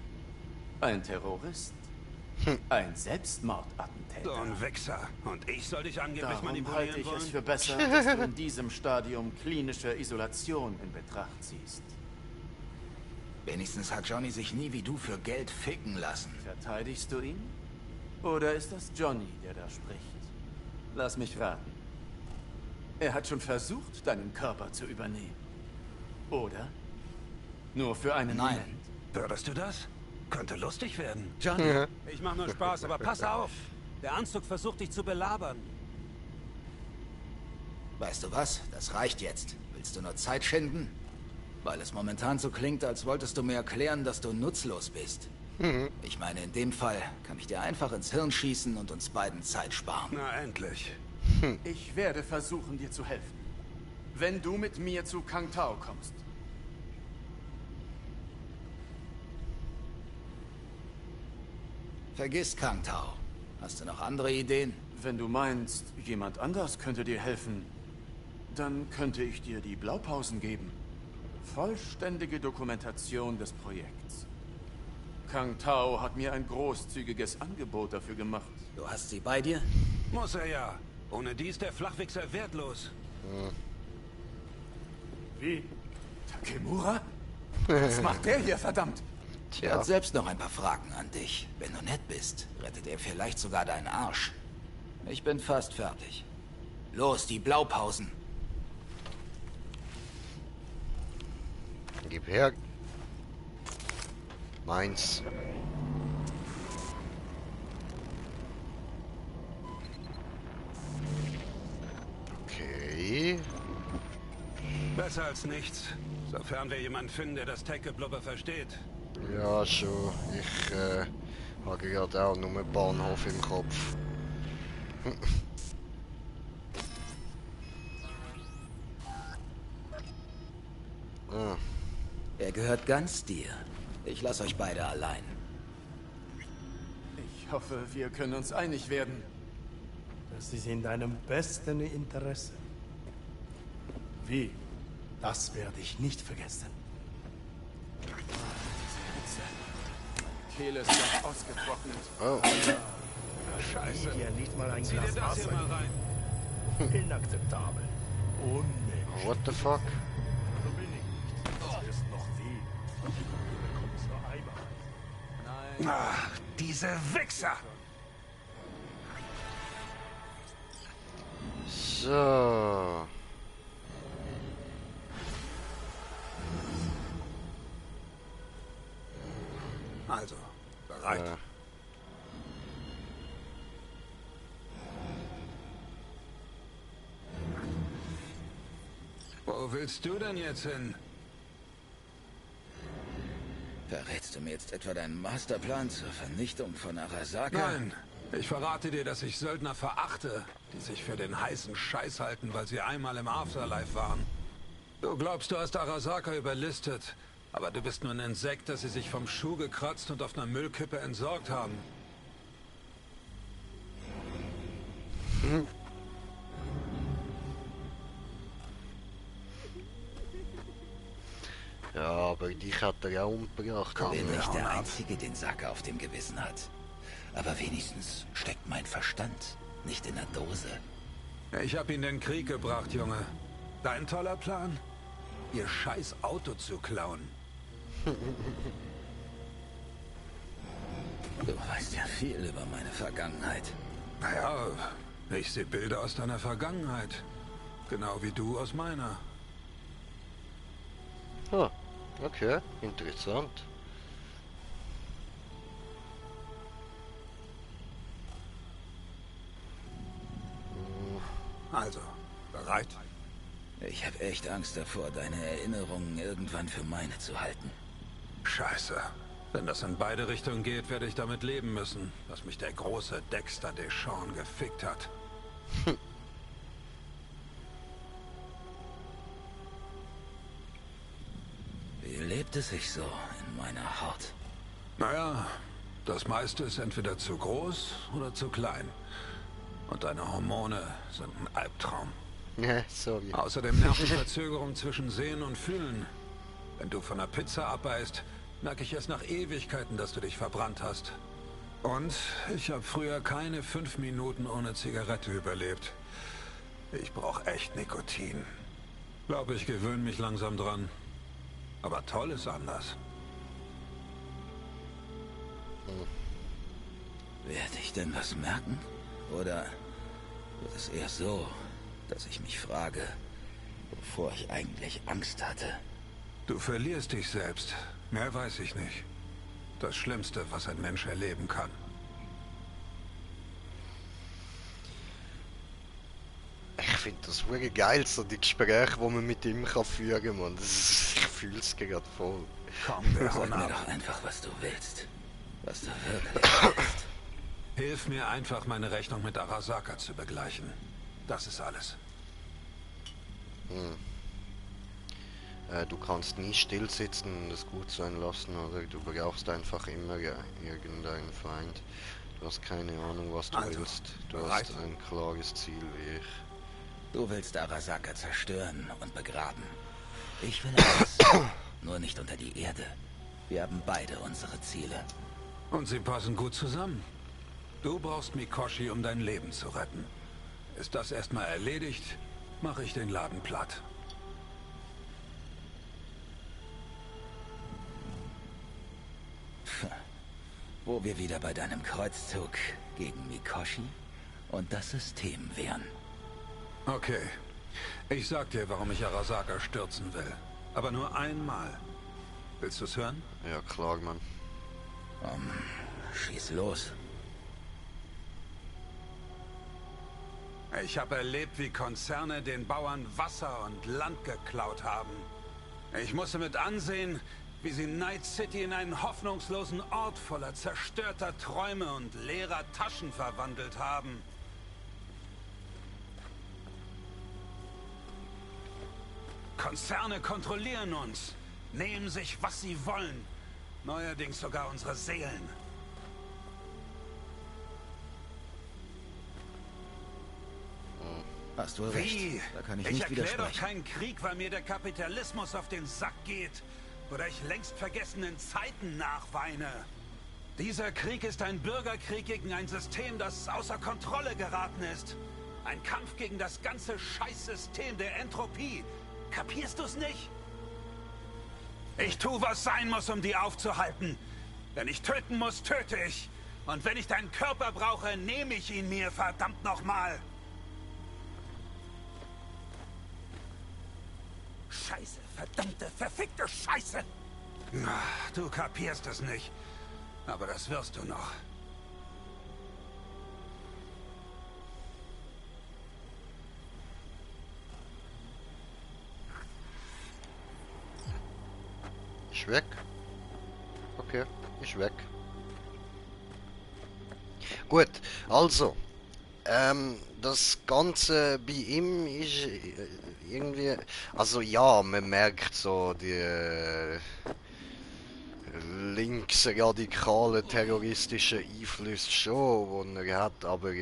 Ein Terrorist. Ein Selbstmordattentäter. So ein Wichser. Und ich soll dich angeblich Darum manipulieren halte ich wollen? es für besser, dass du in diesem Stadium klinische Isolation in Betracht ziehst. Wenigstens hat Johnny sich nie wie du für Geld ficken lassen. Verteidigst du ihn? Oder ist das Johnny, der da spricht? Lass mich raten. Er hat schon versucht, deinen Körper zu übernehmen. Oder? Nur für einen Moment. Würdest du das? Könnte lustig werden. Johnny, ich mach nur Spaß, aber pass auf. Der Anzug versucht dich zu belabern. Weißt du was? Das reicht jetzt. Willst du nur Zeit schinden? Weil es momentan so klingt, als wolltest du mir erklären, dass du nutzlos bist. Ich meine, in dem Fall kann ich dir einfach ins Hirn schießen und uns beiden Zeit sparen. Na, endlich. Ich werde versuchen, dir zu helfen. Wenn du mit mir zu Kang Tao kommst. Vergiss Kang Tao. Hast du noch andere Ideen? Wenn du meinst, jemand anders könnte dir helfen, dann könnte ich dir die Blaupausen geben. Vollständige Dokumentation des Projekts. Kang Tao hat mir ein großzügiges Angebot dafür gemacht. Du hast sie bei dir? Muss er ja. Ohne die ist der Flachwichser wertlos. Wie? Takemura? Was macht der hier, verdammt? Er hat selbst noch ein paar Fragen an dich. Wenn du nett bist, rettet er vielleicht sogar deinen Arsch. Ich bin fast fertig. Los, die Gib her. Meins. Okay. Besser als nichts. Sofern wir jemanden finden, der das Tech-Geblubber versteht. Ja, schon. Ich habe gerade auch nur einen Bahnhof im Kopf. Ah. Er gehört ganz dir. Ich lasse euch beide allein. Ich hoffe, wir können uns einig werden. Das ist in deinem besten Interesse. Wie? Das werde ich nicht vergessen. Diese Hitze. Kehle ist ganz ausgetrocknet. Oh. Scheiße. Hier nicht mal ein Zieh dir Glas das hier Wasser. mal rein. Inakzeptabel. Unmenschlich. What the fuck? So bin ich nicht. Das wirst noch sehen. Du bekommst nur einmal. Nein. Ach, diese Wichser! So. Also, bereit. Wo willst du denn jetzt hin? Verrätst du mir jetzt etwa deinen Masterplan zur Vernichtung von Arasaka? Nein, ich verrate dir, dass ich Söldner verachte, die sich für den heißen Scheiß halten, weil sie einmal im Afterlife waren. Du glaubst, du hast Arasaka überlistet, aber du bist nur ein Insekt, das sie sich vom Schuh gekratzt und auf einer Müllkippe entsorgt haben. Ja, aber dich hat er ja umgebracht. Ich bin nicht der Einzige, den Saka auf dem Gewissen hat. Aber wenigstens steckt mein Verstand nicht in der Dose. Ich hab ihn in den Krieg gebracht, Junge. Dein toller Plan? Ihr scheiß Auto zu klauen. Du weißt ja viel über meine Vergangenheit. Naja, ich sehe Bilder aus deiner Vergangenheit. Genau wie du aus meiner. Ah, okay, interessant. Also, bereit? Ich habe echt Angst davor, deine Erinnerungen irgendwann für meine zu halten. Scheiße. Wenn das in beide Richtungen geht, werde ich damit leben müssen, dass mich der große Dexter Deshawn gefickt hat. Wie lebt es sich so in meiner Haut? Naja, das meiste ist entweder zu groß oder zu klein. Und deine Hormone sind ein Albtraum. Ja, sorry. Außerdem Nervenverzögerung zwischen Sehen und Fühlen. Wenn du von der Pizza abbeißt, merke ich erst nach Ewigkeiten, dass du dich verbrannt hast. Und ich habe früher keine 5 Minuten ohne Zigarette überlebt. Ich brauche echt Nikotin. Glaube, ich gewöhne mich langsam dran. Aber toll ist anders. Werde ich denn was merken? Oder wird es eher so, dass ich mich frage, wovor ich eigentlich Angst hatte? Du verlierst dich selbst. Mehr weiß ich nicht. Das Schlimmste, was ein Mensch erleben kann. Ich finde das wirklich geil, so die Gespräche, die man mit ihm kann führen kann, man. Ich fühle es gerade voll. Komm, sag mir doch einfach, was du willst. Was du wirklich willst. Hilf mir einfach, meine Rechnung mit Arasaka zu begleichen. Das ist alles. Du kannst nie still sitzen und es gut sein lassen, oder? Du brauchst einfach immer irgendeinen Feind. Du hast keine Ahnung, was du willst. Du hast ein klares Ziel wie ich. Du willst Arasaka zerstören und begraben. Ich will alles. Nur nicht unter die Erde. Wir haben beide unsere Ziele. Und sie passen gut zusammen. Du brauchst Mikoshi, um dein Leben zu retten. Ist das erstmal erledigt, mache ich den Laden platt. Wo wir wieder bei deinem Kreuzzug gegen Mikoshi und das System wären. Okay. Ich sag dir, warum ich Arasaka stürzen will. Aber nur einmal. Willst du es hören? Ja, klar, Mann. Schieß los. Ich habe erlebt, wie Konzerne den Bauern Wasser und Land geklaut haben. Ich musste mit ansehen, wie sie Night City in einen hoffnungslosen Ort voller zerstörter Träume und leerer Taschen verwandelt haben. Konzerne kontrollieren uns, nehmen sich, was sie wollen, neuerdings sogar unsere Seelen. Hast du recht. Wie? Da kann ich Ich nicht erkläre doch widersprechen. keinen Krieg, weil mir der Kapitalismus auf den Sack geht oder ich längst vergessenen Zeiten nachweine. Dieser Krieg ist ein Bürgerkrieg gegen ein System, das außer Kontrolle geraten ist. Ein Kampf gegen das ganze Scheißsystem der Entropie. Kapierst du's nicht? Ich tue, was sein muss, um die aufzuhalten. Wenn ich töten muss, töte ich. Und wenn ich deinen Körper brauche, nehme ich ihn mir, verdammt nochmal. Scheiße, verdammte, verfickte Scheiße! Du kapierst es nicht. Aber das wirst du noch. Ich weg. Okay, ich weg. Gut, also. Das Ganze bei ihm ist irgendwie... Also ja, man merkt so die linksradikale terroristische Einflüsse schon, die er hat, aber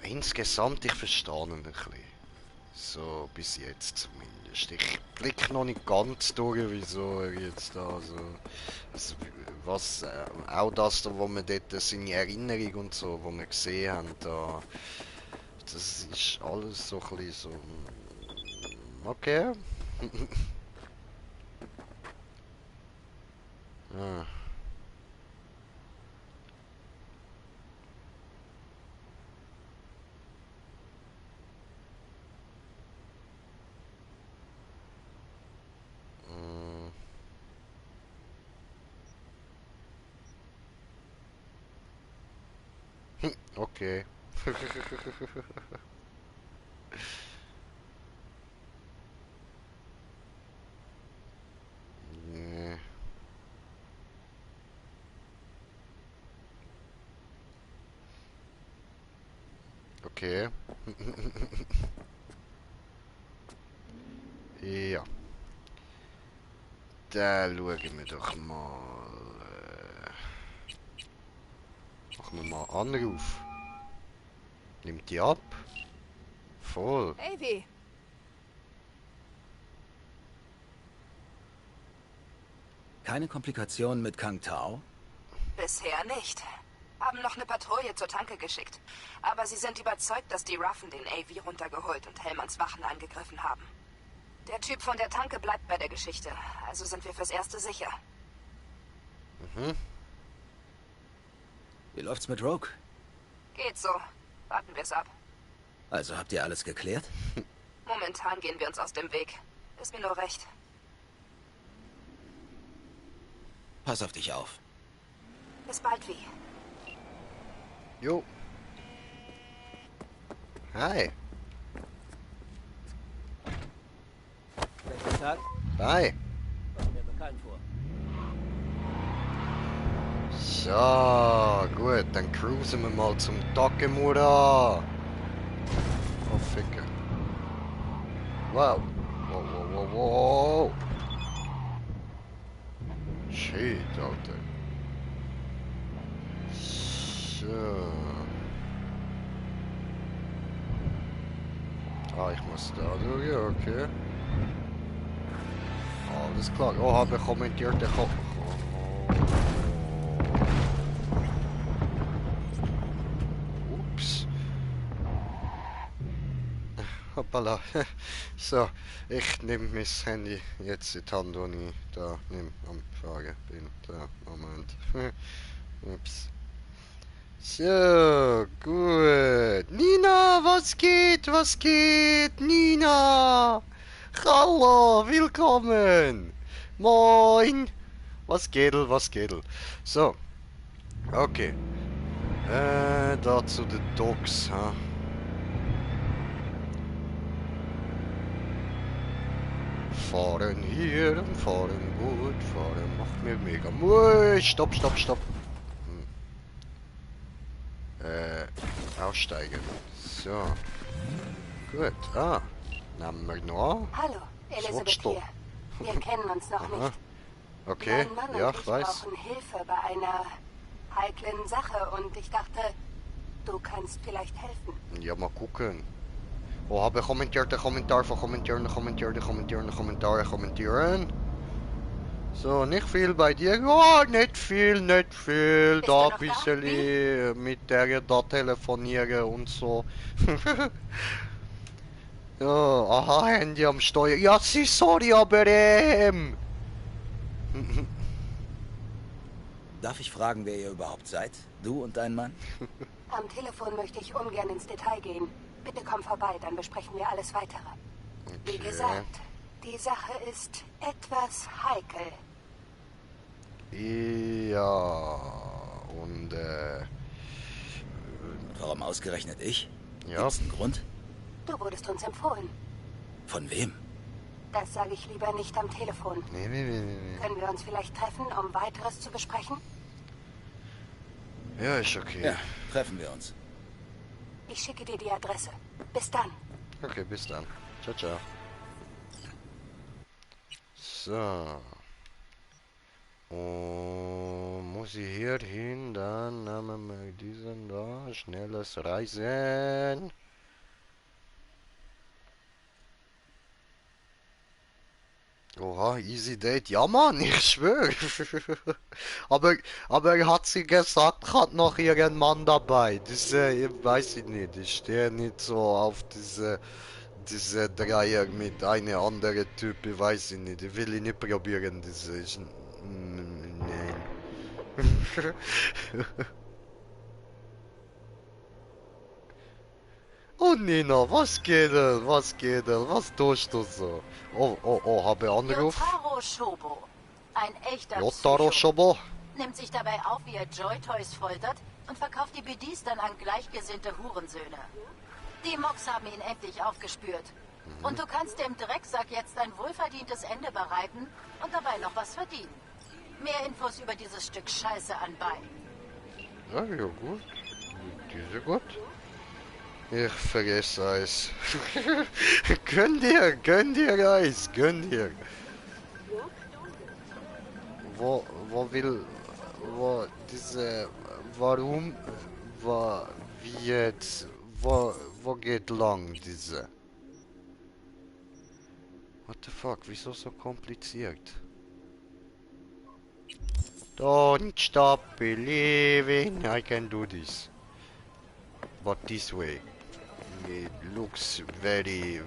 insgesamt, ich verstehe ihn ein bisschen. So, bis jetzt zumindest. Ich blicke noch nicht ganz durch, wieso er jetzt da so... Also, was, auch das, da, wo wir dort seine Erinnerung und so, wo wir gesehen haben, da... Das ist alles so ein bisschen so... Okay. Ah. Okay. Nee. Okay. Ja. Da schauen wir doch mal. Machen wir mal Anruf. Nimmt die ab? Voll. Avi! Keine Komplikationen mit Kang Tao? Bisher nicht. Haben noch eine Patrouille zur Tanke geschickt. Aber sie sind überzeugt, dass die Ruffen den AV runtergeholt und Hellmans Wachen angegriffen haben. Der Typ von der Tanke bleibt bei der Geschichte. Also sind wir fürs Erste sicher. Mhm. Wie läuft's mit Rogue? Geht so. Warten wir's ab. Also habt ihr alles geklärt? Momentan gehen wir uns aus dem Weg. Ist mir nur recht. Pass auf dich auf. Bis bald, Vi. Jo. Hi. Schlechter Tag? Hi. Kommt mir bekannt vor. So, gut, dann cruisen wir mal zum Takemura. Oh, Ficker. Wow. Wow, wow, wow, wow. Shit, Alter. So. Ah, ich muss da durch, okay. Alles klar. Oh, habe ich kommentiert, ich hab... Ups. Hoppala. So, ich nehme mein Handy jetzt in die Hand, wo ich da am Fahren bin. Da, Moment. Ups. So, gut. Nina, was geht? Was geht? Nina! Hallo, willkommen! Moin! Was geht? So. Okay. Da zu den Dogs, ha. Fahren hier, fahren gut, fahren macht mir mega Mut. Stopp. Aussteigen. So. Gut, nehmen wir noch. Hallo, Elisabeth hier. Wir kennen uns noch nicht. Okay, Mein Mann ja, und ich ich weiß. brauchen Hilfe bei einer heiklen Sache und ich dachte, du kannst vielleicht helfen. Ja, mal gucken. Oh, habe kommentiert, kommentieren. So, nicht viel bei dir. Ja, nicht viel. Da ein bisschen mit der da telefonieren und so. Ja, aha, Handy am Steuer. Ja, sorry, aber Darf ich fragen, wer ihr überhaupt seid? Du und dein Mann? Am Telefon möchte ich ungern ins Detail gehen. Bitte komm vorbei, dann besprechen wir alles Weitere. Wie gesagt, die Sache ist etwas heikel. Ja, und Warum ausgerechnet ich? Ja. Gibt's einen Grund? Du wurdest uns empfohlen. Von wem? Das sage ich lieber nicht am Telefon. Nee. Können wir uns vielleicht treffen, um Weiteres zu besprechen? Ja, ist okay. Ja, treffen wir uns. Ich schicke dir die Adresse. Bis dann. Okay, bis dann. Ciao. So. Und muss ich hier hin, dann nehmen wir diesen da. Schnelles Reisen. Oha, easy date. Ja, Mann, ich schwöre. aber hat sie gesagt, hat noch ihren Mann dabei. Das weiß ich nicht. Ich stehe nicht so auf diese Dreier mit einem anderen Typ. Ich weiß ich nicht. Ich will ihn nicht probieren. Nein. Oh Nina, was geht denn? Was tust du so? Oh, habe Anruf. Yotaro Shobo. Ein echter Yotaro Shobo. Nimmt sich dabei auf, wie er Joy-Toys foltert und verkauft die BDs dann an gleichgesinnte Hurensöhne. Die Mocks haben ihn endlich aufgespürt. Und du kannst dem Drecksack jetzt ein wohlverdientes Ende bereiten und dabei noch was verdienen. Mehr Infos über dieses Stück Scheiße anbei. Ja, gut. Diese gut. Ich vergesse Eis. Gönn dir Eis, gönn dir. Warum, wie jetzt, wo geht lang diese? What the fuck, wieso so kompliziert? Don't stop believing I can do this. But this way. It looks very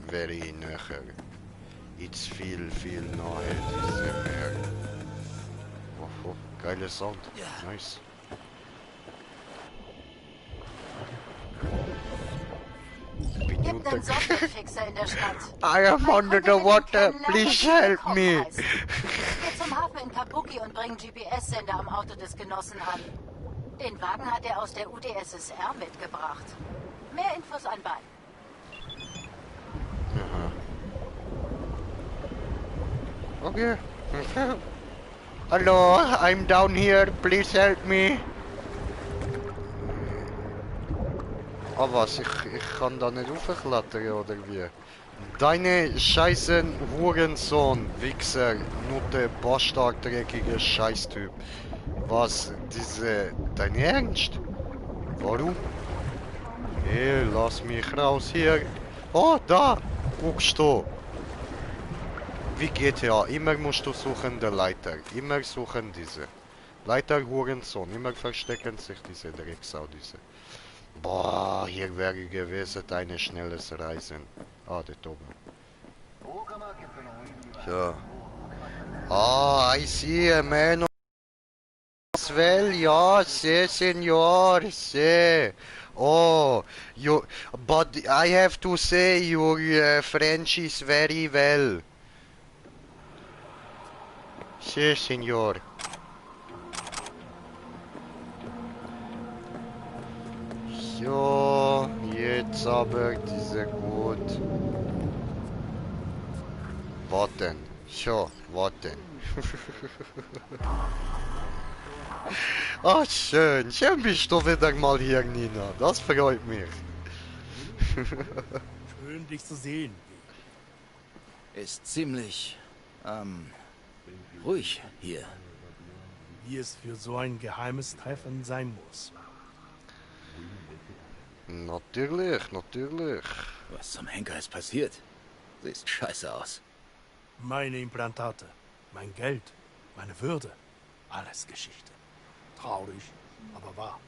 näher. It's viel näher, diese Meer. Oh, geiler Sound. Nice. Gibt einen Sonnenfixer in der Stadt. I am under the water, please help me. Geh zum Hafen in Kabuki und bring GPS-Sender am Auto des Genossen an. Den Wagen hat er aus der UdSSR mitgebracht. Mehr Infos anbei. Okay. Hallo, I'm down here, please help me. Ah was, ich kann da nicht hochklettern oder wie? Deine scheißen Hurensohn, Wichser, Nutte, Bastard, dreckiger Scheißtyp. Was, dein Ernst? Warum? Hey, lass mich raus hier. Oh, da, guckst du. Wie GTA, immer musst du suchen der Leiter. Immer suchen diese. Leiter, Hurensohn, immer verstecken sich diese Drecksau, diese. Boah, hier wäre gewesen eine schnelles Reisen. Ah, der oben. So. Ah, I see a man as well. Ja, senor, Oh, but I have to say your French is very well. Si, Signor. So, jetzt aber diese gut. Warten. So, warten. Ach, schön. Schön bist du wieder mal hier, Nina. Das freut mich. Schön, dich zu sehen. Ist ziemlich, ruhig hier. Wie es für so ein geheimes Treffen sein muss. Natürlich, natürlich. Was zum Henker ist passiert? Siehst scheiße aus. Meine Implantate, mein Geld, meine Würde, alles Geschichte. Traurig, aber wahr.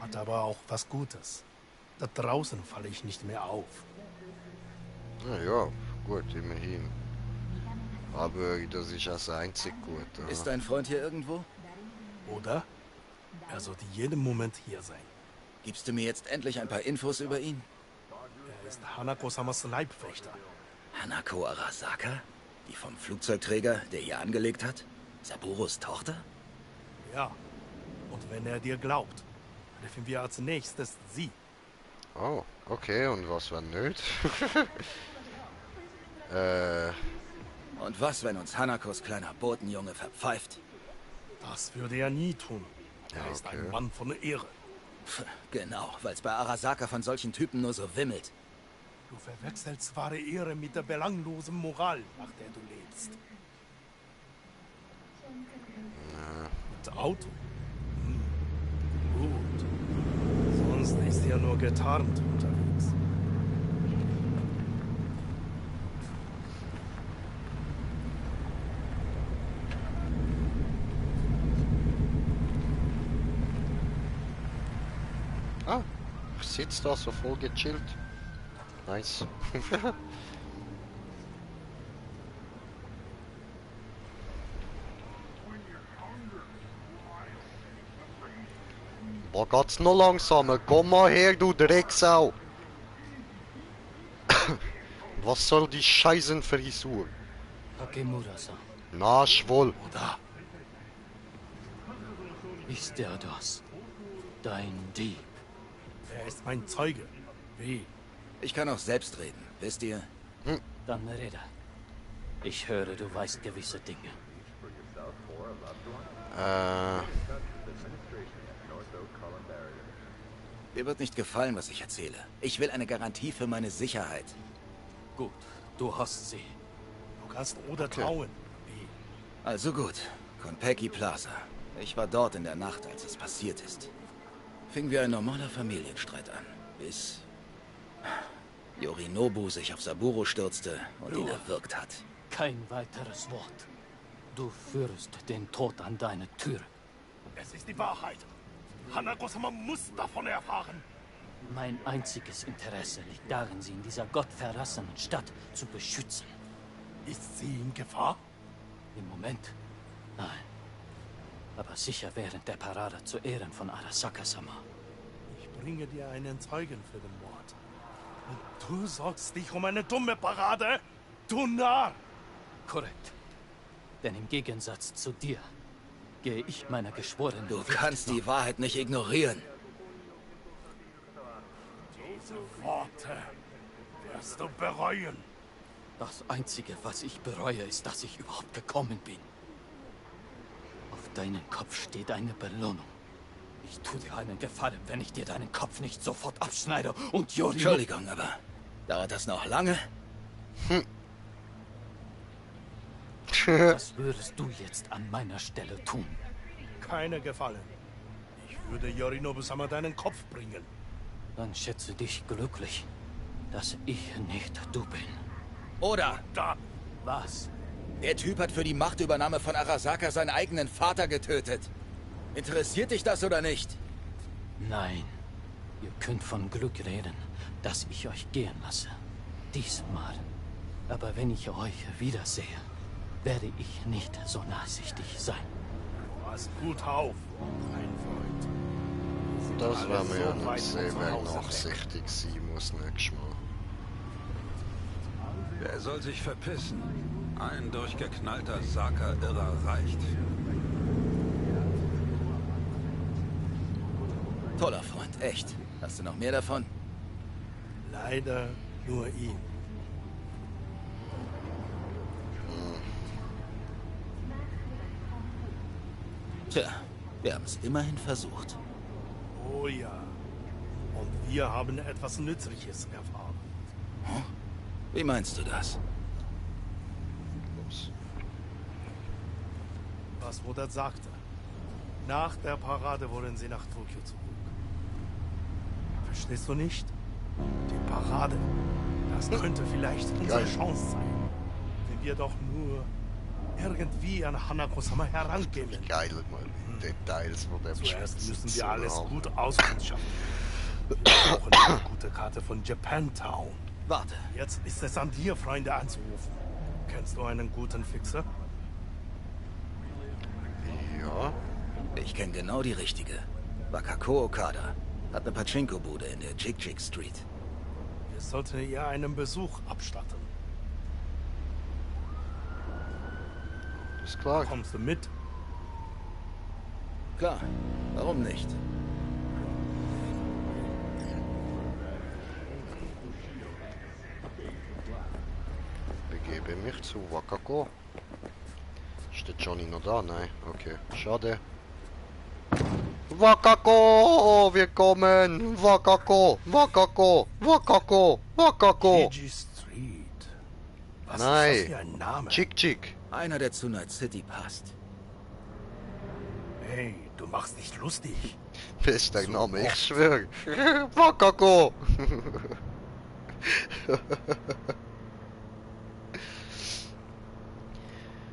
Hat aber auch was Gutes. Da draußen falle ich nicht mehr auf. Na ja, gut, immerhin. Aber das ist das einzig Gute. Ist dein Freund hier irgendwo? Oder? Er sollte jeden Moment hier sein. Gibst du mir jetzt endlich ein paar Infos über ihn? Er ist Hanako-samas Leibwächter. Hanako Arasaka? Die vom Flugzeugträger, der hier angelegt hat? Saburos Tochter? Ja. Und wenn er dir glaubt, treffen wir als nächstes sie. Oh, okay. Und was war nöt? Und was, wenn uns Hanakos kleiner Botenjunge verpfeift? Das würde er nie tun. Er ist ein Mann von Ehre. Genau, weil es bei Arasaka von solchen Typen nur so wimmelt. Du verwechselst wahre Ehre mit der belanglosen Moral, nach der du lebst. Mit Auto? Gut. Sonst ist er nur getarnt unterwegs. Ah, sitzt da so voll gechillt. Nice. Boah, geht's noch langsamer? Komm mal her, du Drecksau! Was soll die Scheißenfrisur? Takemura-san. Na, schwoll. Oder? Ist er das? Dein Dieb? Er ist mein Zeuge. Wie? Ich kann auch selbst reden, wisst ihr? Dann rede. Ich höre, du weißt gewisse Dinge. Dir wird nicht gefallen, was ich erzähle. Ich will eine Garantie für meine Sicherheit. Gut, du hast sie. Du kannst Oda trauen. Wie? Also gut, Konpeki Plaza. Ich war dort in der Nacht, als es passiert ist. Fing wie ein normaler Familienstreit an, bis Yorinobu sich auf Saburo stürzte und ihn erwürgt hat. Kein weiteres Wort. Du führst den Tod an deine Tür. Es ist die Wahrheit. Hanako-sama muss davon erfahren. Mein einziges Interesse liegt darin, sie in dieser gottverlassenen Stadt zu beschützen. Ist sie in Gefahr? Im Moment? Nein. Aber sicher während der Parade zu Ehren von Arasaka-sama. Ich bringe dir einen Zeugen für den Mord. Und du sorgst dich um eine dumme Parade? Du Narr! Korrekt. Denn im Gegensatz zu dir gehe ich meiner geschworenen Du Pflicht kannst die Wahrheit nicht ignorieren. Diese Worte wirst du bereuen. Das Einzige, was ich bereue, ist, dass ich überhaupt gekommen bin. Auf deinen Kopf steht eine Belohnung. Ich tue dir einen Gefallen, wenn ich dir deinen Kopf nicht sofort abschneide und Yorinobu... Entschuldigung, aber dauert das noch lange? Was würdest du jetzt an meiner Stelle tun? Keine Gefallen. Ich würde Yorinobu-sama deinen Kopf bringen. Dann schätze dich glücklich, dass ich nicht du bin. Oder? Da. Was? Der Typ hat für die Machtübernahme von Arasaka seinen eigenen Vater getötet. Interessiert dich das oder nicht? Nein. Ihr könnt von Glück reden, dass ich euch gehen lasse. Diesmal. Aber wenn ich euch wiedersehe, werde ich nicht so nachsichtig sein. Pass gut auf, mein Freund. Das war mir ja noch sehr, wer nachsichtig sein muss nächstes Mal. Wer soll sich verpissen? Ein durchgeknallter Saka-Irrer reicht. Toller Freund, echt. Hast du noch mehr davon? Leider nur ihn. Tja, wir haben es immerhin versucht. Oh ja. Und wir haben etwas Nützliches erfahren. Hm? Wie meinst du das? Was Wodat sagte. Nach der Parade wollen sie nach Tokio zurück. Verstehst du nicht? Die Parade. Das könnte vielleicht unsere Chance sein. Wenn wir doch nur irgendwie an Hanako-sama herangehen. Geil, mal Details von dem Zuerst müssen wir alles gut auskundschaften. Wir brauchen eine gute Karte von Japantown. Warte. Jetzt ist es an dir, Freunde, anzurufen. Kennst du einen guten Fixer? Ja. Ich kenne genau die richtige. Wakako Okada. Hat eine Pachinko-Bude in der Jig-Jig Street. Wir sollten ihr einen Besuch abstatten. Ist klar. Kommst du mit? Klar. Warum nicht? Begebe mich zu Wakako. Steht Johnny noch da? Nein. Okay. Schade. Wakako! Wir kommen! Wakako! Wakako! Wakako! Wakako! Street. Was Nein. ist das für ein Name? Jig-Jig. Einer, der zu Night City passt. Hey, du machst dich lustig. Bester Name, ich schwöre. Wakako!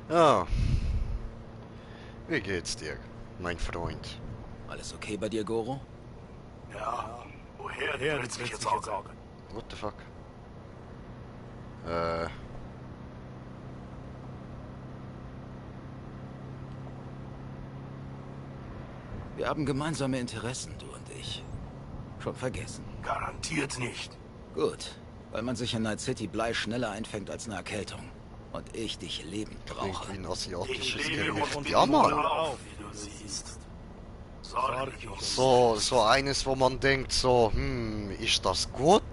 Ja. Wie geht's dir, mein Freund? Alles okay bei dir, Goro? Ja, woher dreht sich jetzt Sorge? What the fuck? Wir haben gemeinsame Interessen, du und ich. Schon vergessen. Garantiert nicht. Gut, weil man sich in Night City Blei schneller einfängt als eine Erkältung. Und ich dich lebend brauche. Klingt wie ein asiatisches Ich lebe Gericht. und Ja, Mann. auf, wie du siehst. So eines, wo man denkt so, ist das gut?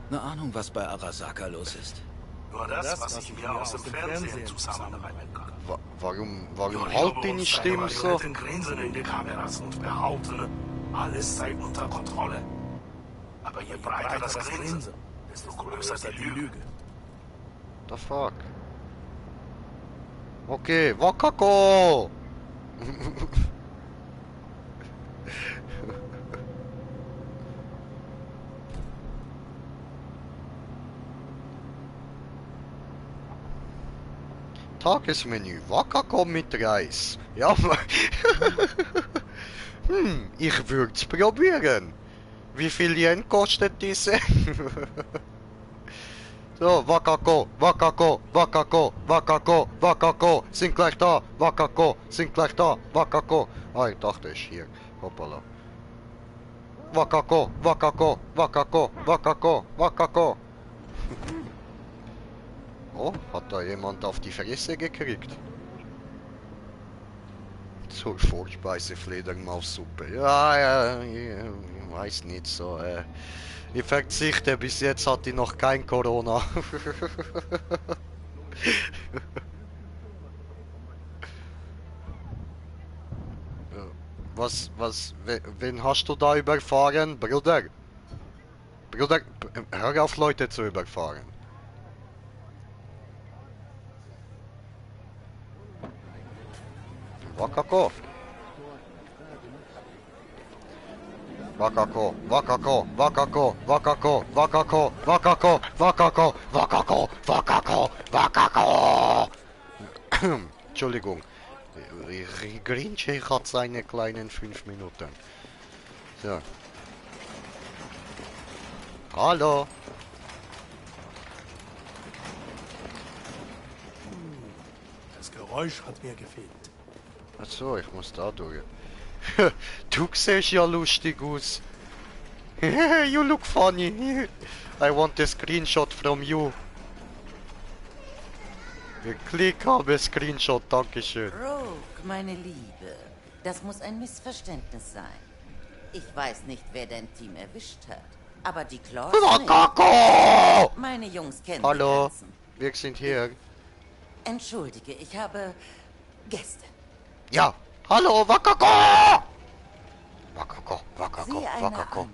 Eine Ahnung, was bei Arasaka los ist. Nur das, was ich mir aus dem Fernsehen zusammenreimen kann. Warum halt deine Stimme so? Grinsen in die Kameras und behaupten, alles sei unter Kontrolle. Aber je breiter das Grinsen, desto größer die Lüge. The fuck? Okay, Wakako! Tagesmenü, Wakako mit Reis. Ja, ich würde es probieren. Wie viel Yen kostet diese? So, Wakako, Wakako, Wakako, Wakako, Wakako, sind gleich da, Wakako, sind gleich da, Wakako. Ah, ich dachte, es ist hier. Hoppala. Wakako, Wakako, Wakako, Wakako, Wakako. Oh, hat da jemand auf die Fresse gekriegt? Zur Vorspeise Fledermaussuppe. Ja, ich weiß nicht so, Ich verzichte, bis jetzt hatte ich noch kein Corona. Wen hast du da überfahren, Bruder? Bruder, hör auf Leute zu überfahren. Wakako. Wakako, Wakako, Wakako, Wakako, Wakako, Wakako, Wakako, Wakako, Wakako, Wakako. Entschuldigung. Grinche hat seine kleinen 5 Minuten. So. Hallo. Das Geräusch hat mir gefehlt. Achso, ich muss da durch. Du siehst ja lustig aus. You look funny. I want a screenshot from you. Klick habe Screenshot, dankeschön. Rogue, meine Liebe. Das muss ein Missverständnis sein. Ich weiß nicht, wer dein Team erwischt hat. Aber die Claws nicht. Meine Jungs kennen Hallo, die Grenzen. wir sind hier. Entschuldige, ich habe Gäste. Ja, hallo, Wakako! Sieh einer an.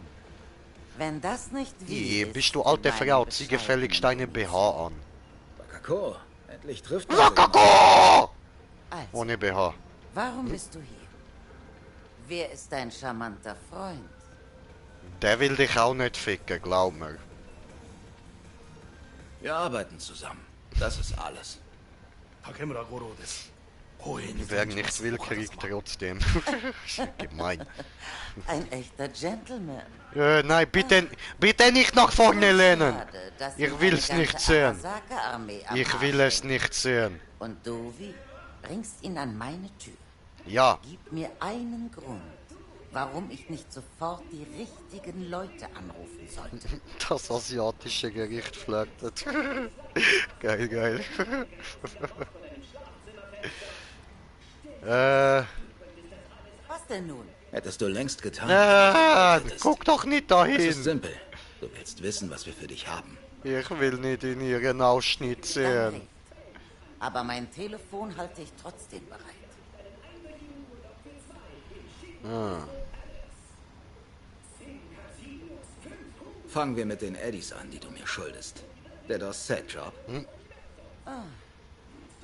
Wenn das nicht wie ist, bist du alte Frau, zieh gefälligst deine BH an. Wakako, endlich trifft man Wakako! Also, Ohne BH. warum bist du hier? Wer ist dein charmanter Freund? Der will dich auch nicht ficken, glaub mir. Wir arbeiten zusammen. Das ist alles. Wer nicht will, kriegt trotzdem. Gemein. Ein echter Gentleman. Nein, bitte nicht nach vorne lehnen. Schade, dass Ich ihn will eine es ganze nicht sehen. Arasaka-Armee am Ich will Arsch es nicht sehen. Und du, wie? Bringst ihn an meine Tür. Ja. Gib mir einen Grund, warum ich nicht sofort die richtigen Leute anrufen sollte. Das asiatische Gericht flirtet. Geil, geil. Was denn nun? Hättest du längst getan. Guck doch nicht dahin. Es ist simpel. Du willst wissen, was wir für dich haben. Ich will nicht in ihren Ausschnitt sehen. Aber mein Telefon halte ich trotzdem bereit. Fangen wir mit den Eddies an, die du mir schuldest. Der Dorset-Job.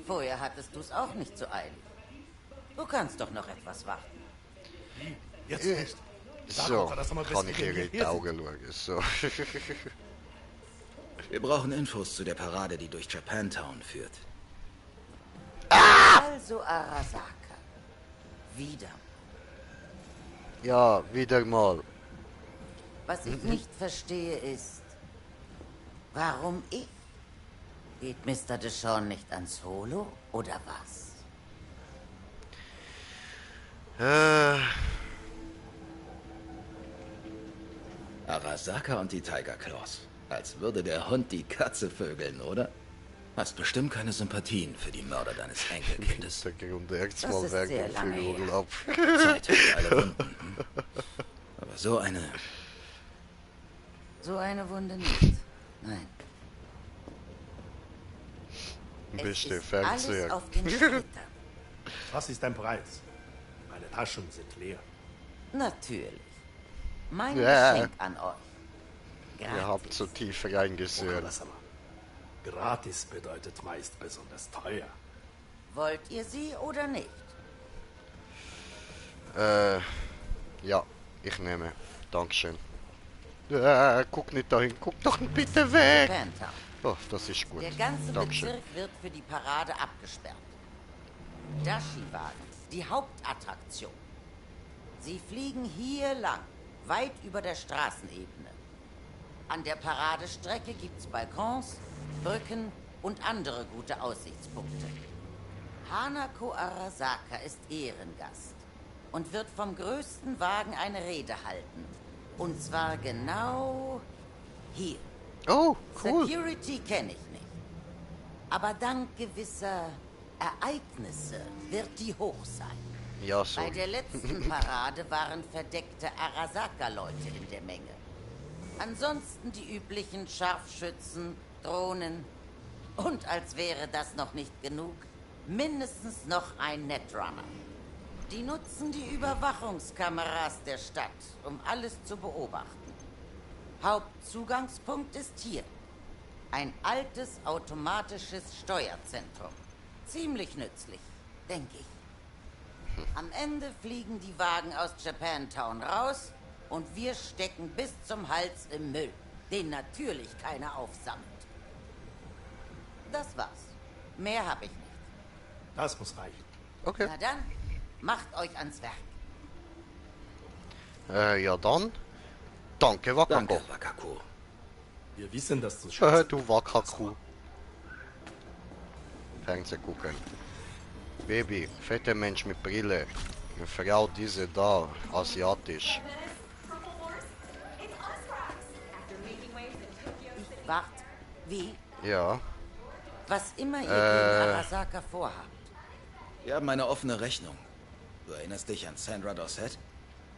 Vorher hattest du es auch nicht so eilig. Du kannst doch noch etwas warten. Jetzt nicht. So, kann ich ihr in die Augen schauen. So. Wir brauchen Infos zu der Parade, die durch Japantown führt. Also Arasaka. Wieder. Ja, wieder mal. Was ich nicht verstehe ist, warum ich? Geht Mr. Deshawn nicht ans Holo oder was? Arasaka und die Tiger Claws. Als würde der Hund die Katze vögeln, oder? Hast bestimmt keine Sympathien für die Mörder deines Enkelkindes. Der Grund erstmal Das ist weg sehr und lange Flügel her. ab. Zeit für alle Wunden. Aber so eine... So eine Wunde nicht. Nein. Bist du Alles Fernseher? auf den Splitter. Was ist dein Preis? Meine Taschen sind leer. Natürlich. Mein Ja. Geschenk an euch. Ihr habt so tief reingesehen. Gratis bedeutet meist besonders teuer. Wollt ihr sie oder nicht? Ja, ich nehme. Dankeschön. Guck nicht dahin, guck doch bitte weg! Japantown. Oh, das ist gut. Der ganze Dankeschön. Bezirk wird für die Parade abgesperrt. Dashi-Wagen, die Hauptattraktion. Sie fliegen hier lang, weit über der Straßenebene. An der Paradestrecke gibt's Balkons, Brücken und andere gute Aussichtspunkte. Hanako Arasaka ist Ehrengast und wird vom größten Wagen eine Rede halten. Und zwar genau hier. Oh, cool. Security kenne ich nicht. Aber dank gewisser Ereignisse wird die hoch sein. Ja, so. Bei der letzten Parade waren verdeckte Arasaka-Leute in der Menge. Ansonsten die üblichen Scharfschützen, Drohnen und als wäre das noch nicht genug, mindestens noch ein Netrunner. Die nutzen die Überwachungskameras der Stadt, um alles zu beobachten. Hauptzugangspunkt ist hier. Ein altes automatisches Steuerzentrum. Ziemlich nützlich, denke ich. Am Ende fliegen die Wagen aus Japantown raus und wir stecken bis zum Hals im Müll, den natürlich keiner aufsammelt. Das war's. Mehr habe ich nicht. Das muss reichen. Okay. Na dann, macht euch ans Werk. Ja dann. Danke, Wakako. Danke, Wakako. Wir wissen, dass du schätzt. Du Wakako. Fernseh gucken. Baby, fetter Mensch mit Brille. Eine Frau, diese da, asiatisch. Ich wart. Wie? Ja. Was immer ihr gegen Arasaka vorhabt. Wir haben eine offene Rechnung. Du erinnerst dich an Sandra Dorset?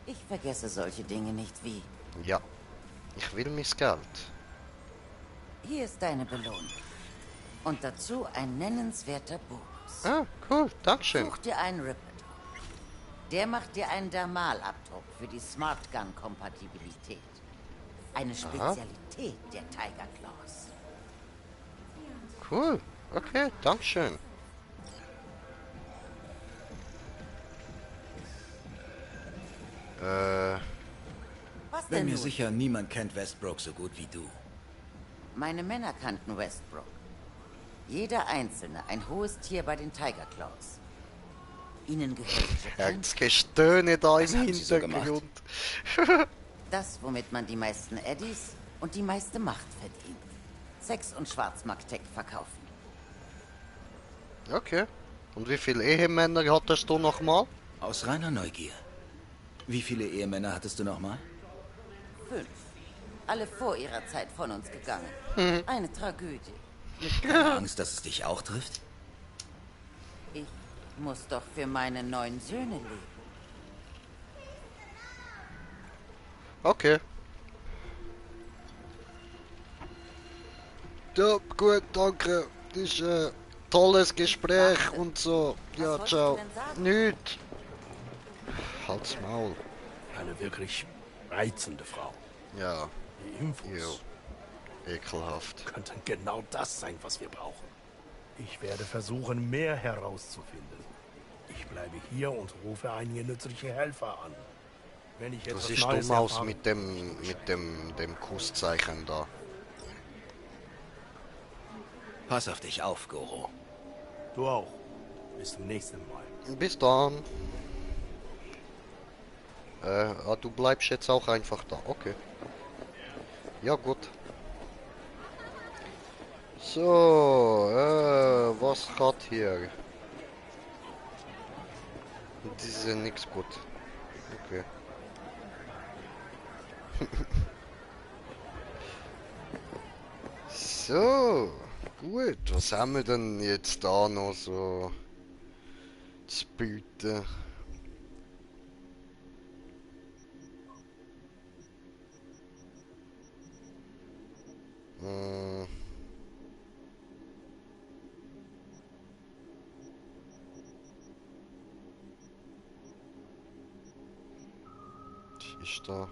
Ich vergesse solche Dinge nicht wie. Ja, ich will mein Geld. Hier ist deine Belohnung. Und dazu ein nennenswerter Bonus. Ah, cool, dankeschön. Such dir einen Ripper. Der macht dir einen Dermalabdruck für die Smart Gun Kompatibilität. Eine Spezialität der Tiger Claws. Cool, okay, dankeschön. Was Bin denn mir nun? sicher, niemand kennt Westbrook so gut wie du. Meine Männer kannten Westbrook. Jeder einzelne ein hohes Tier bei den Tiger Claws. Ihnen gehört das Gestöhne da im so Hintergrund. das, womit man die meisten Eddies und die meiste Macht verdient. Sex- und Schwarzmarkt-Tech verkaufen. Okay. Und wie viele Ehemänner hattest du nochmal? Aus reiner Neugier. Wie viele Ehemänner hattest du nochmal? 5. Alle vor ihrer Zeit von uns gegangen. Eine Tragödie. Keine Angst, dass es dich auch trifft? Ich muss doch für meine 9 Söhne leben. Okay. Ja, gut, danke. Das ist ein tolles Gespräch und so. Ja, ciao. Nicht. Halt's Maul. Eine wirklich reizende Frau. Ja. Die Infos Jo. Ekelhaft. könnten genau das sein, was wir brauchen. Ich werde versuchen, mehr herauszufinden. Ich bleibe hier und rufe einige nützliche Helfer an. Wenn ich Du etwas siehst Neues dumm aus erfahre, mit dem Kusszeichen da. Pass auf dich auf, Goro. Du auch. Bis zum nächsten Mal. Bis dann. Du bleibst jetzt auch einfach da. Okay. Ja, gut. So, was hat hier? Diese nix gut. Okay. So, gut. Was haben wir denn jetzt da noch so zu bieten? Was ist da?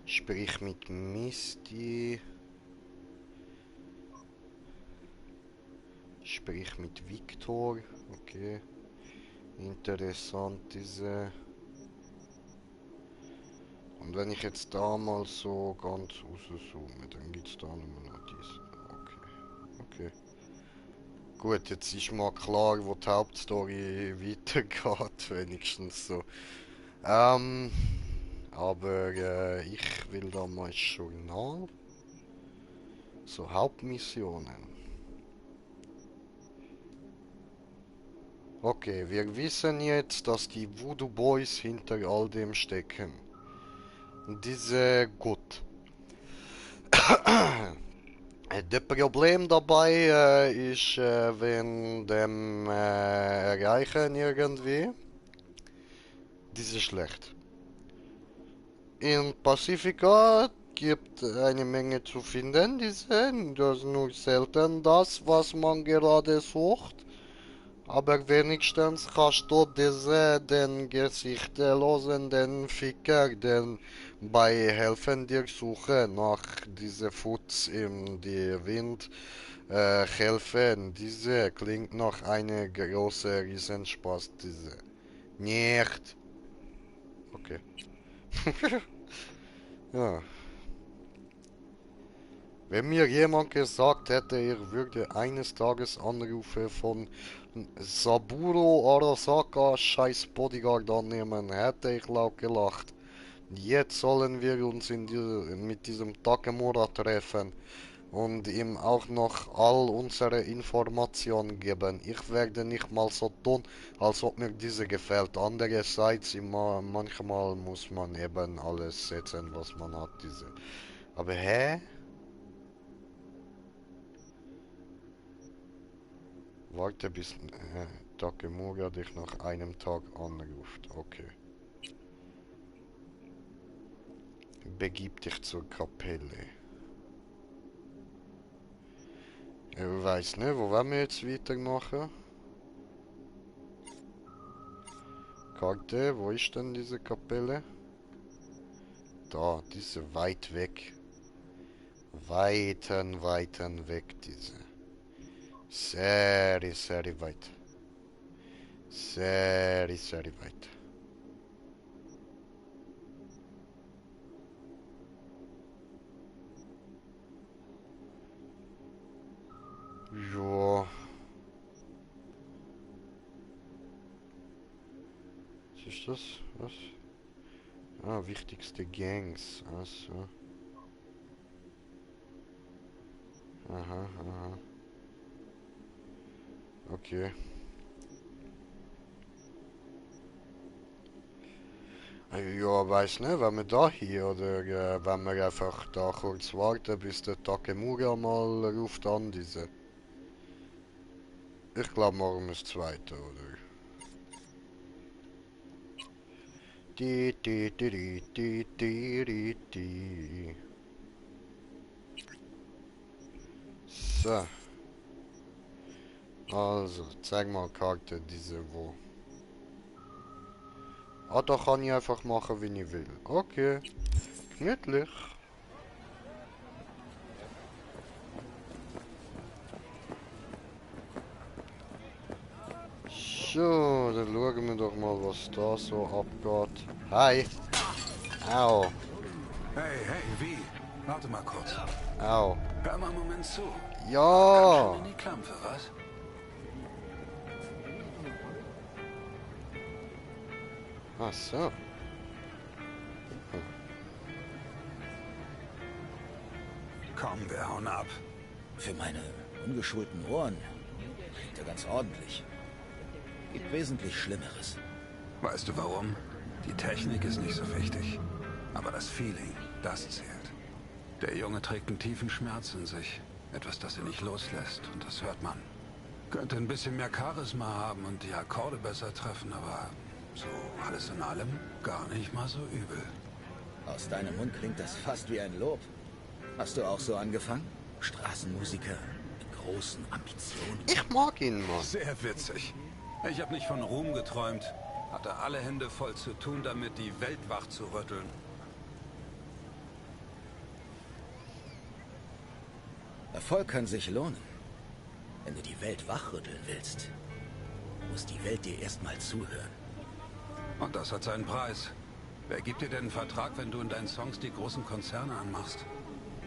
Sprich mit Misty. Sprich mit Victor. Okay. Interessant diese. Und wenn ich jetzt da mal so ganz rauszoome, dann gibt es da nur noch diese. Okay. Okay. Gut, jetzt ist mal klar, wo die Hauptstory weitergeht, wenigstens so. Aber ich will da mal das Journal. So, Hauptmissionen. Okay, wir wissen jetzt, dass die Voodoo Boys hinter all dem stecken. Diese gut. Das Problem dabei ist, wenn dem erreichen irgendwie, diese schlecht. In Pacifica gibt eine Menge zu finden, diese, das ist nur selten das, was man gerade sucht. Aber wenigstens hast du diese, den gesichtlosen, den Ficker, den bei helfen dir suche nach diese Fuß in die Wind helfen. Diese klingt nach einer großen Riesenspaß, diese. Nicht. Okay. Ja. Wenn mir jemand gesagt hätte, er würde eines Tages Anrufe von Saburo Arasaka scheiß Bodyguard annehmen, hätte ich laut gelacht. Jetzt sollen wir uns mit diesem Takemura treffen und ihm auch noch all unsere Informationen geben. Ich werde nicht mal so tun, als ob mir diese gefällt. Andererseits, manchmal muss man eben alles setzen, was man hat. Diese. Aber hä? Warte bis Takemura dich nach einem Tag anruft. Okay. Begib dich zur Kapelle. Ich weiß nicht, wo wollen wir jetzt weitermachen? Karte, wo ist denn diese Kapelle? Da, diese weit weg. Weiten weg, diese. Sehr weit. Sehr weit. Ja. Was ist das? Was? Ah, wichtigste Gangs. Also. Aha. Okay. Ja, weiß nicht, wenn wir da hier oder wenn wir einfach da kurz warten, bis der Takemura mal ruft an, diese. Ich glaube, morgen ist zweite, oder? So. Also, zeig mal Karte, diese wo. Ah, da kann ich einfach machen, wie ich will. Okay. Gemütlich. So, dann schauen wir doch mal, was da so abgeht. Hi. Au. Hey, wie? Warte mal kurz. Au. Hör mal einen Moment zu. Ja. Komm schon in die Klampfe, was? Ach so. Komm, wir hauen ab. Für meine ungeschulten Ohren klingt er ganz ordentlich. Gibt wesentlich Schlimmeres. Weißt du warum? Die Technik ist nicht so wichtig. Aber das Feeling, das zählt. Der Junge trägt einen tiefen Schmerz in sich. Etwas, das ihn nicht loslässt. Und das hört man. Könnte ein bisschen mehr Charisma haben und die Akkorde besser treffen, aber so alles in allem gar nicht mal so übel. Aus deinem Mund klingt das fast wie ein Lob. Hast du auch so angefangen? Straßenmusiker mit großen Ambitionen. Ich mag ihn, Mann. Sehr witzig. Ich habe nicht von Ruhm geträumt. Hatte alle Hände voll zu tun, damit die Welt wach zu rütteln. Erfolg kann sich lohnen. Wenn du die Welt wachrütteln willst, muss die Welt dir erstmal zuhören. Und das hat seinen Preis. Wer gibt dir denn einen Vertrag, wenn du in deinen Songs die großen Konzerne anmachst?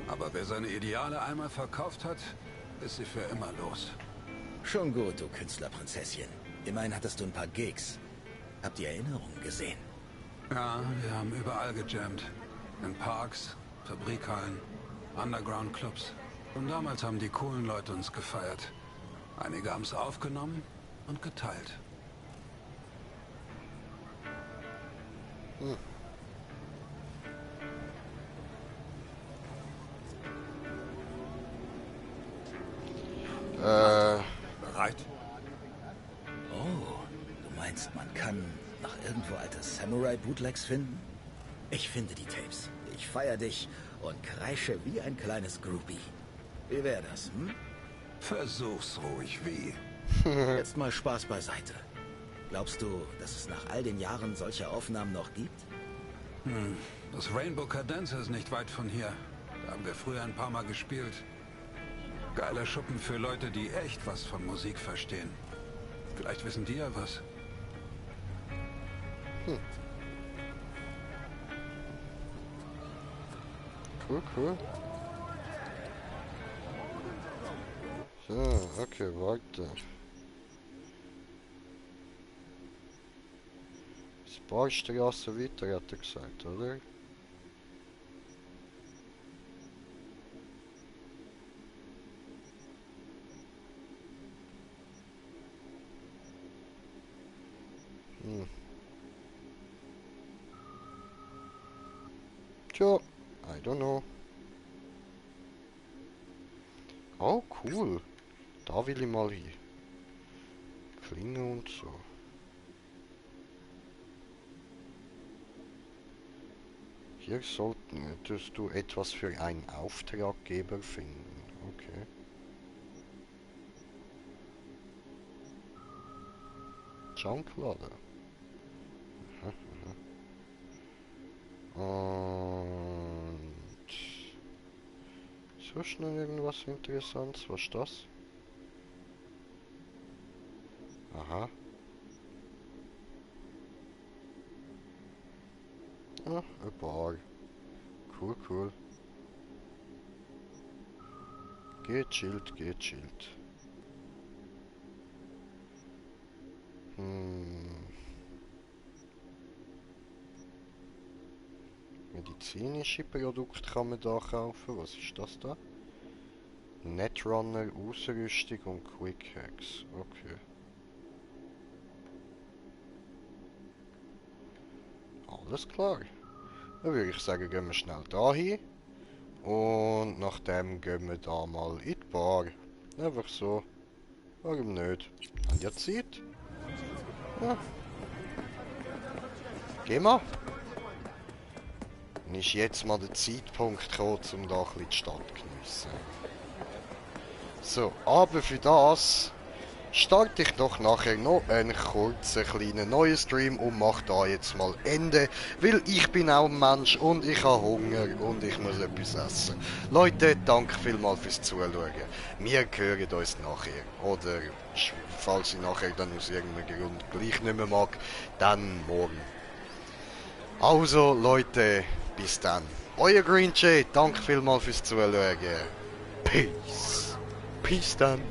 Aber wer seine Ideale einmal verkauft hat, ist sie für immer los. Schon gut, du Künstlerprinzesschen. Immerhin hattest du ein paar Gigs. Habt ihr Erinnerungen gesehen? Ja, wir haben überall gejammt. In Parks, Fabrikhallen, Underground-Clubs. Und damals haben die coolen Leute uns gefeiert. Einige haben es aufgenommen und geteilt. Bereit? Oh, du meinst, man kann nach irgendwo alte Samurai-Bootlegs finden? Ich finde die Tapes. Ich feier dich und kreische wie ein kleines Groupie. Wie wäre das, hm? Versuch's ruhig, wie? Jetzt mal Spaß beiseite. Glaubst du, dass es nach all den Jahren solche Aufnahmen noch gibt? Das Rainbow Cadenza ist nicht weit von hier. Da haben wir früher ein paar Mal gespielt. Geiler Schuppen für Leute, die echt was von Musik verstehen. Vielleicht wissen die ja was. Cool. So, okay, warte. Ein paar Straßen weiter, hat er gesagt, oder? Tja, I don't know. Oh, cool. Da will ich mal hin. Klinge und so. Hier solltest du etwas für einen Auftraggeber finden. Okay. Junklader. Und sonst noch irgendwas Interessantes? Was ist das? Aha. Ah, ein Bar. Cool, cool. Gechillt, gechillt. Medizinische Produkte kann man da kaufen. Was ist das da? Netrunner, Ausrüstung und Quick Hacks. Okay. Alles klar. Dann würde ich sagen, gehen wir schnell da hin. Und nachdem gehen wir da mal in die Bar. Einfach so. Warum nicht? Haben ja Zeit? Ja. Geh mal. Dann ist jetzt mal der Zeitpunkt gekommen, um da ein bisschen die Stadt zu geniessen. So, aber für das starte ich doch nachher noch einen kurzen kleinen neuen Stream und mache da jetzt mal Ende, weil ich bin auch ein Mensch und ich habe Hunger und ich muss etwas essen. Leute, danke vielmals fürs Zuschauen. Wir hören uns nachher. Oder falls ich nachher dann aus irgendeinem Grund gleich nicht mehr mag, dann morgen. Also Leute, bis dann. Euer Green Jay, danke vielmals fürs Zuschauen. Peace. Peace dann.